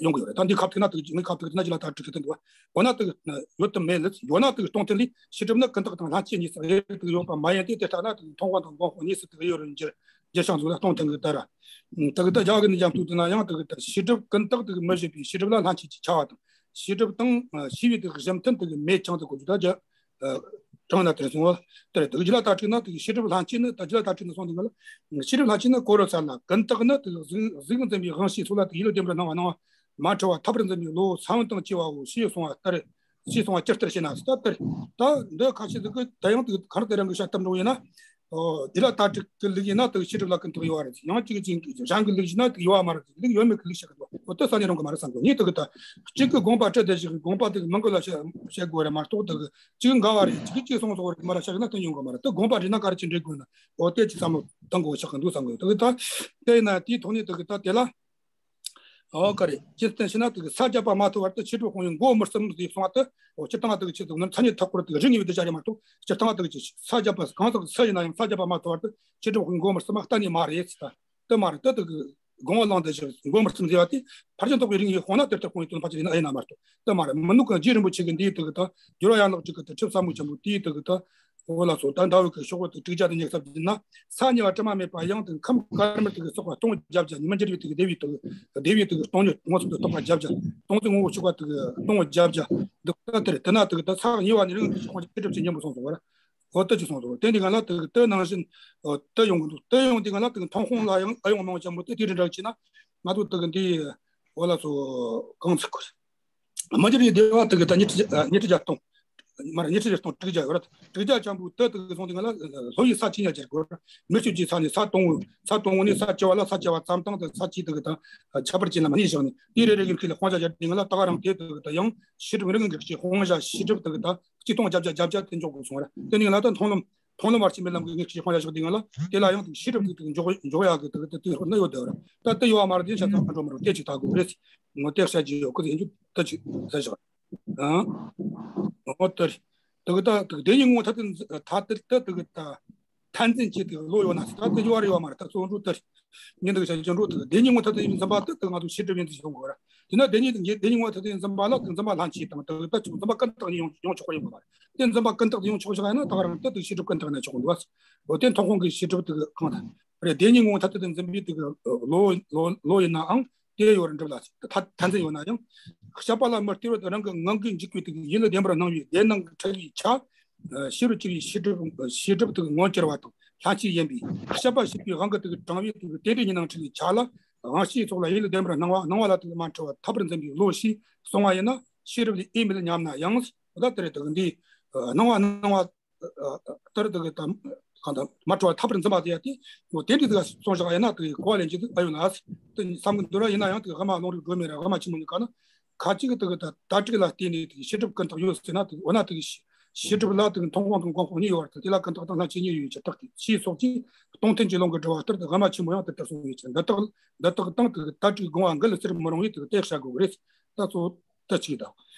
ཡོང་གི་ཡོད་རེད། ད་འདི་ཁ་ཐུག་ན་དེ་ངའི་ཁ་ཐུག་ན་ཇི་ལ་ད་དྲི་གི་དེ་འདུག་འོ་ན་དེ་ཡོད་དུ་མེད་ལ་ཡོད་ན་དེ་སྟོང་ཐུན་ལས་ཤེས་སྒྲིབ་ནི་ཀུན་བརྟགས་དང་ལྷན་སྐྱེས་གཉིས་སུ་དབྱེ་དེ་ཡོད་པ་མ་ཡིན་ཏེ། དེ་ལྟ་ན་དེ་མཐོང་བ་དང་སྒོམ་དཔང་གཉིས་སུ་དེ་ཡོད་རུང་འགྱུར་འགྱུར་བྱང་ཟུག་ལ་སྟོང་ཐུན་གི་ལྟར། དེ་གི་ད་རྒྱ་གི་ནི་འཇམ་ཐུག་དེ་ན་ཡང་དེ་གི་ད་ཤེས་སྒྲིབ་ཀུན་བརྟགས་དེ་གི་མི་བཞེད་པའི་ཤེས་སྒྲིབ་ལ་ལྷན་སྐྱེས་ཀྱི་ཁྱབ་པ་དང་ཤེས་སྒྲིབ་དང་ཤེས་པའི་དེ་གི་གཞི་མཐུན་དེ་གི་མེད་ཀྱང་དེ་གོ་རྒྱུ་ད་རྒྱ། དྲང་ན་དེར་སོང་བ། དེར་དུ་རྒྱུད་ལ་ད་དྲིས་ན་དེ་ཤེས་སྒྲིབ་ལྷན་སྐྱེས་ནི་ད་རྒྱུད་ལ་ད་དྲིས་ན་སོང་དེ་ག་ལ། ཤེས་སྒྲིབ་ལྷན་སྐྱེས་ནི་གོ་རུ་ཚར་ལ་ཀུན་བརྟགས་ནི་དེ་གཟུགས་གཟུགས་འཛིན་པའི་དབང་ཤེས་ཚོགས་ལ་དེ་ཡིད་ལ་བདེན་པར་སྣང་བ་སྣང་བ་མ་འཁྲུལ་བ་ཐབས་རུ་འཛིན་པའི་བློ་ས་བོན་དང་བཅས་པའོ་ཞེས་གསུངས་པ་ལྟར། ཞེས་གསུངས་པ་ཇི་ལྟར་ཞེ་ན་ད་ལྟར། ད་འདི་ཁ་ཤས་ཟིག་གིས་ད་ཡང་དེ་ག་རེ་དེ་རང་གི་བཤད་ཐབས་འགྲོ་ཡིན་ན། ཨོ། དེ་ལ་ད་དྲི་གི་ལུགས་ཡིན་ན་དེ་ཤེས་སྒྲིབ་ལ་ཀུན་བརྟགས་ཡོད་རེད། ཡང་གཅིག་གཅིག་གཞན་གི་ལུགས་ཡིན་ན་དེ་ཡོད་མ་རེད། ལུགས་ཡོད་མེད་ཀྱི་ལུགས་བཤད་གི་འདུག་འོ་དེ་ས་ནས་རང་གི་མ་རེད་བསམ་གི། ངས་དེ་གི་ད་གཅིག་གི་དགོངས་པ་བཀྲི་དེ་ཞིག་གི་དགོངས་པ་དེ་གི་མང་གི་ལ་བཤད་བཤད་དགོས་རེད་མ་གཏོགས། དེ་གི་གཅིག་འགལ་བ་རེད། གཅིག་གིས་གཅིག་གསུངས་སོང་རེད་མ་རེད་བཤད་གི་ན་དེ་ཡོང་གི་མ་རེད། དེ་དགོངས་པ་འགྲིག་ན་ག་རེ་ཅིག་འགྲིག་དགོས་ན། འོ་དེ་ཅིག་བསམ་བློ་གཏོང་དགོས་ཆགས་གི་འདུག་བསམ་གི། དེ་གི་ད་དེ་ཡིན་ན་དེའི་ཐོག་ནས་དེ་གི་ད་དེ་ལ། ཨོ་ག་རེ། ཇི་ལྟར་ཞེ་ན་དེ་གི་ས་བརྒྱ་པ་མ་ཐོབ་བར་དུ་ཤེས་སྒྲིབ་དཔུང་ཡོན་མགོ་མི་གསུམ་ཟེར་གསུངས་པ་དེ། ཨོ་སྤྱིར་བཏང་དེ་གི་ཆེད་དུ་ནི་མཚན་ཉིད་མཐའ་སྐོར་དེ་གི་རིགས་ངེས་པའི་གདུལ་བྱ་རེད་མ་གཏོགས། སྤྱིར་བཏང་དེ་གི་ཆེད་ས་བརྒྱ་པ་གང་ཟག་གི་སུ་ཡིན་ན་ཡང་ས་བརྒྱ་པ་མ་ཐོབ་བར་དུ་ཤེས་སྒྲིབ་དཔུང་ཡོན་མགོ་མི་གསུམ་མ་གཏན་ནས་མ་རེད་ཟེར། ད་དེ་མ་རེད། ད་དེ་གི་དགོངས་པ་བླངས་ཏེ་ཞིག་མགོ་མི་གསུམ་ཟེར་བ་དེ་ཕར་ཕྱིན་རྟོགས་པའི་རིགས་ངེས་དཔུང་ན་དེ་ལྟར་དཔུང་ཡོན་དོན་ཕལ་ཆེར་ཡིན་ན་ཨེ་ཡིན་ན་མ་གཏོགས། དེ་མ་རེད། མི་ནུབ་ཀྱི་རྗེ་རིན་པོ་ཆེ་གི་འདིའི་དེ་གི་ད་སྦྱོར་བ་ཡན་ལག་ཅིག་གི་དེ་ཁྲིད་ཟབ་མོ་ཆེན་པོ་དེའི་དེ་གི་ད། འོ་ལགས་སོ། ད་ཟླ་བའི་གི་ཤོག་བུ་དེ་དྲུག་བརྒྱ་དང་ཉི་ཤུ་རྩ་བརྒྱད་ན། ས་གཉིས་པ་དྲི་མ་མེད་པ་ཡང་དེ་ཁམས་དཀར་དམར་དེ་གི་སོགས་པ་སྟོང་བརྒྱད་བརྒྱ། ཉི་མ་འགྱུར་བའི་དེ་གི་བདེ་བའི་དེ་གི་བདེ་བའི་དེ་གི་སྟོང་ཉིད་མངོན་སུམ་དུ་རྟོགས་པ་བརྒྱད་བརྒྱ། སྟོང་ཉིད་ངོ་བོ་ཆོད་པ་དེ་གི་སྟོང་བརྒྱད་བརྒྱ། འདི་ལྟར་དེ་རེད། དེ་ན་དེ་གི་ད་ས་གཉིས་པ་ནས་རིང་དུ་ཤོག་ཁོང་ཆེ་གྲུབ་ཀྱི་སྙིང་པོ་སོང་སོང་བར། འོ་དེ་ཅི་སོང་སོང་། དེ་འདི་ག་ལ་དེ་གི་དེ་ནང་བཞིན་དེ་ཡོང་གི་འདུག་དེ་ཡོང་དེ་ག་ལ་དེ་གི་མཐོང་ཁུངས་ལ་ཡང་ཨ་ཡོང་མང་ཆེན་པོ་དེ་དེ་དེ་འདྲ་བྱས་ན་ང་ཚོ་དེ་གི་འདི་འོ་ལགས་སོ་གང་ཚིག་གོ། མ་གྱུར་པའི་བདེ་བ་དེ་གི་ད་ཉི་ཁྲི་ཉི་ཁྲི་བརྒྱ་སྟོང་། མར་ཉི་ཁྲི་བཞི་སྟོང་དྲུག་བརྒྱ་ཡོད་རེད། དྲུག་བརྒྱ་ཆེན་པོའི་དུ་དེ་གི་སོང་དུས་ང་ལ་ལྷོ་ཡི་ས་ཆེན་ཡ་ཅིག་དགོས། མི་ཆོས་ཀྱི་ས་ནས་ས་དང་པོ་ས་དང་པོ་ནས་ས་བཅུ་བ་ལ། ས་བཅུ་བ་ཙམ་དང་དེ་ས་བཅུ་དེ་གི་དང་ཁྱད་པར་ཅན་ལ་མ་ནི་བཞག་ནས། དེ་རེ་རེ་གི་ཁྲི་ལ་དཔང་བྱ་བྱས་ཏེ་ང་ལ་ད་ག་རང་དེ་དེ་གི་དང་ཡང་ཕྱི་སྒྲུབ་རིང་གི་ཅིག་དཔང་བྱ་ཕྱི་སྒྲུབ་དེ་གི་དང་གཅིག་སྟོང་བརྒྱད་བརྒྱ་བརྒྱད་བརྒྱ་དེ་འཇོག་དགོས་སོང་ར། དེ་ནས་ང་ལ་ད་མཐོང་ལམ་མཐོང་ལམ་བར་ཆད་མེད་ལམ་གྱི་ངེས་ཤེས་དཔང་བྱ་བཞག་དུས་ང་ལ་དེ་ལ་ཡང་དེ་ཕྱི་སྒྲུབ་དེ་དེ་འཇོག་འཇོག་ཡག་གི་དེ་དེ་དེ་ཧོ་ན་ཡོད་དེ་ར། ད་དེ་ཡོད་མ་རེད། དེ་ཤ་ཚ་འགྲོ་མི་རུང་། དེ་ཅིག་ད་དགོས་རེད། ངོ་དེ་བཤད་ཀྱི་ཡོད་ཁུ་ཡིན་རྒྱུ་དེ་ཅིག་ད་བཞག་ཨང་། ངོ་དེ་རེད། དེ་གི་ད་དེ་གི་དེ་ཉིད་ངོ་ཐ་དེ་ཐ་དེ་དེ་དེ་གི་ད་མཐའ་འཛིན་བྱེད་དེ་བློ་ཡོད་ན་ད་དེ་ཡོད་རེད་ཡོད་མ་རེད། ད་གཙོ་བོ་འགྲོ་དེ་རེད། ཉིན་དེ་གི་བཤད་ཀྱི་འགྲོ་དེ་གི་དེ་ཉིད་ངོ་ཐ་དེ་ཡིན་འཛིན་པ་དེ་དེ་ང་ཚོ་ཕྱི་སྒྲུབ་ཡིན་དུ་ཡོང་དགོས་ར། དེ་ན་དེ་ཉིད་དེ་དེ་ཉིད་ངོ་ཐ་དེ་ཡིན་འཛིན་པ་ལ་དེ་འཛིན་པ་ལྷན་སྐྱེས་དང་དེ་གི་ད་ཅིག་འཛིན་པ་ཀུན་བརྟགས་ཡིན་ཡོང་ཡོང་ཆོག་པ་ཡིན་པ་མ་རེད། དེ་འཛིན་པ་ཀུན་བརྟགས་ཡིན་ཡོང་ཆོག་ཆོག་ཡིན་ན་ད་ག་རང་དེ་དེ་ཕྱི་སྒྲུབ་ཀུན་བརྟགས་ན་ཆོག་འདུག་བ། འོ་དེ་མཐོང་སྤང་གི་ཕྱི་སྒྲུབ་དེ་གི་གང་ད་རེད། དེ་ཉིད་ངོ་ཐ་དེ་དེ་འཛིན་པའི་དེ་གི་ལོ་ལོ་ལོ་ཡིན་ནའང་། དེ་ཡོད་རེད་འགྲུབ་ལ། ཐ་ཐ་འཛིན་ཡོད་ན་ཡང་། ཤ་པ་ལ་མི་སྟེར་བར་དུ་རང་གི་ངང་གིས་འཇིག་པའི་དེ་གི་ཡིད་ལ་བདེན་པར་སྣང་བའི་བདེན་སྣང་གི་འཁྲུལ་བའི་ཆ། ཤེས་རབ་ཀྱི་ཕྱི་སྒྲུབ་ཕྱི་སྒྲུབ་དེ་གི་ངོ་འགྱུར་བ་དང་ལྷན་སྐྱེས་ཡིན་པས། ཤ་པ་ཞིག་པའི་དབང་གིས་དེ་གི་དྲང་བའི་དེ་གི་རྟེན་འབྲེལ་གཉིས་སྣང་འཁྲུལ་བའི་ཆ་ལ། དབང་ཤེས་ཚོགས་ལ་ཡིད་ལ་བདེན་པར་སྣང་བ་སྣང་བ་ལ་དེ་གི་མ་འཁྲུལ་བ་ཐར་པར་འཛིན་པའི་བློ་ཞེས་གསུངས་པ་ཡིན་ན། ཤེས་རབ་ལས་འོས་མེད་སྙམ་ན་ཡང་། འོ་ད་དེ་རེད། དེ་གི་འདི་སྣང་བ་སྣང་བ། ལྟར་དུ་གི་དམ་གང་དང་མ་འཕྲོ་བ་ཐར་པར་འཛིན་པ་དེ་ཡ་དེ། འོ་དེ་འདྲའི་དུ་ག་སོང་བཞག་ཡིན་ན་དུ་གི་གོ་བ་ལེན་གྱི་དུ་ཨ་ཡོད་ན། དུ་བསམ་གི་འདུག་ར། ཡིན་ན་ཡང་དུ་གི་དབུ་མ་ལུང་རིགས་སྒྲོན་མེ་ར་དབུ་མ་ཆེན་མོ་གཉིས་ཀ་ན། ཁ་ཅིག་གི་དུ་གི་ད་ད་ཀྲིག་ལ་བརྟེན་ནས་དུ་གི་ཤེས་སྒྲུབ་ཀུན་བརྟགས་ཡོད་ཟེར་ན། དུ་གི་འོ་ན་དུ་གི་ཤེས་སྒྲུབ་ལ་དུ་གི་མཐོང་སྤང་དང་སྒོམ་སྤང་གཉིས་ཡོད་པར་ཐལ། དེ་ལ་ཀུན་བརྟགས་དང་ལྷན་སྐྱེས་གཉིས་ཡོད་ཕྱིར་རྟགས་ཏེ། ཞེས་སོགས་ཀྱིས་སྟོང་ཐུན་གྱི་ལུང་གི་དྲི་བ་ལྟར་དུ་དབུ་མ་ཆེན་མོ་ཡང་དེ་ལྟར་གསུངས་ཡོད་ཕྱིར། འདི་དག་འདི་དག་དང་དུ་གི་ད་ཀྲིག་དགོངས་པ་འགལ་ཟེར་མི་རུང་བས་དུ་གི་དེ་བཤད་དགོས་ཀྱི་རེད། ད་གཙོ་བོ་ད་གཅིག་དང་།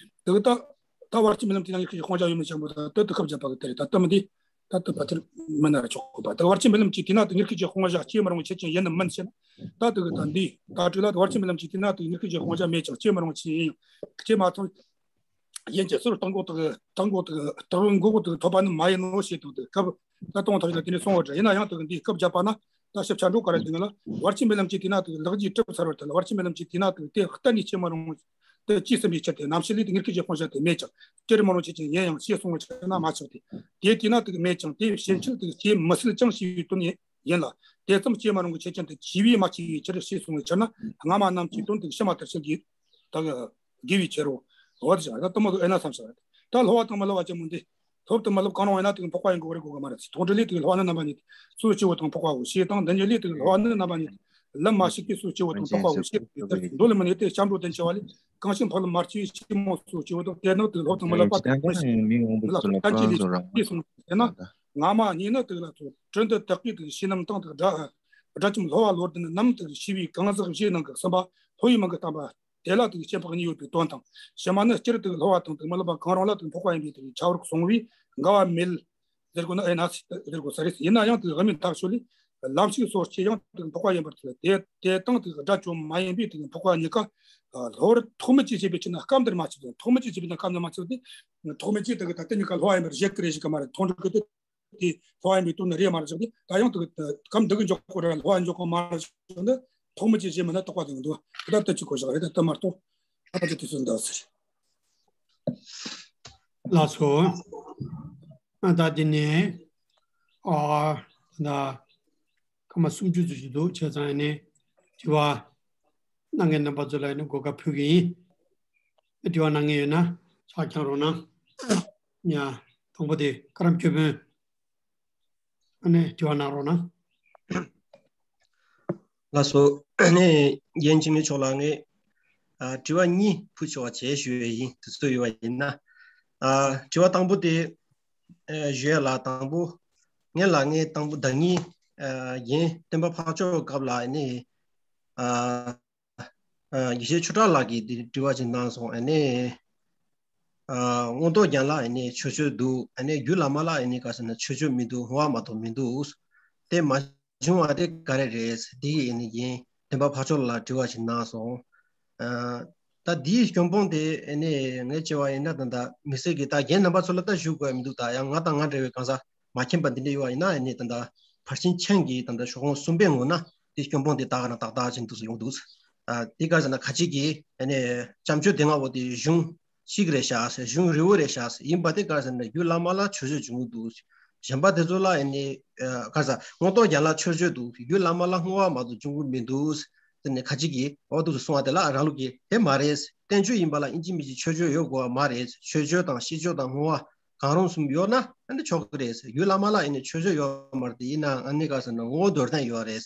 དུ་གི་ད། ད་བར་ཆད་མེད་ལམ་དེ་ན་ངེད་ཀྱི་དཔང་བྱ་ཡོད་མེད་ཆེན་པོ་དང་དུ་དུ་ཁབ་བརྒྱབ་པ་གི་དེ་རེད། ད་དུ་མི་འདི་ད་དུ་ཕ་དེར་མི་ན་ར་ཆོག་གོ་པ། ད་བར་ཆད་མེད་ལམ་གྱི་དེ་ན་དུ་ངེད་ཀྱི་དཔང་བྱ་སྐྱེ་མི་རུང་བའི་ཆོས་ཅན་ཡིན་ནམ་མིན་ཞེ་ན། ད་དུ་གི་ད་འདི་ད་དྲི་ལ་བར་ཆད་མེད་ལམ་གྱི་དེ་ན་དུ་ངེད་ཀྱི་དཔང་བྱ་མེད་ཀྱང་སྐྱེ་མི་རུང་བའི་ཆོས་ཡིན་ཡང་སྐྱེ་མ་ཐུབ། ཡིན་གྱི་ཟུར་སྟོང་གོ་དུ་སྟོང་གོ་དུ་སྟོང་གོ་དུ་ཐོབ་པ་ནི་མ་ཡིན་ནོ་ཞེས་དང་དུ་སྐབས་ད་སྟོང་ཐོག་ལ་དེ་ནས་སོང་བ་འདྲ། ཡིན་ན་ཡང་དུ་གི་འདི་སྐབས་བརྒྱབ་པ་ན། ད་ཞིབ་ཆ་འགྲོ་ག་རེ་དེ་ང་ལ་བར་ཆད་མེད་ལམ་གྱི་དེ་ན་དུ་ལེགས་བཅོས་གྲུབ་ཚར་བར་ཐལ། བར་ཆད་མེད་ལམ་གྱི་དེ་ན་དུ་དེ་གཏན་ནས་སྐྱེ་མི་རུང་། དེ་སྐྱེས་ཟིན་པའི་ཕྱིར་ཏེ། རྣམ་ཤེས་ལས་དུ་ངེད་ཀྱི་དཔང་བྱ་དེ་མེད་ཀྱང་སྐྱེ་རུ་མི་རུང་ཆོས་ཅན་ཡིན་ཡང་ཞེས་གསུངས་པ་ཆགས་ན་མ་ཆགས་ཏེ། དེ་དེ་ན་དུ་མེད་ཀྱང་དེ་ཕྱིན་ཆད་དུ་སྐྱེ་མི་སྲིད་ཀྱང་ཞེས་པའི་དོན་ཡིན་ལ། དེ་ཙམ་སྐྱེ་མི་རུང་གི་ཆོས་ཅན་དུ་སྐྱེ་བས་མ་སྐྱེས་པའི་ཕྱིར་ཞེས་གསུངས་པའི་ཕྱིར་ན། སྔ་མ་རྣམས་ཀྱི་དོན་དུ་ཕྱི་མ་མཐར་ཕྱིན་གྱི་ད་དགེ་བའི་ཕྱིར་རོ། འོ་དེ་ཞིག་ད་དུ་མོ་དུ་ཨེ་ན་བསམ་ཞིག་ད་སློབ་པ་དང་མི་སློབ་པ་ཅན་མོ་འདི། སློབ་དང་མི་སློབ་གང་རུང་ཡིན་ན་དེ་གི་འཕགས་པ་ཡིན་དགོས་རེད་དགོས་གི་མ་རེད། མཐོང་གྲོལ་ལས་དེ་གི་སློབ་པ་ནི་རྣམ་པ་གཉིས་སུ་སྐྱེ་བོ་དང་འཕགས་པའོ་ཞེས་དང་། འདི་ཉིད་ལས་དེ་གི་སློབ་པ་ནི་རྣམ་པ་གཉིས་ལམ་མ་ཞིག་གིས་སུ་སྐྱེ་བོ་དང་འཕགས་པའོ་ཞེས་དེ་ལྟར་མདོ་ལས་མི་གནས་ཏེ། སྐྱབས་འགྲོ་དོན་ཆེ་བ་ལས། གང་ཞིག་འཕགས་ལམ་མར་སྐྱེ་བའི་ཕྱི་མོ་སུ་སྐྱེ་བོ་དང་། དེ་ནི་དེ་གི་སློབ་དང་མི་སློབ་པ་དང་མི་ཞིག་མི་ལ་སོགས་གཏན་གྱི་ལས་ཞེས་གསུངས་ཟེར་ན། སྔ་མ་གཉིས་ནི་དེ་གི་ལ་སོགས་དྲི་འདི་དག་གིས་དེ་གི་ཤེས་རྣམ་དང་དེ་གི་དགྲ་དགྲ་བཅོམ་སློབ་པ་བློ་ལྡན་རྣམས་དེ་གི་ཤེས་པའི་གང་ཟག་བཞིའི་ནང་གི་གསུམ་པ་ལྷོ་ཡི་མིང་གི་བསྟན་པ། དེ་ལ་དེ་གི་སྐྱེ་འཕགས་གཉིས་ཡོད་པའི་དོན་དང་། ཕྱི་མ་ནི་སྤྱིར་དེ་གི་སློབ་པ་དང་དེ་གི་མི་སློབ་པ་གང་རུང་ལ་དེ་གི་ཁྱད་པར་གསུངས་པས་འགལ་བ་མེད་ཟེར་དགོས་ན་ཨེ་ན་ཟེར་དགོས་ས་རེད། ཡིན་ན་ཡང་དེ་གི་དབུ་མའི་ཐག་ཆོད་ལས། ལམ་ཞིག་སོ་སྐྱེ་ཡང་དེ་གི་འཕགས་པ་ཡིན་པར་ཐལ། དེ་དེ་དང་དེ་གི་དགྲ་བཅོམ་མ་ཡིན་པའི་དེ་གི་འཕགས་པ་གཉིས་ཀ་སློབ་པར་ཐོགས་མེད་ཅེས་བྱས་པའི་ཕྱིར་ན་སྐབས་འདིར་མ་ཆགས་ཏེ། ཐོགས་མེད་ཅེས་བྱས་པའི་ཕྱིར་ན་སྐབས་འདིར་མ་ཆགས་ཏེ། ཐོགས་མེད་ཅེས་དེ་གི་ད་ལྟ་གཉིས་ཀ་སློབ་པ་ཡིན་པར་བཞེད་ཀྱི་རེད་ཞིག་གི་མ་རེད། མཐོང་གྲོལ་གི་དེ། དེ་སློབ་པ་ཡིན་པའི་དོན་ནི་རེད་མ་རེད་ཟེར་ཏེ། ད་ཡང་དེ་སྐབས་འདི་གི་འཇོག་གོ་ར་སློབ་པ་འཇོག་གོ་མ་རེད་ཟེར་ཏེ། ཐོགས་མེད་ཅེས་བྱས་མིན་ན་རྟོགས་པ་དེ་འདུག་ད་ལྟ་ཅི་གོ་བཞག་རེད། ད་ལྟ་མ་རྟོགས། ཨ་ཕ་ཅི་དུས་སུ་འདུག་ཟེར། ལགས་སོ། ཨ་ད་འདི་ནས་ཨ་ད་སྐར་མ་སུམ་ཅུ་ཙམ་ཞིག་འདུག་བྱས་ཙང་ཡིན་ནས་དྲི་བ་གནང་མཁན་རྣམ་པ་ཚོ་ལ་ཡིན་ན་གོ་སྐབས་ཕུལ་གི་ཡིན། དྲི་བ་གནང་མཁན་ཡོད་ན་ཕྱག་བརྐྱང་རོགས་གནང་། ཡ། དང་པོ་དེ་ཀ་རམ་སྐྱོ་བོན། ཨ་ནི་དྲི་བ་གནང་རོགས་གནང་། ལགས་སོ། ཨ་ནི་ཡན་ཅིན་མི་མཆོག་ལ་ངས་ཨ་དྲི་བ་གཉིས་ཕུལ་ཆོག་པ་བྱས་ཞུ་ཡས་ཡིན། དུས་ཚོད་ཡོད་པ་ཡིན་ན། ཨ་དྲི་བ་དང་པོ་དེ་ཨ་ཞུ་ཡས་ལ། དང་པོ་ངས་ལ་ངས་དང་པོ་ཟླ་ཉིན་ཨ་རྒན་བསྟན་པ་འཕགས་མཆོག་སྐབས་ལ་ཨ་ནི་ཨ། ཡེ་ཤེས་ཆོས་གྲགས་ལགས་ཀྱིས་འདི་དྲི་བ་ཅིག་གནང་སོང་། ཨ་ནི། ཨ་མངོན་རྟོགས་རྒྱན་ལ་ཨ་ནི་མཆོད་བརྗོད་འདུག་ཨ་ནི་རྒྱུད་བླ་མ་ལ་ཨ་ནི་ག་ཟེར་ན་མཆོད་བརྗོད་མི་འདུག་བསྔོ་བ་མ་གཏོགས་མི་འདུག་དེ་མ་བྱུང་བ་དེ་ག་རེ་རེད། འདི་ཡིས་ཨ་ནི་རྒན་བསྟན་པ་འཕགས་མཆོག་ལ་དྲི་བ་ཅིག་གནང་སོང་། ཨ་ད་འདིའི་སྐྱོན་སྤོང་དེ་ཨ་ནི་ངས་བྱས་པ་ཡིན་ན་ད་ལྟ་མི་སེར་གྱི་ད་རྒན་རྣམ་པ་ཚོ་ལ་ད་ཞུ་དགོས་མི་འདུག་ད་ཡང་ང་དང་ང་འདྲ་བའི་གང་ཟག་མ་མཁྱེན་པ་འདི་འདྲ་ཡོད་པ་ཡིན་ན་ཨ་ནི་ད་ལྟ་ཕར་ཕྱིན་ཆེན་གྱི་ད་ལྟ་ཤོག་ངོས་གསུམ་པའི་ངོས་ན་དེ་སྐྱོན་སྤོང་དེ་ད་ག་ན་ཏག་ཏག་ཅིག་འདུག་སེ་ཡོང་འདུག་ཨ་དེ་ག་ཟེར་ན་ཁ་ཅིག་གིས་ཨ་ནི་བྱམས་ཆོས་སྡེ་ལྔ་པོ་དེ་གཞུང་གཅིག་རེད་ཤག་ཟེར། གཞུང་རིལ་བོ་རེད་ཤག་ཟེར། ཡིན་པ་དེ་ག་ཟེར་ན་རྒྱུད་བླ་མ་ལ་མཆོད་བརྗོད་བྱུང་འདུག་གཞན་པ་དེ་ཚོ་ལ་ཨ་ནི་ག་ཟེར་མངོན་རྟོགས་རྒྱན་ལ་མཆོད་བརྗོད་འདུག་རྒྱུད་བླ་མ་ལ་བསྔོ་བ་མ་གཏོགས་བྱུང་གི་མི་འདུག་དེ་ནས་ཁ་ཅིག་གིས་འོ་འདུག་སེ་གསུང་བ་དེ་ལ་རང་ལུགས་ཀྱིས་དེ་མ་རེད། བསྟན་བཅོས་ཡིན་པ་ལ་ཨིན་ཇི་མི་གི་མཆོད་བརྗོད་ཡོད་དགོས་པ་མ་རེད། མཆོད་བརྗོད་དང་ཤིས་བརྗོད་དང་བསྔོ་བ། གང་རུང་གསུམ་ཡོད་ན་ཨ་ནི་ཆོག་གི་རེད། རྒྱུད་བླ་མ་ལ་ཨ་ནི་ཆོས་སྤྱོད་ཡོད་མ་རེད་དེ། ཡིན་ནའང་ཨ་ནི་ག་ཟེར་ན་ངོ་བོ་མདོར་བསྟན་ཡོད་རེད།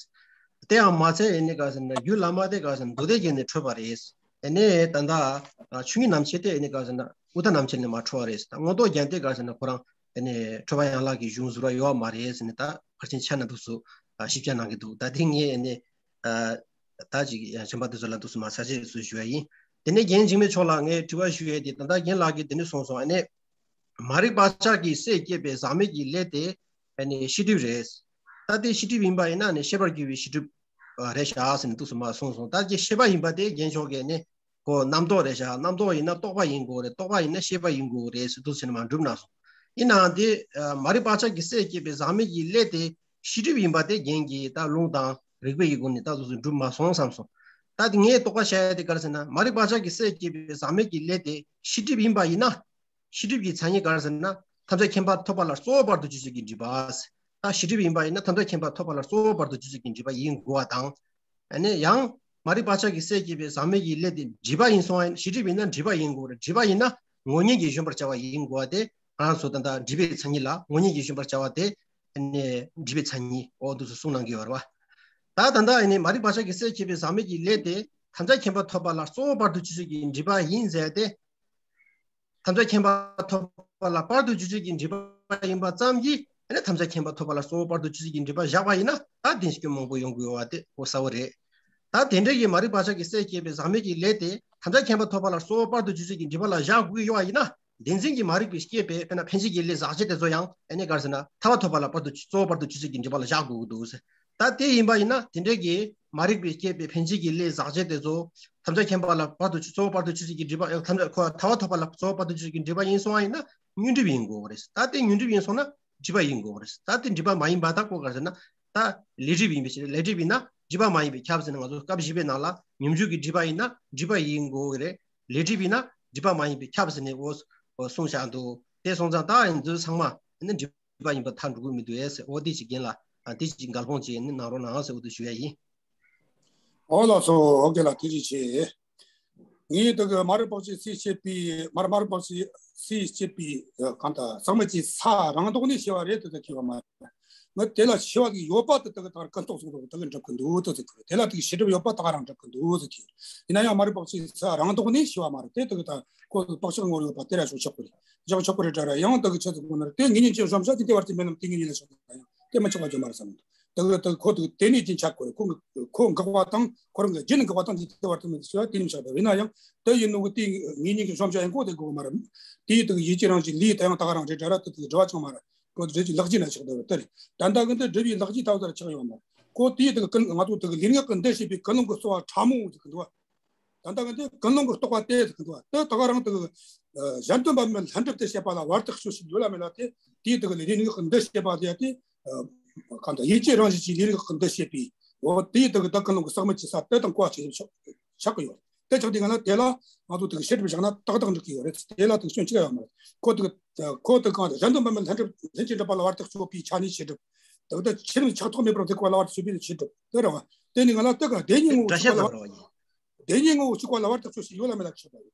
དེའང་མ་ཚད་ཨ་ནི་ག་ཟེར་ན་རྒྱུད་བླ་མ་དེ་ག་ཟེར་ན་མདོ་སྡེ་བརྒྱད་ནས་འཕྲོས་པ་རེད། ཨ་ནི་ད་ལྟ་ཆོས་ཉིད་རྣམ་འབྱེད་དེ་ཨ་ནི་ག་ཟེར་ན་ཨུ་ཏྟ་རྣམ་འབྱེད་ནས་མར་འཕྲོས་པ་རེད། ད་མངོན་རྟོགས་རྒྱན་དེ་ག་ཟེར་ན་ཁོ་རང་ཨ་ནི་འཕྲོས་པ་ཡན་ལག་གི་གཞུང་ཟུར་བ་ཡོད་མ་རེད་ཟེར་ནས། ད་ཕལ་ཆེར་ཆ་ན་འདུག་སུ་ཞིབ་ཆ་གནང་གི་འདུག་ད་དེ་ངས་ཨ་ནི་ད་ཅིག་ཡང་གཞན་པ་དེ་ཚོ་ལ་འདུག་སུ་མ་ཚར་ཆེད་སུ་ཞུ་ཡ་ཡིན། དེ་ནས་རྒན་འཇིགས་མེད་མཆོག་ལ་ངས་དྲི་བ་ཞུ་ཡས་དེ། ད་ལྟ་རྒན་ལགས་ཀྱིས་དེ་ནས་གསུངས་སོང་། ཨ་ནི་མ་རིག་བག་ཆགས་ཀྱི་སས་བསྐྱེད་པའི་ཟག་མེད་ཀྱི་ལས་དེ་ཨ་ནི་ཤེས་སྒྲིབ་རེད། ད་དེ་ཤེས་སྒྲིབ་ཡིན་པ་ཡིན་ན་ནི་ཤེས་པར་གྱུར་པའི་ཤེས་སྒྲིབ་རེད་ཤག་ཟེར་ནས་འདུག་སུ་མ་གསུངས་སོང་། ད་ཀྱི་ཤེས་པ་ཡིན་པ་དེ་རྒན་མཆོག་གིས་ནི་ཁོ་རྣམ་རྟོག་རེད་ཤག་རྣམ་རྟོག་ཡིན་ན་རྟོག་པ་ཡིན་དགོས་རེད། རྟོག་པ་ཡིན་ན་ཤེས་པ་ཡིན་དགོས་རེད་ཟེར་འདུག་ཟེར་ནས་མ་གྲུབ་ན་སོང་། ཡིན་ནའང་དེ་མ་རིག་བག་ཆགས་ཀྱི་སས་བསྐྱེད་པའི་ཟག་མེད་ཀྱི་ལས་དེ་ཤེས་སྒྲིབ་ཡིན་པ་དེ་རྒན་གྱིས་ད་ལུང་དང་རིགས་པའི་ཡི་གུ་ནས་ད་འདུག་སུ་གྲུབ་མ་སོང་བསམ་སོང་། ད་དེ་ངས་དོགས་པ་བྱ་ཡ་དེ་ག་རེ་ཟེར་ན། མ་རིག་བག་ཆགས་ཀྱི་སས་བསྐྱེད་པའི་ཟག་མེད་ཀྱི་ལས་དེ་ཤེས་སྒྲིབ་ཡིན་པ་ཡིན་ན། ཤེས་སྒྲིབ་ཀྱི་མཚན་ཉིད་ག་རེ་ཟེར་ན། ཐམས་ཅད་མཁྱེན་པ་ཐོབ་པ་ལ་གཙོ་བོ་བར་དུ་གཅོད་བྱེད་ཀྱི་སྒྲིབ་པ། ད་ཤེས་སྒྲིབ་ཡིན་པ་ཡིན་ན་ཐམས་ཅད་མཁྱེན་པ་ཐོབ་པ་ལ་གཙོ་བོ་བར་དུ་གཅོད་བྱེད་ཀྱི་སྒྲིབ་པ་ཡིན་དགོས་པ་དང་། ཨ་ནི་ཡང་མ་རིག་བག་ཆགས་ཀྱི་སས་བསྐྱེད་པའི་ཟག་མེད་ཀྱི་ལས་དེ་སྒྲིབ་པ་ཡིན་སོང་བ་ཡིན། ཤེས་སྒྲིབ་ཡིན་ན་སྒྲིབ་པ་ཡིན་དགོས་རེད། སྒྲིབ་པ་ཡིན་ན་ངོ་བོ་ཉིད་ཀྱིས་བཞོན་པར་བྱ་བ་ཡིན་དགོས་པ་དེ། ང་རང་ཚོ་ད་ལྟ་སྒྲིབ་པའི་མཚན་ཉིད་ལ་ངོ་བོ་ཉིད་ཀྱིས་བཞོན་པར་བྱ་བ་དེ། ཨ་ནི་སྒྲིབ་པའི་མཚན་ཉིད་འོ་འདུག་སུ་གསུངས་གནང་གི་ཡོད་རེད་བ། ད་ད་ལྟ་ཨ་ནི་མ་རིག་བག་ཆགས་ཀྱི་སས་བསྐྱེད་པའི་ཟག་མེད་ཀྱི་ལས་དེ་ཐམས་ཅད་མཁྱེན་པ་ཐོབ་པ་ལ་གཙོ་བོ་བར་དུ་གཅོད་བྱེད་ཀྱི་སྒྲིབ་པ་ཡིན་ཟེར་ཏེ། ཐམས་ཅད་མཁྱེན་པ་ཐོབ་པ་ལ་བར་དུ་གཅོད་བྱེད་ཀྱི་སྒྲིབ་པ་ཡིན་པ་ཙམ་གྱིས་ཨ་ནི་ཐམས་ཅད་མཁྱེན་པ་ཐོབ་པ་ལ་གཙོ་བོ་བར་དུ་གཅོད་བྱེད་ཀྱི་སྒྲིབ་པ་བཞག་པ་ཡིན་ན། ད་དེ་སྐྱོན་མང་པོ་ཡོང་གི་ཡོད་པ་དེ་འོ་གསལ་བོ་རེད། ད་དེ་འདྲ་གི་མ་རིག་བག་ཆགས་ཀྱི་སས་བསྐྱེད་པའི་ཟག་མེད་ཀྱི་ལས་དེ་ཐམས་ཅད་མཁྱེན་པ་ཐོབ་པ་ལ་གཙོ་བོ་བར་དུ་གཅོད་བྱེད་ཀྱི་སྒྲིབ་པ་ལ་བཞག་དགོས་ཀྱི་ཡོད་པ་ཡིན་ན། བདེན་འཛིན་གྱི་མ་རིག་པས་བསྐྱེད་པའི་དཔེར་ན་འཕེན་བྱེད་ཀྱི་ལས་ཟག་བཅས་དེ་ཚོ་ཡང་ཨ་ནི་ག་རེ་ཟེར་ན་ཐར་པ་ཐོབ་པ་ལ་བར་དུ་གཅོད་གཙོ་བོ་བར་དུ་གཅོད་བྱེད་ཀྱི་སྒྲིབ་པ་ལ་བཞག་དགོས་ཀྱི་འདུག་ཟེར། ད་དེ་ཡིན་པ་ཡིན་ན་དེ་འདྲའི་གི་མ་རིག་པས་བསྐྱེད་པའི་འཕེན་བྱེད་ཀྱི་ལས་ཟག་བཅས་དེ་ཚོ་ཐམས་ཅད་མཁྱེན་པ་ལ་བར་དུ་གཅོད་གཙོ་བོ་བར་དུ་གཅོད་བྱེད་ཀྱི་སྒྲིབ་པ། ཐམས་ཅད་ཁོ་ཐར་པ་ཐོབ་པ་ལ་གཙོ་བོ་བར་དུ་གཅོད་བྱེད་ཀྱི་སྒྲིབ་པ་ཡིན་སོང་བ་ཡིན་ན་ཉོན་སྒྲིབ་ཡིན་དགོས་པ་རེད། ད་དེ་ཉོན་སྒྲིབ་ཡིན་སོང་ན་སྒྲིབ་པ་ཡིན་དགོས་པ་རེད། ད་དེ་སྒྲིབ་པ་མ་ཡིན་པ་ད་ཁོ་ག་རེ་ཟེར་ན། ད་ལས་སྒྲིབ་ཡིན་པའི་ཕྱིར། ལས་སྒྲིབ་ཡིན་ན་སྒྲིབ་པ་མ་ཡིན་པས་ཁྱབ་ཟེར་ནས་ང་ཚོ་སྐབས་བཞི་པའི་ནང་ལ་ཉོན་སྒྲིབ་ཀྱི་སྒྲིབ་པ་ཡིན་ན་སྒྲིབ་པ་ཡིན་དགོས་ཀྱི་རེད། ལས་སྒྲིབ་ཡིན་ན་སྒྲིབ་པ་མ་ཡིན་པས་ཁྱབ་ཟེར་ནས་འོ་འོ་གསུངས་བཞག་འདུག་དེ་སོང་ཙང་ད་ཡིན་ཚུལ་ཚང་མ་ནི་སྒྲིབ་པ་ཡིན་པ་ཐལ་འགྲོ་གི་མི་འདུག་ཨེ་ཟེར། འོ་དེ་ཅིག་རྒན་ལགས་དེ་ཅིག་འགལ་སྤོང་ཅིག་ནི་གནང་རོགས་གནང་ཟེར་འོ་དེ་ཞུ་ཡ་ཡིན། འོ་ལགས་སོ། འོ་རྒན་ལགས་དེ་ཅིག་བྱས། ངས་དེ་གི་མ་རིག་བག་ཆགས་སས་བསྐྱེད་པའི་མ་རིག་མ་རིག་བག་ཆགས་སས་བསྐྱེད་པའི་གང་ལྟར་ཟག་མེད་ཀྱི་ས་རང་ལྡོག་ནས་སྐྱེ་བ་རེད་དེ་དེ་ཁེལ་བ་མ་རེད། ངས་དེ་ལ་སྐྱེ་བ་གི་ཡོད་པ་དེ་དེ་གི་ད་ཀུན་རྟོག་ཚོགས་རྫོགས་དེ་གི་འགྲུབ་ཀྱི་འདུག་དེ་དེ་ཁེལ། དེ་ལ་དེ་གི་ཤེས་སྒྲིབ་ཡོད་པ་དེ་ག་རང་འགྲུབ་ཀྱི་འདུག་དེ་ཁེལ། ཡིན་ན་ཡང་མ་རིག་བག་ཆགས་སས་རང་ལྡོག་ནས་སྐྱེ་བ་མ་རེད་དེ་དེ་གི་ད་ཁོ་བག་ཆགས་ངོ་ཡོད་པ་དེ་ར་ཞོག་ཆོག་གི་རེད། ཞོག་ཆོག་གི་རེད་དྲ་ར་ཡང་དེ་གི་ཆེད་དུ་དགོངས་ན་རེད། དེ་ངེས་གཉིས་ཀྱི་གཞོམ་བྱ་དེ་དེ་བར་དུ་མེད་ལམ་དེ་ངེས་གཉིས་ལ་ཆགས་ད་ཡང་དེ་མི་ཆགས་པ་རྒྱུ་མ་རེད་བསམ། དེ་གི་དེ་ཁོ་དེ་དེ་ནས་རྒྱུན་ཆགས་དགོས་རེད། ཁོ་ཁོ་འགག་པ་དང་ཁོ་རང་གི་རྒྱུན་འགག་པ་དང་དེ་བར་དུ་མི་ཤེས་པ་དེ་ནས་ཆགས་དགོས། ཡིན་ན་ཡང་དེ་ཡིན་ནོ་གི་དེ་ངེས་གཉིས་ཀྱི་གཞོམ་བྱ་ཡང་ཁོ་དེ་དགོས་མ་རེད། དེ་ཡི་དེ་གི་ཡིད་ཀྱི་རང་བཞིན་ལས་དེ་ཡང་ད་ག་རང་རེད་དྲ་ར་དེ་དེ་སྒྲུབ་པ་ཆགས་མ་རེད། ཁོ་དེ་རེད་ཀྱི་ལག་རྗེས་ན་ཆགས་དགོས་རེད། དེ་རེད། ད་ལྟ་གི་འདི་སྒྲུབ་པའི་ལག་རྗེས་ད་བར་ཆགས་ཡོད་མ་རེད། ཁོ་དེ་ཡི་དེ་གི་ཀུན་ང་ཚོ་དེ་གི་ལུས་ངག་གི་འདུ་བྱེད་པའི་ཀུན་སློང་གི་རྩོལ་བ་ཕྲ་མོ་ཟེར་གི་འདུག་བ། ད་ལྟ་གི་འདི་ཀུན་སློང་གི་རྟོག་པ་དེ་ཟེར་གི་འདུག་བ། དེ་ད་ག་རང་དེ་གི་གཞན་དོན་པ་མིན་ལྷན་སྒྲུབ་དེ་བྱེད་པ་ལ་བར་དུ་གཅོད་བྱེད་ཡོད་ལ་མེད་ལ་དེ་དེའི་དེ་གི་ལུས་ངག་གི་འདུ་བྱེད་པ་དེ་དེ་གང་ལྟར་ཡིད་ཀྱི་རང་བཞིན་གྱི་ལུས་ངག་གི་འདུ་བྱེད་པའི་འོ་དེའི་དེ་གི་ད་ཀུན་སློང་གི་ཟག་མེད་ཀྱི་ས་དེ་དང་གོ་བ་ཆེ་ཆགས་ཀྱི་ཡོད། དེ་ཆགས་དུས་ང་ལ་དེ་ལ་ང་ཚོ་དེ་གི་ཤེས་སྒྲིབ་བཞག་ན་ཏག་ཏག་འགྲིག་གི་ཡོད་རེད། དེ་ལ་དེ་གི་སྐྱོན་ཅི་ཡང་ཡོད་མ་རེད། ཁོ་དེ་གི་ཁོ་དེ་གང་ལྟར་གཞན་དོན་པ་མིན་ལྷན་སྒྲུབ་ལྷན་ཅིག་འགྲུབ་པ་ལ་བར་དུ་གཅོད་པའི་ཆ་ནས་ཤེས་སྒྲིབ། དེ་གི་ད་ཕྱིར་ཆགས་ཐོགས་མེད་པར་འདུག་པ་ལ་བར་དུ་གཅོད་པའི་ཤེས་སྒྲིབ་དེ་རེད་བ། དེ་ནི་ང་ལ་དེ་ག་བདེན་གཉིས་ངོ་བོ་གཅིག་པ་ལ་བར་བདེན་གཉིས་ངོ་བོ་གཅིག་པ་ལ་བར་དུ་གཅོད་བྱེད་ཡོད་ལ་མེད་ལ་ཆགས་པ་ཡོད།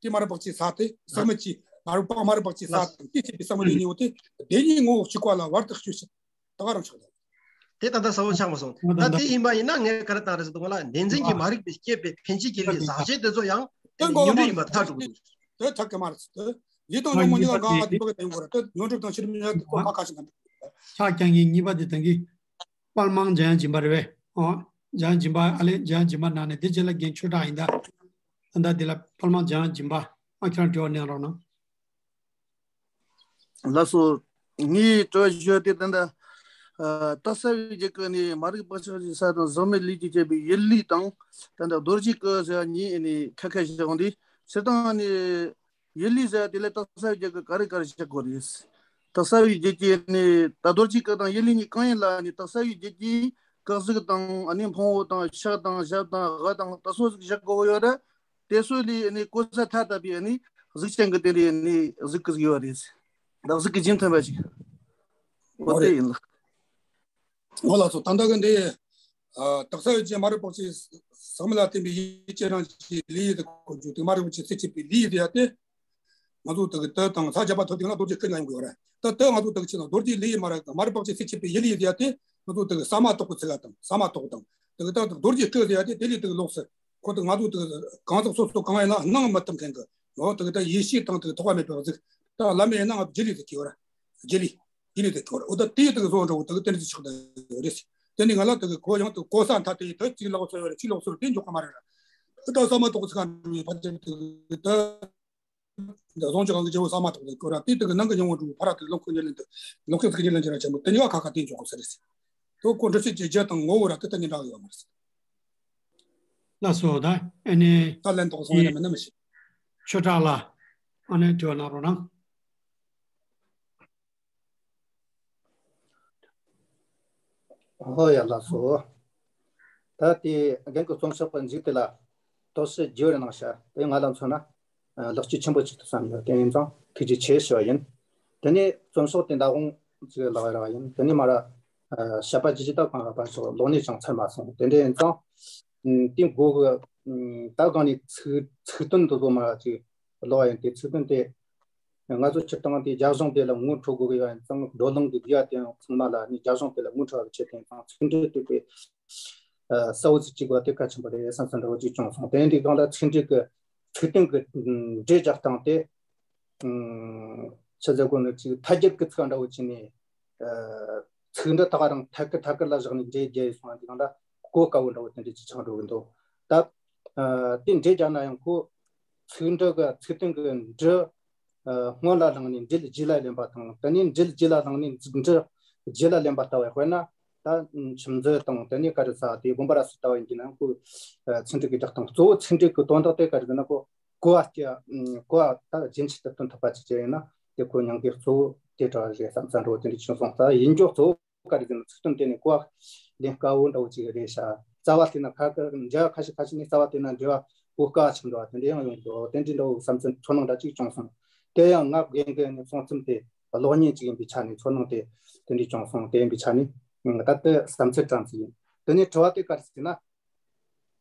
དེ་མ་རིག་བག་ཆགས་ས་དེ་ཟག་མེད་ཀྱི་མ་རིག་པ་མ་རིག་བག་ཆགས་ས་དང་དེ་བྱེད་པའི་ཟག་མེད་ཀྱི་ངོ་བོ་དེ་བདེན་གཉིས་ངོ་བོ་གཅིག་པ་ལ་བར་དུ་གཅོད་བྱེད་ད་ག་རང་ཆགས་ལ། དེ་ད་ལྟ་ས་བོ་ཆགས་མ་སོང་། ད་དེ་ཡིན་པ་ཡིན་ན་ངས་ག་རེ་བཏང་རེད་ཟེར་དུས་ང་ལ་བདེན་འཛིན་གྱི་མ་རིག་པས་བསྐྱེད་པའི་འཕེན་བྱེད་ཀྱི་ལས་ཟག་བཅས་དེ་ཚོ་ཡང་དེ་ཉོན་སྒྲིབ་ཡིན་པ་ཐག་གྲུབ་དགོས། དེ་ཐག་གི་མ་རེད། དེ་ལས་དང་ཉོན་མོངས་གཉིས་ཀ་འགག་དེ་བ་གི་དེ་ཡིན་དགོས་རེད། དེ་ཉོན་སྒྲིབ་དང་ཤེས་སྒྲིབ་གཉིས་ཀ་དེ་ཁོ་ཁ་ཁ་ཞིག་དང་། ཕྱག་རྐྱང་གི་གཉིས་པ་དེ་དང་གི། དཔལ་མང་འཇམ་དབྱངས་སྦྱིན་པ་རེད་པས། ཨོ། འཇམ་དབྱངས་སྦྱིན་པ་ཨ་ལས་འཇམ་དབྱངས་སྦྱིན་པ་ནང་ནས་དེ་རྗེས་ལ་རྒན་ཆོས་གྲགས་ཡིན་ད། ད་ལྟ་འདི་ལ་དཔལ་མང་འཇམ་དབྱངས་སྦྱིན་པ་ཨ་ཁྱེད་རང་དྲི་བ་གནང་རོགས་གནང་། ལགས་སོ། ངའི་དྲི་བ་ཞུ་ཡ་དེ་ད་ལྟ་རྟོག་ས་པའི་རྒྱལ་ཁབ་ནས་མ་རིག་པ་ཆགས་ཀྱི་ས་དང་ཟག་མེད་ལས་ཀྱིས་བསྐྱེད་པའི་ཡུལ་ལུས་དང་ད་ལྟ་རྡོ་རྗེ་སྐུ་ཟེར་བ་གཉིས་ནས་ཁ་ཁ་བཞག་འོང་དུས་སྤྱིར་བཏང་ནས། ཡུལ་ལུས་ཟེར་དེ་ལས་རྟོག་ས་པའི་རྒྱལ་ཁབ་ག་རེ་ག་རེ་བཞག་དགོས་རེད། རྟོག་ས་པའི་རྒྱལ་ཁབ་ནི་ད་རྡོ་རྗེ་སྐུ་དང་ཡུལ་ལུས་གཉིས་གང་ཡིན་ལ་ནི་རྟོག་ས་པའི་རྒྱལ་ཁབ་ཀྱི་གཟུགས་དང་ཨ་ནི་ཕུང་པོ་དང་ཕྱག་དང་ཞབས་དང་ལག་དང་ད་སོ་ཟིག་བཞག་དགོས་ཡོད་རེད། དེ་སོ་ལས་ཨ་ནི་གོ་ས་ཐ་དད་པའི་ཨ་ནི་གཟུགས་ཅན་གྱི་དེ་ལས་ཨ་ནི་གཟུགས་ཀྱི་ཟིག་ཡོད་རེད། ད་གཟུགས་ཀྱི་རྒྱན་ཐོན་པ་ཞིག་འོ་དེ་ཡིན་ལ། འོ་ལགས་སོ། ད་ལྟ་གི་འདི། ཨ། རྟོག་ས་པའི་རྒྱལ་ཁབ་མ་རིག་པ་ཆགས་ཟག་མེད་ལ་བརྟེན་པའི་ཡུལ་གྱི་རང་བཞིན་ལུས་དེ་གོ་རྒྱུ་དེ་མ་རིག་པ་ཆགས་སས་བསྐྱེད་པའི་ལུས་དེ་ཡ་དེ། ང་ཚོ་དེ་གི་དེ་དང་ས་བརྒྱ་པ་ཐོབ་དུས་ན་རྡོ་རྗེ་སྐུ་ཉག་ཡོང་གི་ཡོད་རེད། ད་དེ་ང་ཚོ་དེ་གི་ཆེ་ན་རྡོ་རྗེ་ལས་ཡི་མ་རེད། མ་རིག་པ་ཅན་སེལ་བྱེད་པའི་ཡི་ལས་ཡི་ཟེར་ཡ་དེ་ང་ཚོ་དེ་གི་ས་མ་ཏོག་གི་ཚིག་ཡ་དང་ས་མ་ཏོག་དང་། དེ་གི་ད་རྡོ་རྗེ་སྐུ་ཟེར་ཡ་དེ་དེ་ལས་དེ་གི་ལོགས་སུ། ཁོ་དེ་ང་ཚོ་དེ་གི་གང་ཟག་སོ་སོ་གང་ཡིན་ན་སྣང་མི་ཐུབ་མཁན་གི། འོ་དེ་གི་ད་ཡེ་ཤེས་དང་དེ་གི་ཐོགས་པ་མེད་པའི་གཟུགས། ད་བླ་མ་ཡིན་ན་ང་ཚོ་རྗེ་ལས་ཟེར་གི་ཡོད་རེད། རྗེ་ལས། དེ་ལས་དེ་ཁོར་འོ་ད་དེ་དེ་བཟོ་འདྲ་བོ་དེ་དེ་འདྲ་ཆགས་བསྡད་རེད། དེ་ནི་ང་ལ་དེ་གི་གོ་ཡང་དེ་གོ་ས་མཐའ་དེ་དེ་གཅིག་ལོག་སོ་ཡོད་རེད། གཅིག་ལོག་སོ་དེ་འཇོག་ག་མ་རེད། ད་ས་མ་ཏོག་ཚིག་ག་འགྲོ་བའི་ཕ་ཆེན་དེ་དེ་བཟང་ཆོག་གང་གི་རྗེ་བོ་ས་མ་ཏོག་དེ་གོ་ར་དེ་དེ་གི་ནང་གི་ཉུང་བ་འགྲོ་ཕ་ར་དེ་ལོག་ཁོ་ཉེ་ལེན་དེ་ལོག་ཁོ་ཚིག་ཉེ་ལེན་ཅི་ར་ཆེན་པོ་དེ་ཉི་བ་ཁ་ཁ་དེ་འཇོག་གོ་ས་རེད། དེ་གོ་འདྲ་ཤེས་ཀྱི་རྒྱ་དང་ངོ་བོ་ར་དེ་ད་ཉེ་འདྲ་ཡོད་མ་རེད། ལགས་སོ། ད་ཨ་ནི་ད་ལན་ཏོག་སོང་ཡ་མིན་ན་མི་ཤེས། ཆོས་གྲགས་ལགས་ཨ་ནི་དྲི་བ་གནང་རོགས་གནང་། ཨོ་ཡ་ལགས་སོ། ད་དེ་རྒན་གྱི་རྩོམ་ཤོག་པ་མཇུག་དེ་ལ་དོགས་གཞི་བརྗོད་རེ་གནང་ཤག་དེ་ང་ལ་མཚོན་ན་ལེགས་བཅོས་ཆེན་པོ་ཅིག་ཏུ་བསམ་ཡོད། དེ་ཡིན་ཙང་ཐུགས་རྗེ་ཆེ་ཞུ་བ་ཡིན། དེ་ནས་རྩོམ་ཤོག་དེ་མདང་དགོང་ཅིག་ལག་ར་བ་ཡིན། དེ་ནས་མ་ར་བཤད་པ་ཇི་ཇི་ལྟར་གང་ལ་པ་སོགས་ལོག་ནས་ཀྱང་ཚར་མ་སོང་། དེ་འདྲ་ཡིན་ཙང་དེ་མགོ་གི་ད་གང་ནས་ཚིག་ཚིག་དོན་དུ་བཟོ་མ་ར་ཅིག་ལོག་ཡིན། དེ་ཚིག་དོན་དེ་ང་ཚོ་སྤྱིར་བཏང་དེ་རྒྱབ་ལྗོངས་དེ་ལ་ངོ་འཕྲོད་དགོས་ཀྱི་ཡོད་ཙང་བགྲོ་གླེང་གི་དགོས་ཡ་དེ་ཡང་ཚང་མ་ལ་ནི་རྒྱབ་ལྗོངས་དེ་ལ་ངོ་འཕྲོད་པའི་ཆེད་དུ་ཡིན་ཙང་ཚིག་འབྲུ་དེ་དཔེ་གསལ་བོ་ཅིག་བྱེད་དགོས་དེ་གལ་ཆེན་པོ་རེད་བསམ་བསམ་འདྲ་བོ་ཅིག་བྱུང་སོང་། དེ་འདི་སྒང་ལ་ཚིག་འབྲུ་གི་ཚིག་དོན་གི་འགྲེལ་རྒྱག་སྟངས་དེ་ཆི་ཟེར་དགོས་ནི་ཅིག་ཐ་སྙད་ཀྱི་ཚིག་འདྲ་བོ་ཅིག་ནས་ཚིག་འབྲུ་ད་ག་རང་ཐད་ཀི་ཐད་ཀི་ལ་བཞག་ནས་འགྲེལ་རྒྱག་ཡོད་སོང་། འདི་སྒང་ལ་གོ་དཀའ་བོ་འདྲ་བོ་དེ་འདྲ་ཅིག་ཆགས་འགྲོ་གི་འདུག་ད་དེ་འགྲེལ་རྒྱག་ན་ཡང་ཁོ་ཚིག་འབྲུ་གི་ཚིག་དོན་གི་འབྲུ་སྔོན་ལ་བླངས་ནས་འབྲེལ་རྗེས་ལ་ལེན་པ་དང་། དེ་ནས་འབྲེལ་རྗེས་ལ་བླངས་ནས་འབྲུ་རྗེས་ལ་ལེན་པ་ལྟ་བུ་དཔེར་ན་ད་མཆིམས་མཛོད་དང་དེ་ནས་ག་རེ་ཟ་དེ་དགོན་པ་ར་སུ་ལྟ་བུ་ཡིན་གྱི་ན་ཁོ་ཚིག་འབྲུ་གི་རྒྱག་སྟངས་གཙོ་བོ་ཚིག་འབྲུ་གི་དོན་དག་དེ་ག་རེ་ཟེར་ན་ཁོ་གོ་བ་སྐྱེ་གོ་བ་ད་རྒྱུན་ཆད་དུ་སྟོན་ཐུབ་པ་ཅིག་བྱས་ཡིན་ན་དེ་ཁོ་ཉང་གི་གཙོ་བོ་དེ་འདྲ་རེད་བསམ་ས་འགྲོ་དེ་འདྲ་བྱུང་སོང་། ད་ཡིན་རྒྱུ་གཙོ་བོ་ག་རེ་ཟེར་ན་ཚིག་དོན་དེ་ནི་གོ་བ་ལེན་དཀའ་བོ་འདྲ་བོ་ཅིག་རེད་ཤག་རྩ་བ་དེ་ན་ཁ་ཁ་འཇའ་ཁ་ཤས་ཁ་ཤས་ནི་རྩ་བ་དེ་ན་འབྲེལ་བ་གོ་དཀའ་ཆགས་འདུག་དེ་འདྲ་ཡང་ཡོང་འདུག་དེ་འདྲའི་འདྲ་བོ་བསམ་ཚུལ་ཚོར་སྣང་འདྲ་ཅིག་བྱུང་སོང་། དེ་ཡང་ང་རྒན་གྱི་ནི་གསུང་རྩོམ་དེ་གློག་བརྙན་ཅིག་ཡིན་པའི་ཆ་ནས་ཚོར་སྣང་དེ་དེ་འདྲའི་བྱུང་སོང་། དེ་ཡིན་པའི་ཆ་ནས་ད་ལྟ་བསམ་ཚུལ་ཙམ་ཞིག་ཡིན། དེ་ནས་དྲི་བ་དེ་ག་རེ་ཟེར་ན།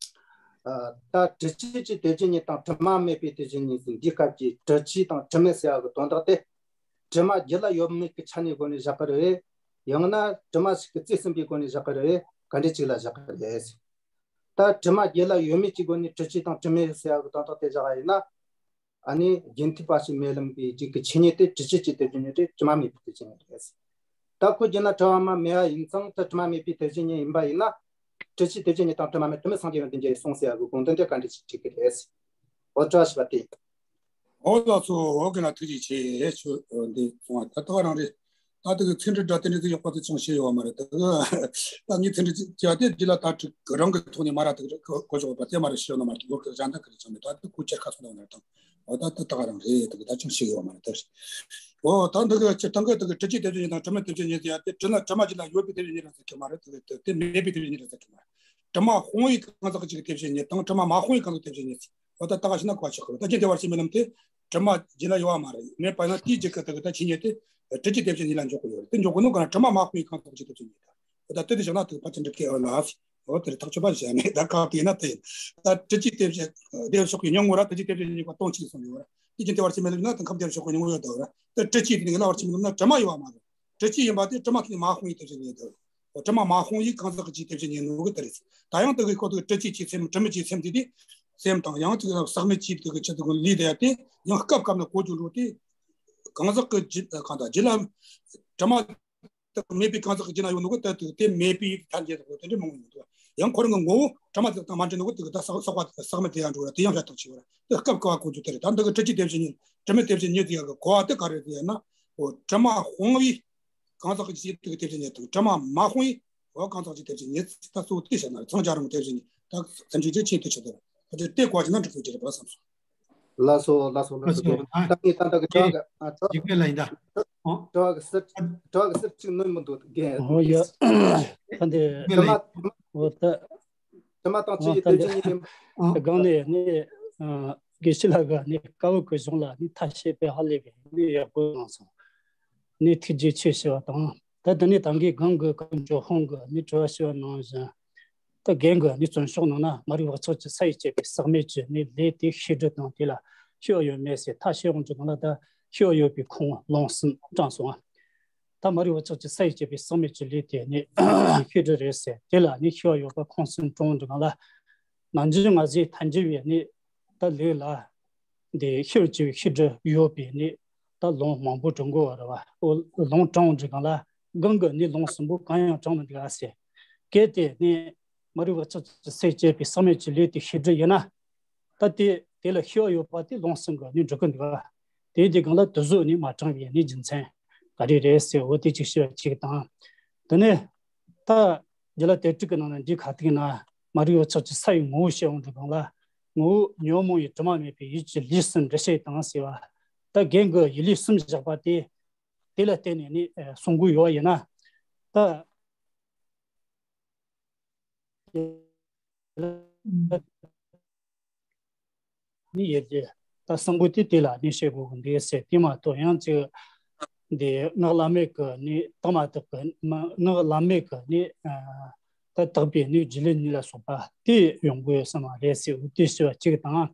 ད་དྲི་བཅས་ཀྱི་དེ་བཞིན་ཉིད་དང་དྲི་མ་མེད་པའི་དེ་བཞིན་ཉིད་ཟེར། འདིའི་སྐབས་ཀྱི་དྲི་བཅས་དང་དྲི་མེད་ཟེར་བ་གི་དོན་དག་དེ་དྲི་མ་རྒྱུད་ལ་ཡོད་མེད་ཀྱི་ཆ་ནས་སྒོ་ནས་བཞག་གི་རེད། ཡང་ན་དྲི་མ་ཞིག་གིས་རྩིས་ཟིན་པའི་སྒོ་ནས་བཞག་གི་རེད། ག་འདྲ་ཅིག་ལ་བཞག་གི་རེད། ད་དྲི་མ་རྒྱུད་ལ་ཡོད་མེད་ཀྱི་སྒོ་ནས་དྲི་བཅས་དང་དྲི་མེད་ཟེར་བ་གི་དོན་དག་དེ་བཞག་པ་ཡིན་ན། ཨ་ནི་རྒྱུན་མཐུད་པ་ཞིག་མེད་ལམ་གྱི་རྒྱུད་ཀྱི་ཆོས་ཉིད་དེ་དྲི་བཅས་ཀྱི་དེ་བཞིན་ཉིད་རེད། དྲི་མ་མེད་པའི་དེ་བཞིན་ཉིད་རེད། ད་ཁོ་རྒྱུད་ན་དྲི་མ་མེད་པ་ཡིན་ཙང་དེ་དྲི་མ་མེད་པའི་དེ་བཞིན་ཉིད་ཡིན་པ་ཡིན་ན། དྲི་བཅས་དེ་བཞིན་ཉིད་དང་དྲི་མ་མེད་དྲི་མེད་སངས་རྒྱས་པའི་བདེན་བཞི་ཡི་གསུང་ཟེར་བ་གི་དགོངས་དོན་དེ་ག་འདྲ་ཞིག་འགྲིག་གི་རེད། འོ་དྲི་བ་ཞིག་པ་དེ། འོ་ལགས་སོ། འོ་གི་ན་ཐུགས་རྗེ་ཆེ་ཞུ། འདི་གསུང་བ་ད་ལྟ་བ་རང་རེད། ད་དེ་གི་ཚིག་འབྲུ་འདྲ་དེ་འདྲ་ཚིག་ཡག་པོ་དེ་ཅང་ཤེས་ཡོད་མ་རེད། དེ་གི་ད་ངས་ཚིག་འབྲུ་ཅིག་ཡ་དེ་རྒྱུད་ལ་ད་དྲི་གི་རང་གི་ཐོག་ནས་མ་ར་དེ་གི་གོ་ཆོག་པ་དེ་མ་ར་ཤེས་ཡོད་མ་རེད། ལོ་གི་གཞན་དག་གི་རེད་ཅང་མེད། ད་དེ་གོ་ཁྱེར་ཁ་ཚོན་དང་ན་དང་། འོ་ད་དེ་ད་ག་རང་རེད། དེ་གི་ད་ཅང་ཤེས་ཡོད་མ་རེད། དེ་རེད། འོ་ད་འདི་གི་སྤྱིར་བཏང་གི་དེ་གི་དྲི་བཅས་དེ་བཞིན་ཉིད་དང་དྲི་མེད་དེ་བཞིན་ཉིད་ཟེར་ཡ་དེ་དྲི་ན་དྲི་མ་རྒྱུད་ལ་ཡོད་པའི་དེ་བཞིན་ཉིད་ར་ཟེར་གི་མ་རེད། དེ་གི་དེ་མེད་པའི་དེ་བཞིན་ཉིད་ར་ཟེར་གི་མ་རེད། དྲི་མ་སྤོང་བའི་གང་ཟག་གཅིག་གི་དེ་བཞིན་ཉིད་དང་དྲི་མ་མ་སྤོང་བའི་གང་ཟག་དེ་བཞིན་ཉིད། འོ་ད་ད་ག་ཞིག་ན་གོ་ཆག་གི་རེད། ད་རྒྱུན་དེ་བར་ཆད་མེད་ལམ་དེ་དྲི་མ་རྒྱུད་ལ་ཡོད་པ་མ་རེད། མེད་པ་ཡིན་ན་དེའི་རྒྱུད་ཀྱི་དེ་གི་ད་ཆོས་ཉིད་དེ་དྲི་བཅས་དེ་བཞིན་ཉིད་ལ་འཇོག་གི་ཡོད་རེད། དེ་འཇོག་གི་ནོ་ག་ན་དྲི་མ་མ་སྤོང་བའི་གང་ཟག་གཅིག་དེ་བཞིན་ཉིད་ད། འོ་ད་དེ་དེ་བཞག་ན་དེ་ཕལ་ཆེར་འགྲིག་གི་ཨ་ལ། འོ་དེ་རེད། ཐག་ཆོད་པ་བྱས་ནས་ད་ག་དེ་ན་དེ་ཡིན། ད་དྲི་བཅས་དེ་བཞིན་བདེ་བ་ཤོག་གི་སྙིང་པོ་ར་དྲི་བཅས་དེ་བཞིན་ཉིད་པ་སྟོང་གཅིག་གསུངས་ཡོད་ར། དེ་རྒྱུན་དེ་བར་ཆད་མེད་ལམ་ན་དེ་ཁམས་བདེ་བ་ཤོག་གི་སྙིང་པོ་ཡོད་དོ་ར། དེ་དྲི་བཅས་དེ་ནི་ལ་བར་ཆད་མེད་ལམ་ན་དྲི་མ་ཡོད་པ་མ་རེད། དྲི་བཅས་ཡིན་པ་དེ་དྲི་མ་ཐོག་ནས་མ་སྤོང་བའི་དེ་བཞིན་ཉིད་དོ། དྲི་མ་མ་སྤོང་བའི་གང་ཟག་གཅིག་དེ་བཞིན་ཉིད་ནོ་གི་དེ་རེད། ད་ཡང་དེ་གི་ཁོ་དེ་དྲི་བཅས་ཀྱི་སེམས་དྲི་མེད་ཀྱི་སེམས་དེ་དེ་སེམས་དང་ཡང་ཅིག་ཟག་མེད་ཀྱི་དེ་གི་ཆེད་དུ་ལུས་དེ་ཡ་དེ་ཡང་སྐབས་སྐབས་ན་གོ་རྒྱུ་འགྲོ་དེ་གང་ཟག་གི་རྒྱུད་གང་དང་རྒྱུད་ལ་དྲི་མ་དེ་མེད་པའི་གང་ཟག་གི་རྒྱུད་ན་ཡོད་ནོ་གི་དེ་དེ་མེད་པའི་ཐལ་འགྱུར་དེ་འདྲ་མང་པོ་ཡོད་དོ། ཡང་ཁོ་རང་གི་ངོ་བོ་དྲི་མ་དེ་དང་མ་འདྲེས་ནོ་གི་དེ་གི་ད་ཟག་ཟག་པ་ཟག་མེད་དེ་ཡང་འགྲོ་ར། དེ་ཡང་ཤ་སྟག་ཆེ་བ་ར། དེ་སྐབས་སྐབས་གོ་རྒྱུ་དེ་རེད། ད་འདི་གི་དྲི་བཅས་དེ་བཞིན་ཉིད་དྲི་མེད་དེ་བཞིན་ཉིད་དེ་ཡ་གི་གོ་བ་དེ་ག་རེ་རེད་ཟེར་ན། འོ་དྲི་མ་སྤོང་བའི་གང་ཟག་གི་ཆེད་དུ་དེ་བཞིན་ཉིད་དང་དྲི་མ་མ་སྤོང་བའི་འོ་གང་ཟག་གི་དེ་བཞིན་ཉིད། ད་གཙོ་བོ་དེ་བཤད་ན་འཚང་རྒྱ་རིང་དེ་བཞིན་ཉིད་ད་སེམས་ཅན་གྱི་ཆེད་དུ་ཆེད་དུ་ད་དེ་དེ་བཀའ་བྱིན་ན་འགྲིག་གི་རེད་པ་བསམ་སོང་། ལགས་སོ་ལགས་སོ་ལགས་སོ། ལགས་སོ། ད་ད་ངས་ད་ལྟ་གི་དྲི་བ་གི་ཨ་དྲི་བ་འཇིགས་མེད་ལ་ཡིན་ད། ཨོ། དྲི་བ་གི་ཟུར་དྲི་བ་གི་ཟུར་གཅིག་ནོན་མི་འདུག་རྒན། ཨོ་ཡ། ད་འདི་དྲི་མ་ཨོ་ད། དྲི་མ་དང་ཆོས་ཀྱི་དེ་བཞིན་ཉིད་ཡིན། ཨ་སྒང་ནས་ནི་ཨ་དགེ་བཤེས་ལགས་ཀྱིས་ནི་དཀའ་བོ་གི་གཞུང་ལ་ནི་ཐ་ཤལ་པའི་ཧ་ལས་པའི་ནི་ཡག་པོ་གནང་སོང་། ནི་ཐུགས་རྗེ་ཆེ་ཞུ་བ་དང་། ད་དེ་ནས་ད་གིན་སྒང་གི་སྐུ་ཞབས་ཧོང་གིས་ནི་དྲི་བ་ཞུ་བ་ནང་བཞིན། ད་རྒན་གྱིས་ནི་རྩོམ་ཤོག་ནང་ན་མ་རིག་པ་ཚོགས་ཀྱི་ས་ཡིས་བཅད་པའི་ཟག་མེད་ཀྱི་ནི་ལས་དེ་ཤེས་སྒྲིབ་དང་དེ་ལ་ ཤེས་པ་ཡོད་མེད་ཟེར་ཐག་བཅད་ཡོང་དུས་སྒང་ལ། ད་ཤེས་པ་ཡོད་པའི་ཁུངས་ལུང་གསུམ་དྲངས་སོང་ང་། ད་མ་རིག་པ་ཚོགས་ཀྱི་ས་ཡིས་བཅད་པའི་ཟག་མེད་ཀྱི་ལུས་དེ་ནི་ཤེས་སྒྲིབ་རེད་ཟེར། དེ་ལ་ནི་ཤེས་པ་ཡོད་པ་ཁུངས་གསུམ་དྲངས་དུས་སྒང་ལ། ནམ་འཆི་ང་གཟིགས་ཐལ་འགྱུར་བའི་ནི་ད་ལུས་ལ་འདི་ཤེས་པར་བྱ་བའི་ཤེས་སྒྲིབ་ཡོད་པའི་ནི་ད་ལུང་མང་པོ་དྲངས་དགོས་པ་རེད་བ། འོ་ལུང་དྲངས་དུས་སྒང་ལ་གང་གི་ནི་ལུང་གསུམ་པོ་གང་ཡང་དྲངས་མི་འདུག་ཨ་ཟེར། གལ་ཏེ་ནི་མ་རིག་པ་ཚོགས་ཀྱི་ས་ཡིས་བཅད་པའི་ཟག་མེད་ཀྱི་ལུས་དེ་ཤེས་སྒྲིབ་ཡིན་ན། ད་དེ་དེ་ལ་ཤེས་པ་ཡོད་པ་དེ་ལུང་གསུམ་གྱིས་ནི་སྒྲུབ་ཀྱི་འདུག་ག། དེ་དེ་སྒང་ལ་དེ་ཚོ་ནི་མ་དྲངས་པའི་ནི་རྒྱུ་མཚན་ག་རེ་རེད་ཟེར། འོ་དེ་གཅིག་ཤེས་པ་གཅིག་དང་། དེ་ནས་ད་རྒྱུད་བླ་དེབ་དྲུག་གི་ནང་ན་འདི་ག་ཐིག་ན་མ་རིག་པ་ཚོགས་ཀྱི་ས་ཡི་ངོ་བོ་བཤད་ཡོང་དུས་སྒང་ལ། ངོ་བོ་ཉོན་མོངས་པའི་དྲི་མ་མེད་པའི་ཡིད་ཀྱི་ལུས་སུ་འདྲི་བྱེད་དང་ཟེར་བ། ད་རྒན་གྱིས་ཡིད་ལུས་གསུམ་བཞག་པ་དེ་དེ་ལ་བརྟེན་ནས་ནི་གསུང་གི་ཡོད་ཡིན་ན། ད་ནི་ཡོད་དེ། ད་གསུམ་པོ་དེ་དེ་ལ་ནི་བཤད་དགོས་ཀྱི་འདུག་ཟེར། དེ་མ་གཏོགས་ཡང་ཅིག་འདི་སྔགས་བླ་མེད་ཀྱི་ནི་དག་མ་དག་གི་མ་སྔགས་བླ་མེད་ཀྱི་ནི་ཨ་ད་དག་པའི་ནི་རྒྱུད་ལུགས་གཉིས་ལ་སོགས་པ་དེ་ཡོང་གི་ཡོད་ས་མ་རེད་ཟེར། འོ་དེ་ཞུ་བ་གཅིག་དང་།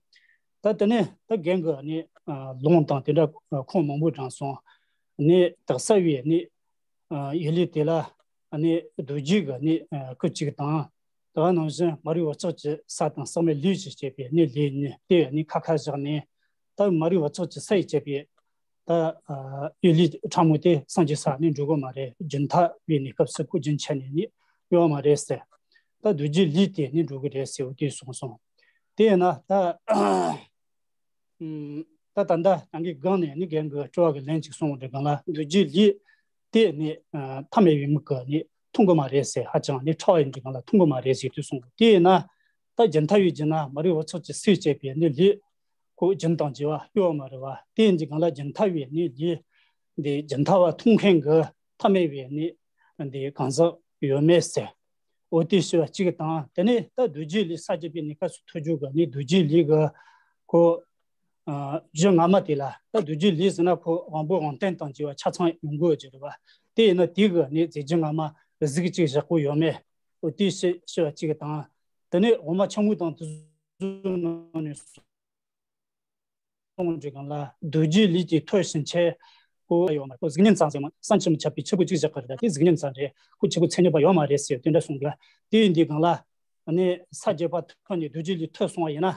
ད་དེ་ནས་ད་རྒན་གྱིས་ནི་ཨ་ལུང་དང་དེ་འདྲ་ཁུངས་མང་པོ་དྲངས་སོང་། ནི་དག་ས་བའི་ནི་ཨ་ཡིད་ལུས་དེ་ལ་ནི་རྡོ་རྗེ་གི་ནི་ཨ་སྐུ་གཅིག་དང་། དེ་ནང་བཞིན་མ་རིག་པ་ཚོགས་ཀྱི་ས་དང་ཟག་མེད་ལུས་ཀྱིས་བསྐྱེད་པའི་ནི་ལུས་གཉིས་དེ་ནི་ཁ་ཁ་བཞག་ནས། ད་མ་རིག་པ་ཚོགས་ཀྱི་ས་ཡིས་བསྐྱེད་པའི་ད་ཨ་ཡིད་ལུས་ཕྲ་མོ་དེ་སངས་རྒྱས་ས་ནི་འགྲོ་གི་མ་རེད། རྒྱུན་མཐའ་བའི་གནས་སྐབས་སུ་ཁོ་རྒྱུན་ཆད་ནས་ནི་ཡོད་མ་རེད་ཟེར། ད་རྡོ་རྗེ་ལུས་དེ་ནི་འགྲོ་གི་རེད་ཟེར། འོ་དེ་གསུངས་སོང་། དེ་ཡིན་ན་ད་ད་ད་ལྟ་ད་གིན་སྒང་ནས་ནི་རྒན་གྱིས་དྲི་བ་གི་ལན་ཅིག་གསུངས་པའི་སྒང་ལ། རྡོ་རྗེ་ལུས་དེ་ནི་ཨ་ཐ་མལ་པའི་མིག་གིས་ནི་མཐོང་གི་མ་རེད་ཟེར། ཧ་ཅང་ནི་ཕྲ་བ་ཡིན་པའི་སྒང་ལ་མཐོང་གི་མ་རེད་ཟེར་དུས་གསུངས། དེ་ཡིན་ན་ད་རྒྱུན་མཐའ་བའི་རྒྱུད་ན་མ་རིག་པ་ཚོགས་ཀྱི་ས་ཡིས་བསྐྱེད་པའི་ནི་ལུས་ཁོ་རྒྱུན་དང་བརྗེ་བ་ཡོད་མ་རེད་བ། དེ་ཡིན་པའི་སྒང་ལ་རྒྱུན་མཐའ་བའི་ནི་ལུས་འདི་རྒྱུན་མཐའ་བ་མཐོང་མཁན་གྱི་ཐ་མལ་པའི་ནི་འདི་གང་ཟག་ཡོད་མེད་ཟེར། འོ་དེ་ཞུ་བ་གཅིག་དང་། དེ་ནས་ད་རྡོ་རྗེ་ལུས་ས་བཅད་པའི་གནས་སྐབས་སུ་ཐོས་རྒྱུ་གི་ནི་རྡོ་རྗེ་ལུས་གི་ཁོ་ཨ་རྒྱུ་སྔ་མ་དེ་ལ། ད་རྡོ་རྗེ་ལུས་ཟེར་ན་ཁོ་དབང་པོ་དབང་རྟེན་དང་བཅས་པ་ཆ་ཚང་ཡོང་དགོས་ཀྱི་རེད་བ། དེ་ཡིན་ན་དེ་གི་ནི་རྫས་རྒྱུད་སྔ་མ་གཟུགས་གཅིག་བཞག་གི་ཡོད་མེད། འོ་དེ་ཞུ་ཞུ་བ་གཅིག་དང་། དེ་ནས་དབུ་མ་ཆེན་མོ་དང་དེ་ཚོའི་ནང་ནས་གསུངས་པའི་སྒང་ལ། རྡོ་རྗེ་ལུས་ཀྱི་ཐོད་ཕྱིན་ཆད་ཁོ་ཡོད་མ་རེད། ཁོ་གཟུགས་བརྙན་ཙམ་ཟེར་མ། བསམ་གྱིས་མི་ཁྱབ་པའི་ཆུ་བུར་གཅིག་བཞག་གི་རེད། ད་དེ་གཟུགས་བརྙན་ཙམ་རེད། ཁོ་ཆུ་བུར་མཚན་ཉིད་པ་ཡོད་མ་རེད་ཟེར། དེ་འདྲ་གསུངས་འདུག། དེ་ཡིན་དུས་སྒང་ལ་ནི་ས་བརྒྱད་པ་ཐོབ་ནས་རྡོ་རྗེ་ལུས་ཐོབ་སོང་བ་ཡིན་ན།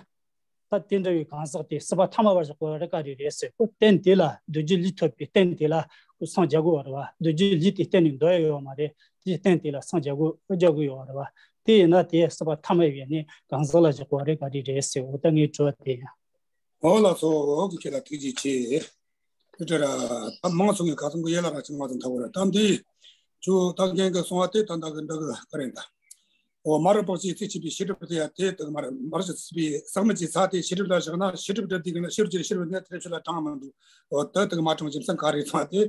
ད་དེ་འདྲ་བའི་གང་ཟག་དེ་སྲིད་པ་ཐ་མལ་པར་བཞག་དགོས་པ་རེད་ག་རེ་རེད་ཟེར། ཁོ་རྟེན་དེ་ལ། རྡོ་རྗེ་ལུས་ཐོབ་པའི་རྟེན་དེ་ལ་ཁོ་སངས་རྒྱ་དགོས་པ་རེད་བ། རྡོ་རྗེ་ལུས་དེ་གཏན་ནས་འདོར་ཡ་ཡོད་མ་རེད། དེ་རྟེན་དེ་ལ་སངས་རྒྱ་དགོས་རྒྱ་དགོས་ཡོད་པ་རེད་བ། དེ་ཡིན་ན་དེ་སྲིད་པ་ཐ་མལ་པའི་ནི་གང་ཟག་ལ་བཞག་དགོས་པ་རེད་ག་རེ་རེད་ཟེར། འོ་ད་ངའི་དྲི་བ་དེ་ཡིན། འོ་ལགས་སོ། འོ་གི་ཁྱེད་ལ་ཐུགས་རྗེ་ཆེ། དེ་འདྲ་ར་ད་མང་ཚོགས་ཀྱི་ཁ་ཚང་གི་ཡན་ལག་ར་ཅིག་མང་ཙམ་འཐབ་དགོས་ར། ད་འདི་ཅུ་ད་རྒན་གྱིས་གསུངས་པ་དེ་ད་ད་གི་འདྲ་གི་ག་རེ་འདྲ། འོ་མ་རིག་པ་ཚོགས་ཀྱི་ས་ཡིས་བསྐྱེད་པའི་ཤེས་སྒྲིབ་དེ་ཡ་དེ་ད་གི་མ་རིག་མ་རིག་པ་ཚོགས་ཀྱི་ས་ཡིས་བསྐྱེད་པའི་ཟག་མེད་ཀྱི་ས་དེ་ཤེས་སྒྲིབ་ལ་བཞག་ན། ཤེས་སྒྲིབ་ཀྱི་ཤེས་རབ་ཀྱི་ཤེས་རབ་ནི་དེ་ཕྱི་ལ་དྲངས་མི་འདུག། འོ་ད་ད་གི་མ་དྲངས་རྒྱུ་མཚན་ག་རེ་ཚང་དེ།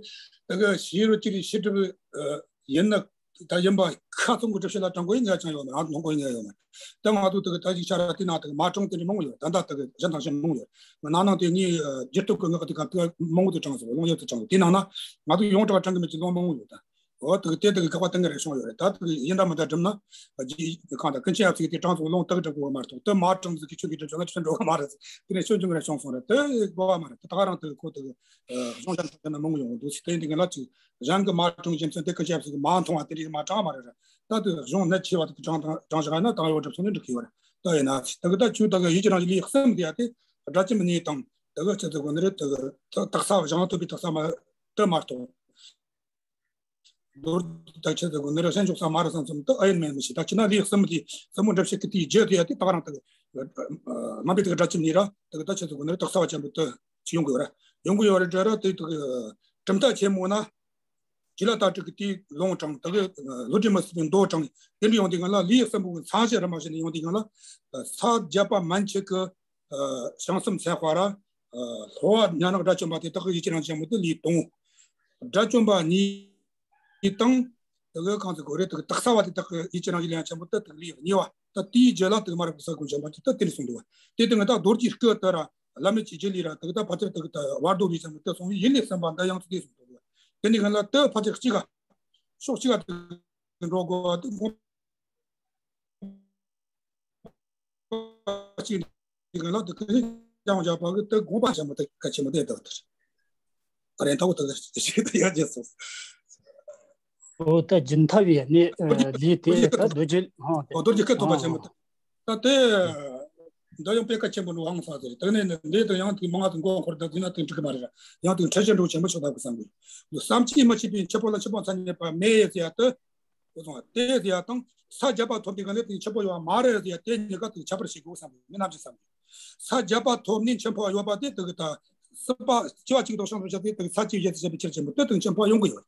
ད་གི་ཤེས་རབ་ཀྱི་ཤེས་སྒྲིབ་ཡིན་ན། ད་ཡིན་པ་ཁ་ཚང་གི་སྒྲུབ་བྱེད་ལ་དྲངས་དགོས་ཡིན་ང་ཅང་ཡོད་མ་རེད། མཐོང་དགོས་ཡིན་ང་ཡོད་མ་རེད། ད་ང་ཚོ་ད་གི་ད་ཅིག་ཆ་ར་དེ་ན་ད་གི་མ་དྲངས་དེ་འདྲ་མང་པོ་ཡོད། ད་ད་ད་གི་གཞན་དང་གཞན་མང་པོ་ཡོད། ང་ནང་ནང་དེ་ངའི་རྒྱུད་སྟོད་ཀྱི་སྔགས་དེ་ག་ད་མང་པོ་དུ་དྲངས་སོང་། ལུང་ཡོད་དུ་དྲངས་སོང་། དེ་ནང་ན་ང་ཚོ་ཡོངས་གྲགས་དྲངས་གི་མེད་ཀྱི་ལུང་མང་པོ་ཡོད་ད། འོ་ད་གི་དེ་ད་གི་དགག་པ་གཏོང་གི་རེད་གསུངས་ཡོད་རེད། ད་ད་གི་ཡིན་ད་མིན་ད་བསྒྲུབས་ན་རྗེ་གང་ད་ཀུན་མཁྱེན་ཡབ་སྲས་དེ་དྲངས་སོང་། ལུང་ད་གི་དྲངས་དགོས་མ་རེད། ད་མ་དྲངས་ཟིག་གི་ཆོས་ཀྱི་དྲངས་ཆོག་ན་ཆོས་འགྲོ་གི་མ་རེད། དེ་ནས་ཆོས་འབྱུང་གི་རེད་གསུངས་སོང་རེད། དེ་དགོས་པ་མ་རེད། ད་ད་ག་རང་ད་གི་ཁོ་ད་གི་གཞུང་གཞན་དང་ན་མང་པོ་ཡོང་འདུག་ཟེར། དེ་འདི་ངན་ལ་ཅིག་གཞན་གྱི་མ་དྲངས་རྒྱུ་མཚན་དེ་ཀུན་མཁྱེན་ཡབ་སྲས་ཀྱིས་མ་མཐོང་བ་དེ་རིགས་མ་དྲངས་མ་རེད་ར། ད་དེ་གཞུང་གནད་ཆེ་བ་དེ་དྲངས་དྲངས་དྲངས་བཞག་ན་ད་ཡོད་གྲུབ་སོང་ནི་འགྲིག་གི་ཡོད་རེད། ད་ཡིན་ན་ད་གི་ད་ཆོས་ད་གི་ཡིད་ཀྱི་རང་བཞིན་ལུས་གསུམ་དེ་ཡ་དེ་སྒྲ་གཅིག་མིན་གཉིས་དང་། ད་གི་ཆི་ཟེར་དགོས་ནི་རེད། ད་གི་ད་དག་ས་གཞན་ཐོབ་པའི་དག་ས་མ་དེ་མ་གཏོགས། མདོར་ད་ཆི་ཟེར་དགོས་ནི་རེད། ལྷད་འཇོག་ས་མ་རེད་བསམ་བསམ་ད་ཨ་ཡིན་མིན་མི་ཤེས། ད་ཁྱེད་ན་ལུས་གསུམ་དེ་གསུམ་པོ་འགྲུབ་བྱེད་ཀྱི་དེའི་རྒྱུ་དེ་ཡ་དེ་ད་ག་རང་ད་གི་རྣམ་པའི་ད་གི་སྒྲ་གཅིག་མིན་གཉིས་ར། ད་གི་ད་ཆི་ཟེར་དགོས་ནི་རེད། དག་ས་བ་ཅན་པོ་དེ་ཅི་ཡོང་གི་ཡོད་ར། ཡོང་གི་ཡོད་རེད་འདྲ་ར། དེ་ད་གི་གྲུབ་མཐའ་ཆེན་མོ་ན། རྒྱུད་བླ་དྭགས་པོ་གི་དེའི་ལུང་དྲངས། ད་གི་བློ་གྲོས་མི་ཟད་པའི་མདོ་དྲངས། དེ་འདྲ་ཡོང་དུས་སྒང་ལ་ལུས་གསུམ་པོ་གི་མཚན་གཞི་རིམ་པ་བཞིན་ཡོང་དུས་སྒང་ལ། ས་བརྒྱད་པ་མན་ཆད་ཀྱི་བྱང་སེམས་ཚེ་དཔག་ར། ལྷོ་བ་མྱ་ངན་དགྲ་བཅོམ་པ་དེ་དག་གི་ཡིད་ཀྱི་རང་བཞིན་ཆེན་པོ་དེ་ལུས་དང་པོ། དགྲ་བཅོམ་པ་གཉིས་དང་། དེ་གི་གང་ཟེར་དགོས་རེད། དེ་གི་དག་ས་བ་དེ་དག་གི་ཡིད་ཀྱི་རང་བཞིན་ལུས་ཆེན་པོ་དེ་དག་ལུས་གཉིས་པ། ད་དེའི་རྒྱུད་ལ་དེ་གི་མ་རིག་པའི་ས་ཀུན་མཁྱེན་པ་དེ་ད་དེ་ལས་གསུངས་འདུག་བ། དེ་དེ་ང་ད་རྡོ་རྗེའི་སྐུ་དེ་ར་བླ་མེད་ཀྱི་རྒྱུད་ལས་ར། དེ་གི་ད་ཕལ་ཆེར་དེ་གི་ད་བར་དོ་བའི་ཆེན་པོ་དེ་གསུངས་པའི་ཡིད་ལུས་གསུམ་པ་འདི་ཡང་ཚུལ་དེ་གསུངས་འདུག་བ། དེ་ནི་གང་ལ་དེ་ཕལ་ཆེར་གཅིག་ག་ཕྱོགས་གཅིག་ག་དེ་འགྲོ་དགོས་པ་དེ་ཁོང་གཅིག་འདི་གང་ལ་དེ་ཀུན་ ཡང་བཞག་པ་གི་དེ་དགོངས་པ་ཆེན་པོ་དེ་གལ་ཆེན་པོ་དེ་འདུག་དེ་རེད། རེད་མཐའ་དག་ཞིག་ཏུ་ཡར་རྒྱས་སོང་། འོ་ད་སྦྱིན་ཐབས་ཡས་ནི་ལུས་དེ་ད་རྡོ་རྗེ་ཧང་དེ་རྡོ་རྗེ་སྐད་ཐོབ་པ་ཆེན་པོ་དེ། ད་དེ་འདི་ཡང་དཔེ་གལ་ཆེན་པོ་འདུག་ཨང་ས་ཟེར། དེ་ནས་འདི་དང་ཡང་དེ་མང་ང་དང་མགོ་འཁོར་ད་དེ་ན་དེ་འགྲིག་གི་མ་རེད། ཡང་དེ་འཕྲལ་ཕྱིན་འགྲོ་ཆེན་པོ་ཆོག་ད་གི་བསམ་གི། བསམ་གྱིས་མི་ཁྱབ་པའི་འཆི་འཕོ་ལ་འཆི་འཕོ་མཚན་ཉིད་པ་མེད་ཟེར་ཡ་དེ། དེ་སོང་བ་དེ་ཟེར་ཡ་དང་ས་བརྒྱ་པ་ཐོབ་དུས་ག་ལས་དེ་འཆི་འཕོ་ཡོད་བ་མ་རེད་ཟེར་ཡ་དེ་གཉིས་ཀ་དེ་ཁྱད་པར་ཞིག་དགོས་བསམ་གི། མི་རྣམས་ཀྱིས་བསམ་གི། ས་བརྒྱ་པ་ཐོབ་ནས་འཆི་འཕོ་ཡོད་པ་དེ་དེ་གི་ད་སྲིད་པ་སྐྱེ་བ་གཅིག་ཏུ་བྱང་དུ་བྱ་དེ་དེ་གི་ས་བཅུ་བཞི་དུ་བྱ་བའི་ཕྱིར་ཆེན་པོ་དེ་དེ་འཆི་འཕོ་ཡོང་གི་ཡོད།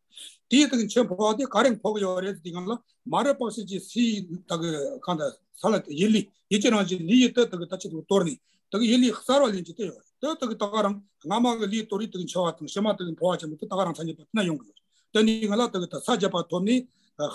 དེའི་དེ་གི་འཆི་འཕོ་བ་དེ་ག་རེ་འཕོ་གི་ཡོད་རེད་ཟེར་དུས་གང་ལ་མ་རབས་པ་ཞིག་གི་སའི་ད་གི་གང་ད་ས་ལ་ཡིད་ལུས་ཡིད་ཀྱི་རང་བཞིན་ལུས་ཡིད་དེ་དེ་གི་ད་ཆེད་དུ་གཏོར་ནས་དེ་གི་ཡིད་ལུས་གསར་བ་ལེན་གྱི་དེ་ཡོད་རེད། དེ་དེ་གི་ད་ག་རང་སྔ་མ་གི་ལུས་གཏོར་རེད། དེ་གི་འཆི་བ་དང་ཕྱི་མ་དེ་གི་འཕོ་བ་ཆེན་པོ་དེ་ད་ག་རང་མཚན་ཉིད་པ་དེ་ན་ཡོང་གི་ཡོད་རེད། དེ་ནི་ང་ལ་དེ་གི་ད་ས་བརྒྱ་པ་ཐོབ་ནས་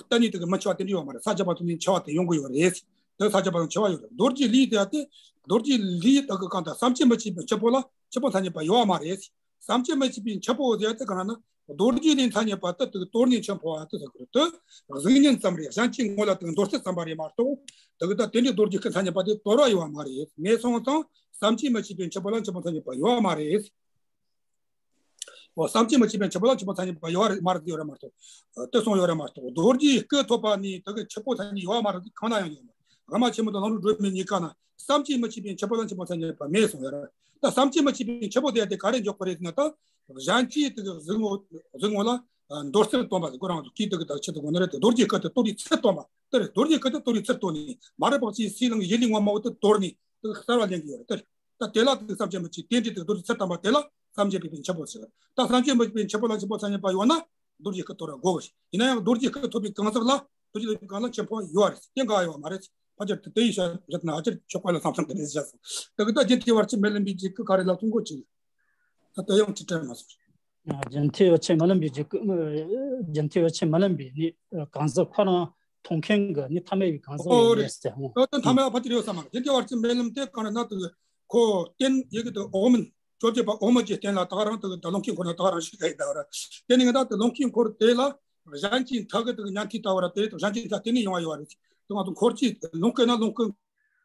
གཏན་ནས་དེ་གི་མི་འཆི་བ་དེ་འདྲ་ཡོད་མ་རེད། ས་བརྒྱ་པ་ཐོབ་ནས་འཆི་བ་དེ་ཡོང་གི་ཡོད་རེད། དེ་ས་བརྒྱ་པ་ཐོབ་འཆི་བ་ཡོད་རེད། རྡོ་རྗེ་ལུས་དེ་ཡ་དེ་རྡོ་རྗེ་ལུས་དེ་གི་གང་ལྟར་བསམ་གྱིས་མི་ཁྱབ་པའི་འཆི་འཕོ་ལ་འཆི་འཕོ་མཚན་ཉིད་པ་ཡོད་མ་རེད། བསམ་གྱིས་མི་ཁྱབ་པའི་འཆི་འཕོ་ཟེར་ཡ་དེ་གང་ན་རྡོ་རྗེ་ལུས་མཚན་ཉིད་པ་དེ་དེ་གི་གཏོར་ནས་འཆི་འཕོ་བ་དེ་ཟེར་གི་རེད། དེ་གཟུགས་བརྙན་ཙམ་རེད། གཞན་གྱི་ངོ་ལ་དེ་གི་འདོར་ཚུལ་ཙམ་པ་རེད་མ་གཏོགས་དེ་གི་ད་དེ་འདྲའི་རྡོ་རྗེ་སྐུ་མཚན་ཉིད་པ་དེ་དོར་བ་ཡོད་མ་རེད། ངས་སོང་ཙང་བསམ་གྱིས་མི་ཁྱབ་པའི་འཆི་འཕོ་ལ་འཆི་འཕོ་མཚན་ཉིད་པ་ཡོད་མ་རེད། འོ་བསམ་གྱིས་མི་ཁྱབ་པའི་འཆི་འཕོ་ལ་འཆི་འཕོ་མཚན་ཉིད་པ་ཡོད་རེད་མ་རེད། ཡོད་རེད་མ་གཏོགས། ཨ་དེ་སོང་ཡོད་རེད་མ་གཏོགས། རྡོ་རྗེའི་སྐུ་ཐོབ་པ་ནས་དེ་གི་འཆི་འཕོ་མཚན་ཉིད་ཡོད་མ་རེད། གང་ན་ཡང་ཡོད་མ་རེད། དབུ་མ་ཆེན་མོ་དང་ལམ་རིམ་སྒྲོན་མེ་གཉིས་ཀ་ན་བསམ་གྱིས་མི་ཁྱབ་པའི་འཆི་འཕོ་ལ་འཆི་འཕོ་མཚན་ཉིད་པ་མེད་གསུངས་ཡོད་རེད། ད་བསམ་གྱིས་མི་ཁྱབ་པའི་འཆི་འཕོ་དེ་དེ་ག་རེ་འཇོག་དགོས་རེད་ཟེར་ན། ད་གཞན་གྱིས་དེ་གི་གཟུགས་ངོ་གཟུགས་ངོ་ལ་ཨ་འདོར་ཚུལ་སྟོན་པ་དེ་ཁོ་རང་གིས་དེ་གི་ད་ཆེད་དུ་དགོས་ནི་རེད། དེ་རྡོ་རྗེའི་སྐུ་དེ་གཏོར་བའི་ཚུལ་སྟོན་པ་དེ་རེད། རྡོ་རྗེའི་སྐུ་དེ་གཏོར་བའི་ཚུལ་སྟོན་ནས་མ་རབས་པ་ཅིག་སའི་ལང་ཡིད་ལུས་ངོ་མ་བོ་དེ་དོར་ནས་དེ་གི་གསར་བ་ལེན་གྱི་ཡོད་རེད། དེ་རེད། ད་དེ་ལ་དེ་བསམ་གྱིས་མི་ཁྱབ། རྟེན་འབྲེལ་དེ་རྡོ་རྗེ་ཚུལ་བསྟན་པ་དེ་ལ་བསམ་གྱིས་མི་ཁྱབ་པའི་འཆི་འཕོ་ཟེར། ད་བསམ་གྱིས་མི་ཁྱབ་པའི་འཆི་འཕོ་ལ་འཆི་འཕོ་མཚན་ཉིད་པ་ཡོད་ན་རྡོ་རྗེ་སྐུ་དོར་བ་དགོས་གི། ཡིན་ན་ཡང་རྡོ་རྗེ་སྐུ་ཐོབ་པའི་གང་ཟག་ལ་རྡོ་རྗེ་ཐོབ་པའི་གང་ལ་འཆི་འཕོ་ཡོད་རེད། དེ་འགའ་ཡོད་མ་རེད། ཕལ་ཆེར་དེ་དེ་ཡི་བཤད་བཤད་ན་ཕལ་ཆེར་ཆོག་པ་ལ་བསམ་བསམ་དེ་རེད་བཤད་སོང་། དེ་གི་ད་རྒྱུན་མཐའི་བར་ཆད་མི་ལེན་པའི་རྗེས་སྐུ་ག་རེ་ལ་ཐུག་གོ་ཅིག་ད་ལྟ་ཡང་དྲི་དྲན་མ་སོང་། རྒྱུན་མཐའི་བར་ཆད་མི་ལེན་པའི་རྗེས་སྐུ། རྒྱུན་མཐའི་བར་ཆད་མི་ལེན་པའི་ནི་གང་ཟག་ཁོ་རང་མཐོང་མཁན་གྱི་ནི་ཐ་མལ་པའི་གང་ཟག་ཨོ་ཡོད་རེད་མེད་ཟེར། ཨོ། ད་ལྟ་ཐ་མལ་པ་ཕལ་ཆེར་ཡོད་ས་མ་རེད། རྒྱུན་མཐའི་བར་ཆད་མི་ལེན་དེ་གང་རེད་ན། དེ་ཁོ་རྟེན་ཡི་གེ་དེ་འོག་མིན་བཅོ་བརྒྱད་པ་འོག་མིན་གྱི་རྟེན་ལ་ད་ག་རང་དེ་གི་ད་ལོངས་སྐུའི་འཁོར་ན་ད་ག་རང་ཞིག་ག་ཡི་ད་ག་ར། དེ་ནི་ང་ད་དེ་ལོངས་སྐུའི་འཁོར་དེ་ལ་གཞན་གྱི་མཐའ་གི་དེ་གི་ཉན་ཐོས་ལྟ་བུ་ར་དེ་གཞན་གྱི་མཐའ་དེ་ནས་ཡོང་བ་ཡོད་རེད། དེ་ང་ཚོ་འཁོར་གྱི་ལོངས་སྐུ་ན་ལོངས་སྐུ་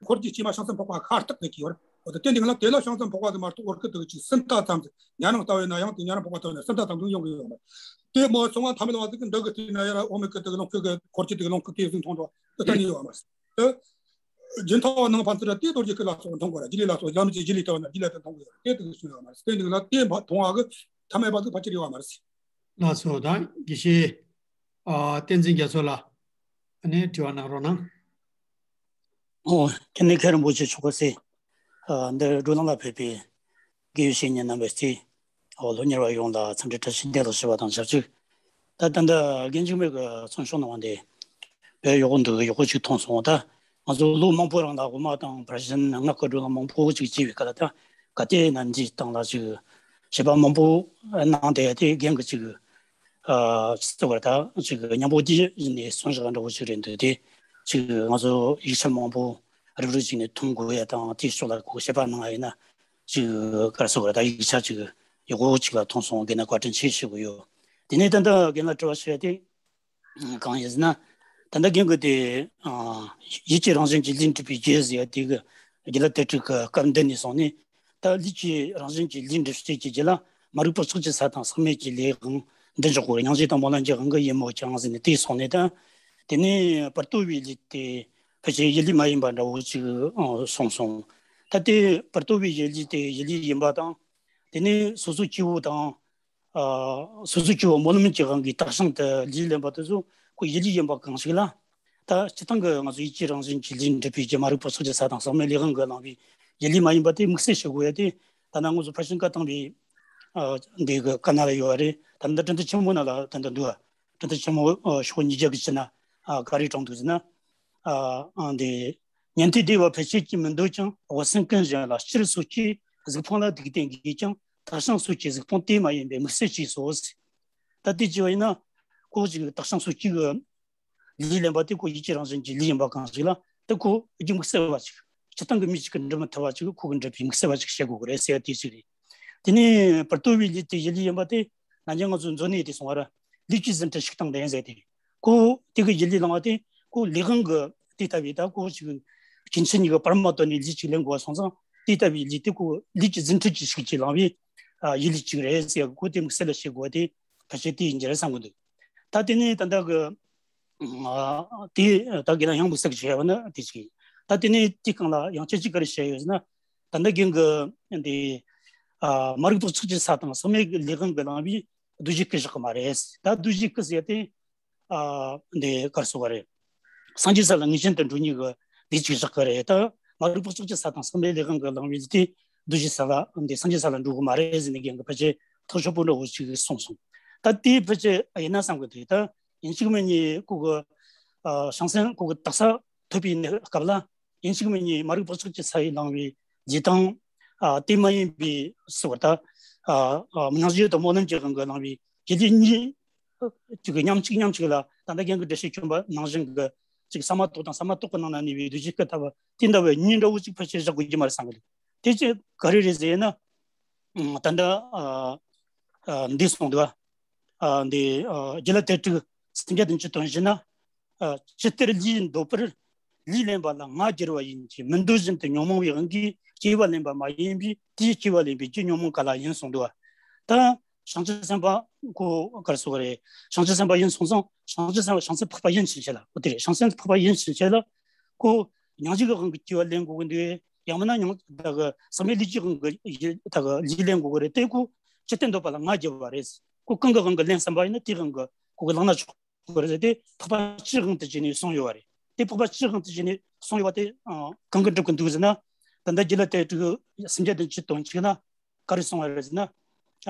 འཁོར་གྱི་དཀྱིལ་མ་བྱང་སེམས་འཕགས་པ་ཤ་སྟག་དེ་གི་ཡོད་རེད། འོ་ད་དེ་འདི་ང་ལ་དེ་ལ་བྱང་སེམས་འཕགས་པ་དེ་མ་གཏོགས་འཁོར་གི་དེ་གི་ཅིག་སུམ་རྟགས་ཙམ་དེ་ཉན་རང་ལྟ་བས་ན་ཡང་དེ་ཉན་རང་འཕགས་པ་ལྟ་བས་ན་སུམ་རྟགས་ཙམ་དུ་ཡོང་གི་ཡོད་མ་རེད། དེ་མ་སོང་བ་ཐ་མལ་བ་དེ་གི་འདི་གི་དེ་ན་ཡ་ར་འོག་མིན་གི་དེ་གི་ལོངས་སྐུ་གི་འཁོར་གྱི་དེ་གི་ལོངས་སྐུ་དེ་ཟིན་མཐོང་འགྲོ་དེ་ད་ནི་ཡོད་མ་རེད། དེ་རྒྱུན་མཐའ་བ་ནང་ཕན་ཚུན་ར་དེ་རྡོ་རྗེ་སྐུ་ལ་སོགས་མཐོང་དགོས་ར། རྗེས་ལུས་ལ་སོགས་ལམ་གྱི་རྗེས་ལུས་ལྟ་བ་ན་རྗེས་ལུས་དེ་མཐོང་དགོས་ར། དེ་དེ་གི་སུན་ཡོད་མ་རེད། དེ་འདི་ལ་དེ་མཐོང་བ་གི་ཐ་མལ་བ་དེ་ཕལ་ཆེར་ཡོད་མ་རེད། ལགས་སོ། ད་དགེ་བཤེས་ཨ་བསྟན་འཛིན་རྒྱ་མཚོ་ལགས་ཨ་ནི་དྲི་བ་གནང་རོགས་གནང་། ཨོ། དེ་ནས་མཁན་རིན་པོ་ཆེ་མཆོག་གི་སེ། ཨ་འདི་བགྲོ་གླེང་ལ་ཕེབས་པའི་དགེ་བའི་བཤེས་གཉེན་རྣམ་པའི་རྩེ། ཨོ་སློབ་གཉེར་བ་ཡོངས་ལ་འཚམས་འདྲི་བཀྲ་ཤིས་བདེ་ལེགས་ཞུ་བ་དང་ཆབས་ཅིག་ད་ད་ལྟ་རྒན་འཇིགས་མེད་ཀྱི་ཚོགས་ཞུགས་གནང་བ་འདི་དཔེ་ཡག་པོ་འདུག་ཡག་པོ་ཅིག་མཐོང་སོང་། ད་ང་ཚོ་ལོ་མང་པོ་རིང་ལ་དབུ་མ་དང་ཕར་ཕྱིན་སྔགས་ཀྱི་བགྲོ་གླེང་མང་པོ་ཅིག་བྱས་པའི་སྐབས་ལ། ད་ག་དེ་ན་འདིའི་སྟེང་ལ་ཅིག་བཤད་པ་མང་པོ་གནང་བསྡད་ཡ་དེ་རྒན་གྱིས་ཅིག་ཨ་ཅིག་བར་ད་ཅིག་སྙིང་པོ་དེ་ཡིན་ནས་གསུང་བཞག་འདྲ་བོ་ཅིག་རེད་འདུག་དེ་ཅིག་ང་ཚོ་ཡིག་ཆ་མང་པོ་རིག་རིག་ཅིག་ནས་མཐོང་དགོས་ཡ་དང་དེའི་ཕྱོགས་ལ་ཁོ་བཤད་པ་གནང་ཡ་ཡིན་ན་ཅིག་ག་རེ་ཟེར་དགོས་རེད། ད་ཡིག་ཆ་ཅིག་ཡག་པོ་ཅིག་ལ་མཐོང་སོང་། རྒན་ལ་བཀའ་དྲིན་ཆེ་ཞུ་གི་ཡོད། དེ་ནས་ད་ལྟ་རྒན་ལ་དྲི་བ་ཞུ་ཡ་དེ་གང་ཡིན་ཟེར་ན། ད་ལྟ་རྒན་གྱིས་དེ་ཨ་ཡིད་ཀྱི་རང་བཞིན་གྱིས་ལུས་འགྲུབ་པའི་རྒྱུ་ཟེར་ཡ་དེ་གི་རྒྱུད་ལ་དེ་དྲུག་གི་སྐབས་འདི་ནས་བཟུང་ནས། ད་ལུས་ཀྱི་རང་བཞིན་གྱིས་ལུས་འགྲུབ་བྱེད་ཀྱི་རྒྱུ་ལ་མ་རིག་པ་ཕྱོགས་ཀྱི་ས་དང་ཟག་མེད་ཀྱི་ལས་དབང་འདི་འཇོག་དགོས། སྙིང་རྗེ་དང་སྨོན་ལམ་གྱི་དབང་གིས་ཡིན་མོད་ཀྱང་ཟེར་ནས་དེ་སོང་ནས། ད་དེ་ནས་བར་དོ་བའི་ལུས་དེ་ཕལ་ཆེར་ཡིད་ལུས་མ་ཡིན་པ་འདྲ་བོ་ཅིག་ཨ་གསུངས་སོང་། ད་དེ་བར་དོ་བའི་ཡིད་ལུས་དེ་ཡིད་ལུས་ཡིན་པ་དང་། དེ་ནས་སོ་སོ་སྐྱེ་བོ་དང་། ཨ་སོ་སོ་སྐྱེ་བོ་སྨོན་ལམ་གྱི་དབང་གིས་དག་ཞིང་དུ་ལུས་ལེན་པ་དེ་ཚོ་ཁོ་ཡིད་ལུས་ཡིན་པ་གང་ཞིག་ལ། ད་སྤྱིར་བཏང་གི་ང་ཚོ་ཡིད་ཀྱི་རང་བཞིན་གྱིས་ལུས་འགྲུབ་པའི་རྒྱུ། མ་རིག་པ་ཕྱོགས་ཀྱི་ས་དང་ཟག་མེད་ལས་དབང་གིས་བསླངས་པའི་ཡིད་ལུས་མ་ཡིན་པ་དེ་དམིགས་བསལ་བྱེད་དགོས་ཡ་དེ། ད་ནང་ང་ཚོ་ཕར་ཕྱིན་བཀའ་བཏང་བའི་ཨ་འདི་གི་བཀའ་ན་ལ་ཡོད་རེད། ད་ལྟ་དྲི་འདི་ཆེན་མོ་ན་ལ་ད་ལྟ་འདུག་ཨ། དྲི་འདི་ཆེན་མོ་ཨ་ཤོག་ཉིས་བརྒྱ་གི་ཕྱི་ན་ཨ་ག་རེ་དྲངས་འདུག་ཟེར་ན། ཨ་ཨ་འདི། ཉན་ཐོས་བདེ་བ་འཕེལ་བྱེད་ཀྱིས་མི་འདོད་ཀྱང་། བ་སྲིན་ཀུན་གཞན་ལ་སྤྱིར་སོགས་ཀྱིས། གཟུགས་ཕུང་ལ་སྡིག་ལྟས་འགོས་ཀྱང་། དག་ཞིང་སོགས་ཀྱིས་གཟུགས་ཕུང་དེ་མ་ཡིན་པའི་དམིགས་བསལ་གྱིས་སོ། ད་དེ་བྱས་པ་ཡིན་ན་ཁོ་ཅིག་དག་ཞིང་སོགས་ཀྱི་ལུས་ལེན་པ་དེ་ཁོ་ཡིད་ཀྱི་རང་བཞིན་གྱིས་ལུས་ཡིན་པ་གང་ཞིག་ལ། དེ་ཁོ་ཡིད་དམིགས་བསལ་བ་ཅིག་སྤྱིར་བཏང་གི་མི་གཅིག་གིས་འགྲུབ་མི་ཐུབ་པ་ཅིག་ཁོ་གིས་འགྲུབ་པའི་དམིགས་བསལ་བ་ཅིག་བྱེད་དགོས་ཀྱི་རེད་ཟེར་ཡ་དེ་ཅིག་རེད། དེ་ནས་བར་དོ་བའི་ལུས་དེ་ཡིད་ལུས་ཡིན་པ་དེ་ནམ་རྒྱུན་ང་ཚོ་མཛོད་ནས་དེ་གསུང་བ་ར། ལུས་ཀྱི་ཟིན་བྲིས་ཞིག་དང་ལྡན་ཟེར་ཏེ། ཁོ་དེ་གི་ཡིད་ལུས་བླང་བ་དེ་ཁོ་ལས་དབང་གི་དེ་ལྟ་བུའི། ད་ཁོ་ཅིག་སྐྱེ་མཆེད་གཉིས་ཀྱི་བར་མ་དོར་ནས་ལུས་ཅིག་ལེན་དགོས་པ་སོང་ཙང་ དེ་ལྟ་བུའི་ལུས་དེ་ཁོ་ལུས་ཀྱི་རྫུ་འཕྲུལ་གྱི་ཤུགས་ཀྱིས་བསླངས་པའི་ཡུལ་ལུས་གཅིག་རེད་ཟེར་ཡ་གི་ཁོ་དེ་མིག་གསལ་ལ་བྱེད་དགོས་པ་དེ་ཕལ་ཆེར་དེ་ཡིན་གྱི་རེད་བསམ་གི་འདུག་ད་དེ་ནས་ད་ལྟ་གི་དེ་ད་གི་ན་ཡང་དམིགས་བསལ་གྱི་བྱས་པ་ནི་དེ་ཅིག་ཡིན། ད་དེ་ནས་དེའི་སྒང་ལ་ཡང་ཁྱད་ཅིག་ག་རེ་བཤད་ཡོད་ཟེར་ན། ད་ལྟ་རྒན་གྱིས་འདི་མ་རིག་པ་ཆགས་ཀྱི་ས་དང་ཟག་མེད་ཀྱི་ལས་དབང་གིས་བསླངས་པའི་རྡོ་རྗེ་སྐུ་བཞག་གི་མ་རེད། ད་རྡོ་རྗེ་སྐུ་ཟེར་ཏེ་འདི་གར་སོ་ག་རེད། སངས་རྒྱས་ས་ལ་ངེས་ཅན་དུ་འགྲོ་ནུས་ཀྱི་དེ་ཅིག་བཞག་གི་རེད། ད་མ་རིག་པ་ཆགས་ཀྱི་ས་དང་ཟག་མེད་ལས་དབང་གིས་བསླངས་པའི་དེ་རྡོ་རྗེ་ས་ལ་འདི་སངས་རྒྱས་ས་ལ་འགྲོ་གི་མ་རེད་ཟེར་ནས་རྒན་གྱིས་ཕལ་ཆེར་ཐག་ཆོད་པོ་འདྲ་བོ་ཅིག་གསུངས་སོང་། ད་དེ་ཕལ་ཆེར་ཡིན་ན་བསམ་གི་འདུག་ད་ཡིན་གཅིག་མིན་གཉིས་ཁོ་གི་བྱང་སེམས་ཁོ་གི་དག་ས་ཐོབ་པའི་གནས་སྐབས་ལ་ཡིན་གཅིག་མིན་གཉིས་མ་རིག་པ་ཆགས་ཀྱི་ས་ཡིས་བསླངས་པའི་ལུས་དང་། དེ་མ་ཡིན་པའི་སོ་ད་སྙིང་རྗེ་དང་སྨོན་ལམ་གྱི་དབང་གིས་བསླངས་པའི་ཡིད་ལུས་གཉིས་ཅིག་གི་མཉམ་གཅིག་མཉམ་གཅིག་ལ་ད་ལྟ་རྒན་གྱིས་འགྲེལ་བཤད་བསྐྱོན་པ་ནང་བཞིན་གྱི་ཅིག་ས་མ་ཏོག་དང་ས་མ་ཏོག་གི་ནང་ན་གནས་པའི་རྡོ་རྗེ་སྐུ་ལྟ་བུ་དེ་འདྲ་བའི་གཉིས་འདྲ་བོ་ཅིག་ཕལ་ཆེར་བཞག་དགོས་ཀྱི་མ་རེད་བསམ་གི་འདུག་དེ་ཅིག་ག་རེ་རེད་ཟེར་ན། ད་ལྟ་འདི་གསུངས་འདུག་འདི་རྒྱུད་བླ་དོན་དྲུག་སེམས་བསྐྱེད་བདུན་ཅུ་དོན་བཞི་ན། ཇི་ལྟར་ལུས་འདོད་པར་ལུས་ལེན་པ་ལ་ང་རྒྱལ་བ་ཡིན་གྱི། མི་འདོད་བཞིན་དུ་ཉོན་མོངས་པའི་དབང་གིས་སྐྱེ་བ་ལེན་པ་མ་ཡིན་པས། དེའི་སྐྱེ་བ་ལེན་པའི་རྒྱུ་ཉོན་མོངས་ག་ལ་ཡིན་གསུངས་འདུག་ད་བྱང་ཆུབ་སེམས་དཔའ་ཁོ་གར་སོ་ག་རེད། བྱང་ཆུབ་སེམས་དཔའ་ཡིན་སོང་ཙང་བྱང་ཆུབ་སེམས་དཔའ་བྱང་སེམས་འཕགས་པ་ཡིན་ཕྱིན་ཆད་ལ་ཁོ་དེ་རེད། བྱང་སེམས་འཕགས་པ་ཡིན་ཕྱིན་ཆད་ལ་ཁོ་སྙིང་རྗེ་གི་དབང་གིས་སྐྱེ་བ་ལེན་དགོས་ཀྱི་འདུག་ཡང་མིན་ན་སྙིང་ད་གི་ཟག་མེད་ལུས་ཀྱི་དབང་གིས་ད་གི་ལུས་ལེན་དགོས་ཀྱི་རེད་དེ་ཁོ་ཇི་ལྟར་འདོད་པ་ལ་ང་རྒྱལ་བ་རེད། ཁོ་གང་གི་དབང་གིས་ལེན་བསམ་པ་ཡིན་ན་དེའི་དབང་གིས་ཁོ་གི་བླངས་ན་ཆོག་དགོས་རེད་དེ་འཕགས་པ་སྤྱིའི་དབང་དུ་བྱས་ནས་གསུངས་ཡོད་པ་རེད། དེ་འཕགས་པ་སྤྱིའི་དབང་དུ་བྱས་ནས་གསུངས་ཡོད་པ་དེ་གང་གི་འགྲུབ་ཀྱི་འདུག་ཟེར་ན། ད་ལྟ་རྒྱུད་བླ་དོན་དྲུག་སེམས་བསྐྱེད་བདུན་ཅུ་དོན་གཅིག་ན་ག་རེ་གསུངས་པ་རེད་ཟེར་ན།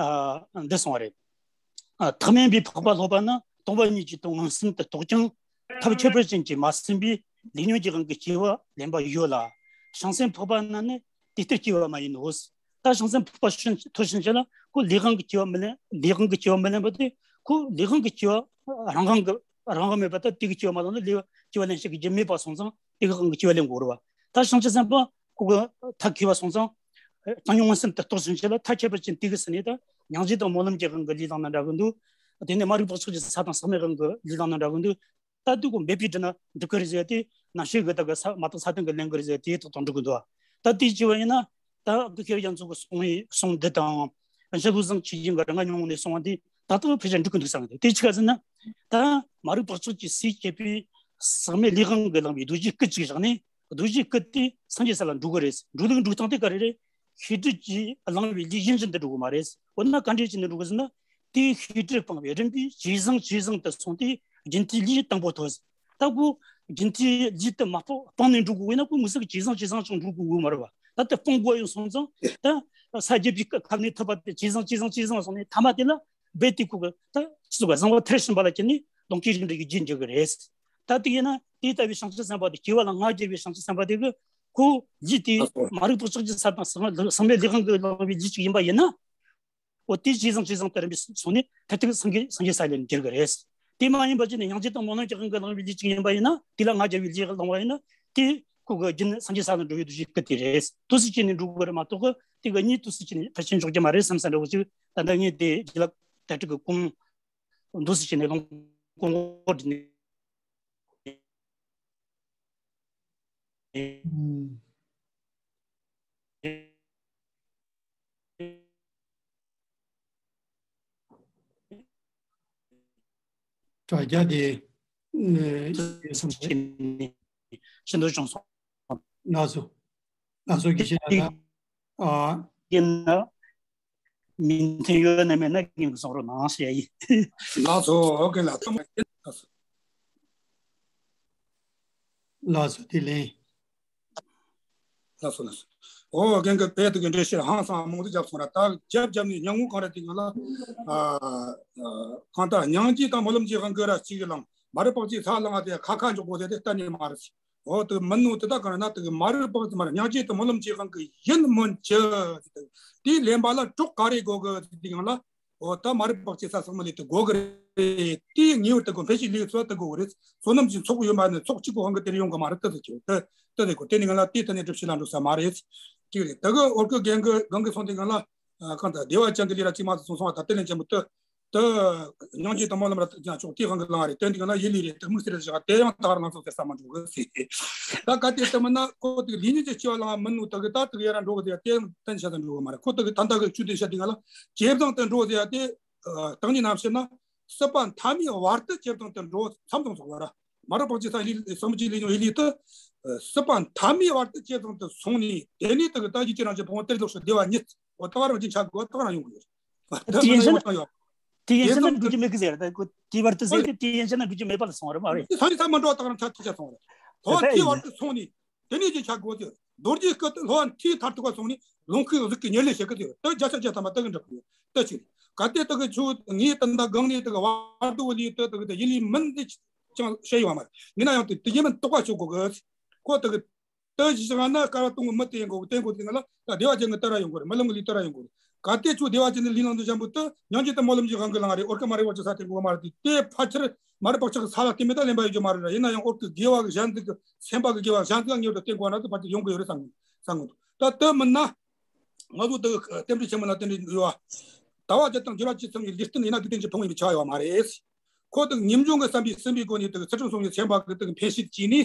འདི་གསུངས་པ་རེད། ཐེག་དམན་པའི་འཕགས་པ་སློབ་པ་ན་སྟོང་པ་ཉིད་ཀྱི་དོན་མངོན་སུམ་དུ་རྟོགས་ཀྱང་། ཐབས་ཁྱད་པར་ཅན་གྱིས་མ་ཟིན་པའི་ལས་ཉོན་གྱི་དབང་གིས་སྐྱེ་བ་ལེན་པ་ཡོད་ལ། བྱང་སེམས་འཕགས་པ་རྣམས་ནི་དེ་ལྟར་སྐྱེ་བ་མ་ཡིན་ནོ། ད་བྱང་སེམས་འཕགས་པ་ཤིན་ཐོབ་ཕྱིན་ཆད་ལ་ཁོ་ལས་དབང་གིས་སྐྱེ་བ་མི་ལེན། ལས་དབང་གིས་སྐྱེ་བ་མི་ལེན་པ་དེ་ཁོ་ལས་དབང་གིས་སྐྱེ་བ་རང་དབང་གི་རང་དབང་མེད་པ་ད་དེ་གི་སྐྱེ་བ་མ་ལེན་ན་ལས་སྐྱེ་བ་ལེན་བྱེད་ཀྱི་རྒྱུ་མེད་པ་སོང་ཙང་དེ་གི་དབང་གིས་སྐྱེ་བ་ལེན་དགོས་རེད་བ། ད་བྱང་ཆུབ་སེམས་དཔའ་ཁོ་གི་ཐབས་མཁས་པ་སོང་ཙང་བཏང་སྙོམས་མངོན་སུམ་དུ་རྟོགས་ཕྱིན་ཆད་ལ་ཐབས་ཁྱད་པར་ཅན་དེ་གི་ཟིན་ནས་ད་སྙིང་རྗེ་དང་སྨོན་ལམ་གྱི་དབང་གིས་ལུས་བླངས་ན་འདྲ་གི་འདུག་དེ་ནས་མ་རིག་པ་ཆགས་ཀྱི་ས་དང་ཟག་མེད་དབང་གིས་ལུས་བླངས་ན་འདྲ་གི་འདུག་ད་དུས་ཀོ་འབད་པས་བསྒྲུབས་ན་འགྲུབ་ཀྱི་རེད་ཟེར་ཏེ་ནམ་ཞིག་གི་ད་གི་ས་མ་གཏོགས་ས་སྟེང་གི་ལེན་གྱི་རེད་ཟེར་དེའི་ཐོག་ཏུ་འགྲོ་གི་འདུག་ད་དེ་བྱས་པ་ཡིན་ན་ད་གི་ཁེར་རྒྱ་མཚོ་གི་གསུང་བའི་གསུང་འདི་དང་། ཨ་ཤ་བློ་བཟང་ཆོས་རྒྱན་གྱི་རང་ང་ཉུང་ནས་གསུང་བ་འདི་ད་ལྟ་ཕལ་ཆེར་འགྲུབ་ཀྱི་འདུག་བསམ་གི་འདུག་དེ་ཆི་ག་ཟེར་ན། ད་མ་རིག་པ་ཆགས་ཀྱི་སས་བསྐྱེད་པའི་ཟག་མེད་ལས་དབང་གིས་བསླངས་པའི་རྡོ་རྗེ་སྐུ་གཅིག་བཞག་ནས་རྡོ་རྗེ་སྐུ་དེ་སངས་རྒྱས་ས་ལ་འགྲོ་གི་རེད། འགྲོ་ལུགས་འགྲོ་སྟངས་དེ་ག་རེ་རེད། ཤེས་སྒྲིབ་ཀྱིས་བསླངས་པའི་ལུས་ཡིན་བཞིན་དུ་འགྲོ་གི་མ་རེད། འོ་ན་ག་འདྲས་བྱས་ནས་འགྲོ་གི་ཟེར་ན། དེའི་ཤེས་སྒྲིབ་སྤངས་པའི་རིམ་པས་ཇེ་བཟང་ཇེ་བཟང་དུ་སོང་སྟེ་རྒྱུན་མཐའི་ལུས་དང་པོ་ཐོབ། ད་ཁོ་རྒྱུན་མཐའི་ལུས་དེ་མ་སྤངས་པ་སྤངས་ནས་འགྲོ་དགོས་ན་ཁོ་མི་སྲིད་ཀྱི་ཇེ་བཟང་ཇེ་བཟང་ཅིག་འགྲོ་དགོས་དགོས་མ་རེད་བ། ད་ལྟ་སྤོང་དགོས་ཡོང་སོང་ཙང་ད་ས་བརྒྱད་པའི་ཁམས་ནས་ཐོབ་པ་དེ་ཇེ་བཟང་ཇེ་བཟང་ཇེ་བཟང་སོང་ནས་ཐ་མ་དེ་ལ་རྦད་དེ་ཁོ་གི་ད་ཅི་ཟེར་བ་བཟང་པོ་མཐར་ཕྱིན་པ་ལ་བརྟེན་ནས་ལོངས་སྐུའི་རིགས་འགྲེ་གི་རྒྱུར་འགྱུར་གི་རེད། ད་དེ་ཡིན་ན་དེ་ལྟ་བུའི་བྱང་ཆུབ་སེམས་དཔའ་དེ་སྐྱེ་བ་ལ་ང་རྒྱལ་བའི་བྱང་ཆུབ་སེམས་དཔའ་དེ་གི་ཁོ་ལུས་དེ་མ་རིག་པ་ཆགས་ཀྱི་ས་དང་ཟག་མེད་ལས་དབང་གིས་བསླངས་པའི་ལུས་ཅིག་ཡིན་པ་ཡིན་ན། འོ་དེ་ཇེ་བཟང་ཇེ་བཟང་དུ་རིམ་པས་སོང་ནས་ཐ་ཐུག་སངས་རྒྱས་སངས་རྒྱས་ས་ལ་འགྱུར་གི་རེད། དེ་མ་ཡིན་པ་ཅིག་ནི་སྙིང་རྗེ་དང་སྨོན་ལམ་གྱི་དབང་གིས་བསླངས་པའི་ལུས་ཅིག་ཡིན་པ་ཡིན་ན་དེ་ལ་ང་རྒྱལ་བའི་ལུས་བླངས་པ་ཡིན་ན་དེ་ཁོ་གི་རྒྱུན་སངས་རྒྱས་ས་ལ་འགྲོ་བའི་རྡོ་རྗེ་སྐུ་དེ་རེད། དུས་སུ་ཅིག་ནས་འགྲོ་གི་རེད་མ་གཏོགས་དེ་གི་གཉིས་དུས་སུ་ཅིག་ནས་ཕལ་ཆེར་འཇོག་རྒྱུ་མ་རེད་བསམ་ས་འདྲ་བོ་ཅིག་ད་ལྟ་ངས་དེ་རྒྱུད་བླ་དོན་དྲུག་གི་གོང་དུས་སུ་ཅིག་ནས་ལོངས་སྐུ་འགོ་འདྲི་ནས། དྲ་རྒྱ་དེ་ཨ་ཤིན་ཏུ་བྱུང་སོང་། ལགས་སོ། ལགས་སོ། དགེ་བཤེས་ལགས། ཨ། ཡིན་ན། མི་མཐུན་ཡོད་ན་མེད་ན་རྒན་གྱིས་གསུང་རོགས་གནང་ཞུ་ཡ་ཡིན། ལགས་སོ། ཨོ་ཀེ་ལགས་སོ། ལགས་སོ། དེ་ལན། ལགས་སོ་ལགས་སོ། ཨོ་རྒན་གྱིས་དཔེ་དེ་གི་འགྲེལ་བཤད་ཧང་སང་མང་དུ་བརྒྱབ་སོང་ར། ད་བརྒྱབ་བརྒྱབ་ནས་སྙན་ངག་གང་རེད་དེ་ང་ལ་ཨ་ཨ་གང་ལྟར་སྙིང་རྗེ་དང་སྨོན་ལམ་གྱི་དབང་གིས་ར་གཅིག་གི་ལམ་མ་རིག་པ་གཅིག་ས་ལངས་ཏེ་ཁ་ཁ་འཇོག་དགོས་ཟེར་ཏེ་གཏན་ནས་མ་རེད། འོ་དེ་མིན་ནོ་དེ་ད་ག་རེ་ན་དེ་གི་མ་རིག་པ་གཅིག་མ་རེད། སྙིང་རྗེ་དང་སྨོན་ལམ་གྱི་དབང་གིས་ཡིན་སྨོན་ཅི། དེ་ལེན་པ་ལ་གྲོགས་ག་རེ་དགོས་གི་དེ་ཡང་ལ། འོ་ད་མ་རིག་པ་གཅིག་ས་ཟག་མེད་ལས་དེ་དགོས་གི་རེད། དེ་ངེས་པར་དུ་དགོས། འཕེལ་ཞིང་ལས་ཚོ་དེ་དགོས་གི་རེད། བསོད་ནམས་ཀྱི་ཚོགས་ཡོད་མ་ནི་ཚོགས་གཅིག་གི་དབང་གིས་དེར་ཡོང་གི་མ་རེད། དེ་དེ་ཁྱོད་དེ་དེ་དགོས། དེ་ནི་ང་ལ་དེ་ད་ནས་སྒྲུབ་བྱེད་ལ་འགྲོ་ས་མ་རེད། གཅིག་རེད། དེ་གི་འོར་གི་རྒན་གི་རྒན་གི་སོང་དེ་ང་ལ་གང་ལྟར་བདེ་བ་ཅན་གྱི་ལས་ར་གཅིག་མ་ཚོ་སོང་སོང་བ་ད་དེ་ལས་ཅན་པོ་དེ། དེ་སྙིང་རྗེ་དང་སྨོན་ལམ་ར་ཐུག་ཀྱང་ཆོག་དེའི་དབང་གིས་བླངས་རེད། དེ་འདི་ག་ན་ཡིད་ལུས་རེད། དེ་དམིགས་བསལ་བཞག་དེ་ཡང་ད་ག་རང་ཚོ་ཟེར་ས་མ་འགྲོ་གི་ཟེར། ད་ག་དེ་ལྟ་མིན་ན་ཁོ་དེ་ལུས་ཉིད་ཀྱི་སྐྱེ་བ་བླངས་མིན་ནོ། དེ་གི་ད་དེ་ཡ་ར་འགྲོ་གི་ཟེར་ཡ་དེ་གཏན་བཤད་དུ་འགྲོ་གི་མ་རེད། ཁོ་དེ་གི་ད་ལྟ་གི་ཆུ་དེ་བཤད་དེ་ག་ལ་ཇེ་བཟང་དུ་འགྲོ་ཟེར་ཡ་དེ། ཨ། སྟེང་ཉིད་རྣམ་བཤད་ན་སྲིད་པ་མཐའ་མའི་བར་དུ་ཇེ་བཟང་དུ་འགྲོ་མཚམས་དང་ཚོགས་པ་ར། མ་རབས་པ་ཅིག་ས་ཡིད་ལུས་སམ་བུ་ཅིག་ལུས་ཡོང་ཡིད་ལུས་དུ། ཨ། སྲིད་པ་མཐའ་མའི་བར་དུ་ཇེ་བཟང་དུ་སོང་ནས་དེ་ནས་དེ་གི་ད་ཡིད་ཀྱི་རང་བཞིན་ཕུང་པོ་གཏེར་ལོག་ཤོར་བདེ་བ་ཉིད་འོ་ད་ག་རང་རྒྱུན་ཆགས་དགོས། ད་ག་རང་ཡོང་གི་ཡོད། ད་དེ་ཡིན་ཕྱིར་ན་དེ་ཡིན་ཕྱིར་ན་འགྲོ་རྒྱུ་མེད་གི་ཟེར། ད་ཁོ་དེའི་བར་དུ་ཟེར་དེ་དེ་ཡིན་ཕྱིར་ན་འགྲོ་རྒྱུ་མེད་པ་ལ་སོང་བ་རེད་མ་རེད། དེ་ས་ཡིན་ས་མ་འགྲོ་བ་ད་ག་རང་ཆ་ཐག་ཆ་སོང་བ་རེད། ལྷོ་བ་མཐའི་བར་དུ་སོང་ནས། དེ་ནས་ཀྱི་ཆ་དགོས་ཏེ། རྡོ་རྗེ་སྐུ་དེ་ལྷོ་བ་མཐའི་མཐར་ཐུག་པ་སོང་ནས་ལོངས་སྐུའི་གཟུགས་ཀྱི་ཉེར་ལེན་བྱེད་ཀྱི་ཡོད། དེ་བརྒྱ་ཆ་བརྒྱ་ཐམ་པ་དེ་གི་འགྲུབ་ཀྱི་ཡོད། དེ་ཅི་རེད། གལ་ཏེ་དེ་གི་ཆུ་ངའི་དེ་འདྲ་གང་ནས་དེ་གི་བར་དུ་ལུས་དེ་དེ་གི་དེ་ཡིད་ལུས་མིན་དེ་ཅང་བཤད་ཡོད་མ་རེད། ཡིན་ན་ཡང་དེ་དེ་ཡིན་མིན་རྟོགས་པ་བྱེད་དགོས་གི། ཁོ་དེ་གི་དེ་ཞིག་ན་སྐལ་བ་སྟོང་གི་མི་དེ་ཡིན་དགོས། དེ་ཡིན་དགོས་དེ་ང་ལ་ད་བདེ་བ་ཅན་གྱི་དེ་ར་ཡོང་དགོས་རེད། རྨི་ལམ་གྱི་ལུས་དེ་ར་ཡོང་དགོས་རེད། གལ་ཏེ་ཆུ་བདེ་བ་ཅན་གྱི་ལུས་ལོངས་སྤྱོད་འཇམ་པོ་དེ་སྙིང་རྗེ་དང་སྨོན་ལམ་གྱི་དབང་གིས་བླངས་རེད། འོར་ཀ་མ་རེད། འོར་ཅི་ས་དེ་དགོས་མ་རེད། དེ་དེ་ཕལ་ཆེར་མ་རབས་པ་ཅིག་གི་ས་ལ་བརྟེན་མེད་ད་ལེན་པ་ཡོད་རྒྱུ་མ་རེད་ར། ཡིན་ན་ཡང་འོག་གི་དགེ་བ་གི་གཞན་ཚིག་གི་སེམས་པ་གི་དགེ་བ་གཞན་ཚིག་ག་ངེས་པར་དུ་བརྟེན་དགོས་ན་དེ་ཕལ་ཆེར་ཡོང་གི་ཡོད་རེད་བསམ་གི་བསམ་གི་འདུག་ད་དེ་མིན་ན་ང་ཚོ་དེ་རྟེན་འབྲེལ་ཆེན་མོ་ལ་རྟེན་འབྲེལ་ཡོད་བ། ཟླ་བ་བརྒྱད་དང་འགྱུར་བ་བཅུ་ཚང་བའི་ལུས་རྟེན་ཡིན་ན་དུས་རྟེན་གྱི་ཕུང་ཡིན་པའི་ཆ་ཡོད་མ་རེད། ཁོ་དེ་ཉིན་འབྱུང་གི་བསམ་པས་ཟིན་པའི་སྒོ་ནས་དེ་ཚུལ་ཁྲིམས་སྲུང་བའི་སེམས་པ་གི་དེ་འཕེལ་ཤུགས་ཀྱིས་ནི་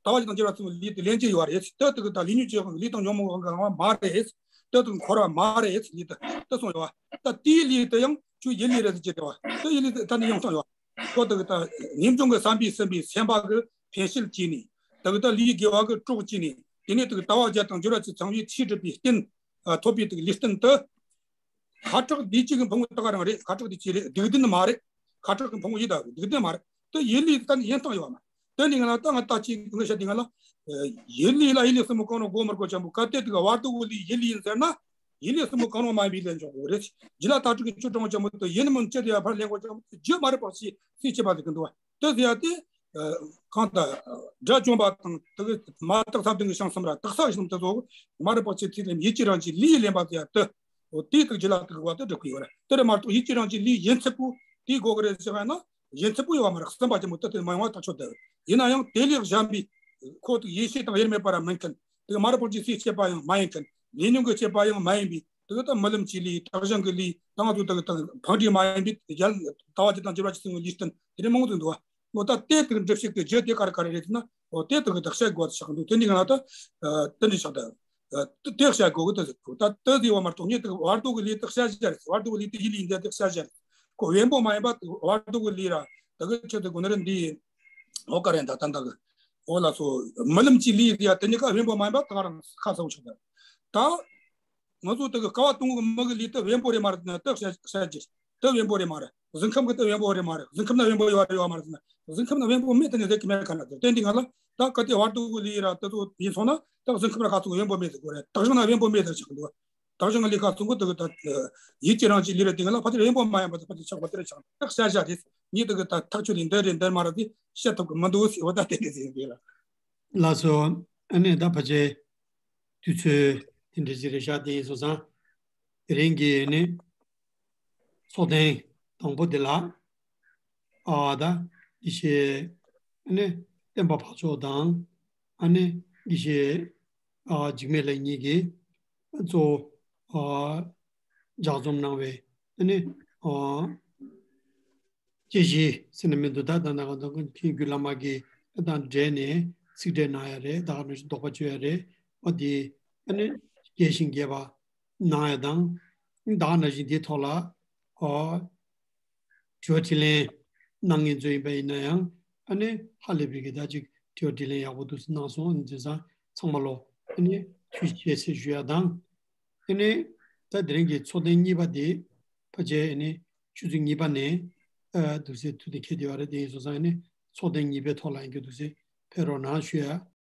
ཟླ་བ་བརྒྱད་དང་འགྱུར་བ་ཚང་བའི་ལུས་དེ་ལེན་གྱི་ཡོད་རེད། དེ་དེ་གི་ད་ལུས་ཉིད་ཀྱི་དབང་གིས་ལུས་དང་ཉོན་མོངས་དབང་གིས་བླངས་པ་མ་རེད། དེ་དེ་འཁོར་བ་མ་རེད། ལུས་དེ་དེ་གསུངས་ཡོད་བ། ད་དེའི་ལུས་དེ་ཡང་ཁྱོད་ཡིད་ལུས་རེད་ཟེར་གྱི་རེད་བ། དེ་ཡིད་ལུས་དེ་ད་ནི་ཡོང་སྟངས་ཡོད་བ། ཁོ་དེ་གི་ད་ཉིན་འབྱུང་གི་བསམ་པས་ཟིན་པའི་སེམས་པ་གི་འཕེལ་ཤུགས་ཀྱིས་ནི་དེ་གི་ད་ལུས་དགེ་བ་གི་གྲོགས་ཀྱིས་ནི་དེ་ནས་དེ་གི་ཟླ་བ་བརྒྱད་དང་འགྱུར་བ་བཅུ་ཚང་བའི་ཚེ་སྒྲུབ་པའི་རྟེན། ཨ། ཐོབ་པའི་དེ་གི་ལུས་རྟེན་དེ། ཁ་གྲགས་བདེ་སྐྱིད་ཀྱི་ཕུང་པོ་ད་ག་རང་རེད། ཁ་གྲགས་བདེ་སྐྱིད་རེད། སྡིག་ལྡན་མ་རེད། ཁ་གྲགས་ཀྱི་ཕུང་པོ་ཡིན་ད་སྡིག་ལྡན་མ་རེད། དེ་ཡིད་ལུས་ད་ཡིན་སྟངས་ཡོད་མ། དེ་ནི་ང་ལ་ད་ང་ལྟ་ཅིག་ངས་བཤད་དེ་ང་ལ། ཡིད་ལུས་ལ་ཡིད་ལུས་གསུམ་པོ་གང་རུང་དགོས་མི་དགོས་ཅན་པོ་གལ་ཏེ་དེ་ག་བར་དུ་གི་ལུས་ཡིད་ལུས་ཡིན་ཟེར་ན། ཡིད་ལུས་གསུམ་པོ་གང་རུང་མ་ཡིན་པའི་ལན་འཇོག་དགོས་རེད། རྒྱུད་ལ་དྭགས་ཀྲུང་གི་ཆོས་དྲང་བ་ཅན་པོ་དེ་ཡིད་མིན་སྤྱི་དེ་ཡང་ཕར་ལེན་དགོས་ཅན་པོ་རྒྱུད་མ་རབས་པ་ཞིག་སྲིད་བྱེད་པ་ཟེར་གི་འདུག་བ། དེ་ཟེར་ཡ་དེ། ཨ། གང་ལྟར་དགྲ་བཅོམ་པ་དང་དེ་གི་མ་དག་ས་བདུན་གྱི་ཞིང་གསུམ་ར་དག་ས་གཞི་གསུམ་དེ་ཚོ་མ་རབས་པ་ཅིག་ཚིག་ལེན་ཡིད་ཀྱི་རང་བཞིན་ལུས་ལེན་པ་ཟེར་ཡ་དེ། འོ་དེའི་དག་རྒྱུད་ལ་དག་པ་དེ་སྒྲུབ་ཀྱི་ཡོད་རེད། དེ་རེད་མ་གཏོགས་ཡིད་ཀྱི་རང་བཞིན་ལུས་ཡིན་ཚད་པོ་དེའི་སྒོ་གི་རེད་ཟེར་བ་ན་ཡིན་ཚད་པོ་ཡོད་བ་མ་རེད། གསུམ་པ་ཅན་པོ་དེ་དེ་མ་ཡོང་བ་ཐག་ཆོད་དེ། ཡིན་ན་ཡང་དེ་ལས་གཞན་པའི་ཁོ་དེ་ཡེ་ཤེས་དང་དབྱེར་མེད་པ་ར་མིན་མཁན། དེ་མ་རབས་པ་ཅིག་སྲིད་བྱེད་པ་ཡང་མ་ཡིན་མཁན། ལས་ཉོན་གྱི་བྱེད་པ་ཡང་མ་ཡིན་པའི་དེ་ད་རྨི་ལམ་གྱི་ལུས་དག་ཞིང་གི་ལུས་ད་ང་ཚོ་དེ་དང་ཕངས་འདྲིས་མ་ཡིན་པའི་རྒྱལ་ལྟ་བ་ཅི་དང་འགྱུར་བ་ཅི་ཚང་བའི་ལུས་རྟེན་དེ་འདྲ་མང་པོ་འདུག་བ། འོ་ད་དེ་དེ་འགྲུབ་ཞིག་ཏུ་རྒྱུ་དེ་ག་རེ་ག་རེ་རེད་ཟེར་ན། འོ་དེ་དེ་གི་དག་བཤད་དགོས་ཆགས་འདུག་དེ་འདི་ག་ན་ད་དེ་འདྲ་ཆགས་ད། དེ་བཤད་དགོས་གི་དེ་ཟེར་གོ་ད་དེ་ཟེར་བ་མ་གཏོགས་ངས་དེ་བར་དུ་གི་ལུས་དེ་བཤད་བཤད་རེད། བར་དུ་གི་ལུས་དེ་ཡིད་ལུས་འདི་དེ་བཤད་བཤད་རེད། ཁོ་བེམ་པོ་མ་ཡིན་པ་བར་དུ་གི་ལུས་ར་དེ་གི་ཆེད་དུ་གོ་ནི་རེད་འདི། འོ་ག་རེ་ད་ད་ད་གི་འོ་ལ་སོ་རྨི་ལམ་གྱི་ལུས་ཟེར་ཡ་དེ་གཉིས་ཀ་བེམ་པོ་མ་ཡིན་པ་ད་ག་རང་ཁ་གསལ་བོ་ཆགས་ད། ད། ང་ཚོ་དེ་གི་སྐལ་བ་སྟོང་གི་མི་གི་ལུས་དེ་བེམ་པོ་རེད་མ་རེད་ན་དེ་བཤད་བཤད་རྒྱུ། དེ་བེམ་པོ་རེད་མ་རེད། གཟུགས་ཁམས་གི་དེ་བེམ་པོ་རེད་མ་རེད། གཟུགས་ཁམས་ན་བེམ་པོ་ཡོད་རེད་ཡོད་མ་རེད་ཟེར་ན། གཟུགས་ཁམས་ན་བེམ་པོ་མེད་དེ་ནས་ཟེར་གི་མེད་ག་ན་དེ་དེ་འདི་ང་ལ་ད་ག་དེ་བར་དུ་གི་ལུས་ར་དེ་ཚོ་ཡིན་སོང་ན་ད་གཟུགས་ཁམས་ན་ག་ཚོད་བེམ་པོ་མེད་ཟེར་གོ་རེད། དག་ཞིང་ན་བེམ་པོ་མེད་ཟེར་ཆགས་འདུག་དག་ཞིང་ན་ལུས་ཁ་ཚོན་གི་དེ་གི་ད་ཡིད་ཀྱི་རང་བཞིན་ལུས་རེད། དེ་ང་ལ་ཕ་དེ་བེམ་པོ་མ་ཡིན་པ་དེ་ཕ་དེ་ཆགས་པ་དེ་རེད་ཆགས་ད་བཤད་བཤད་རེད། ངས་དེ་གི་ད་ཐག་ཆོད་ལས་འདི་རེད་འདི་མ་རེད་དེ་བཤད་ཐུབ་གི་མི་འདུག་ཟེར་བ་ད་དེ་འདྲ་ཟེར་ཡིན་དེ་ལ། ལགས་སོ། ཨ་ནི་ད་ཕལ་ཆེར་དུས་ཚོད་དེ་འདྲ་ཞིག་རེད་ཤག་དེ་ཡིན་སོང་ཙང་། དེ་རིང་གི་ཨ་ནི་ཚོགས་ཐེངས་དང་པོ་དེ་ལ། ཨ་ད་དགེ་བཤེས་ཨ་ནི་བསྟན་པ་འཕགས་མཆོག་དང་ཨ་ནི་དགེ་བཤེས་ཨ་འཇིགས་མེད་ལགས་གཉིས་ཀྱིས་གཙོ་བོ་ཨ་ལྗགས་རྩོམ་གནང་བའི་ཨ་ནི་ཨ། དཔྱད་གཞི་ཟེར་ན་མི་འདུག་ད་ད་ནང་ག་དང་མཁན་རྒྱུད་བླ་མ་གི་དང་འབྲེལ་ནས་ཚིག་འགྲེལ་གནང་ཡ་རེད། ད་ག་ནང་བཞིན་དོགས་པ་གཅོད་ཡ་རེད། ཨོ་དེ་ཨ་ནི་རྒྱས་ཤིང་རྒྱས་པ་གནང་ཡ་དང་། ད་ག་ནང་བཞིན་དེའི་ཐོག་ལ་ཨོ་དྲི་བ་དྲིས་ལན་གནང་མཁན་ཚོ་ཡིན་པ་ཡིན་ན་ཡང་ཨ་ནི་ཧ་ལས་པའི་གི་ད་ཅིག་དྲི་བ་དྲིས་ལན་ཡག་པོ་འདུག་སེ་གནང་སོང་། ཨ་ནི་དེང་སང་ཚང་མ་ལོ་ཨ་ནི་ཐུགས་རྗེ་ཆེ་ཟེར་ཞུ་ཡ་དང་། དེ་ནས་ད་དེ་རིང་གི་ཚོགས་ཐེངས་གཉིས་པ་དེ་ཕལ་ཆེར་ཨ་ནི་ཆུ་ཚོད་གཉིས་པ་ནས་ཨ་འདུག་སེ་ཐུགས་གཏན་འཁེལ་བསྡད་ཡོད་རེད། དེ་ཡིན་སོང་ཙང་ཨ་ནི་ཚོགས་ཐེངས་གཉིས་པའི་ཐོག་ལ་ཡིན་རྒྱུ་འདུག་སེ་ཕེབས་རོགས་གནང་ཞུ་ཡ།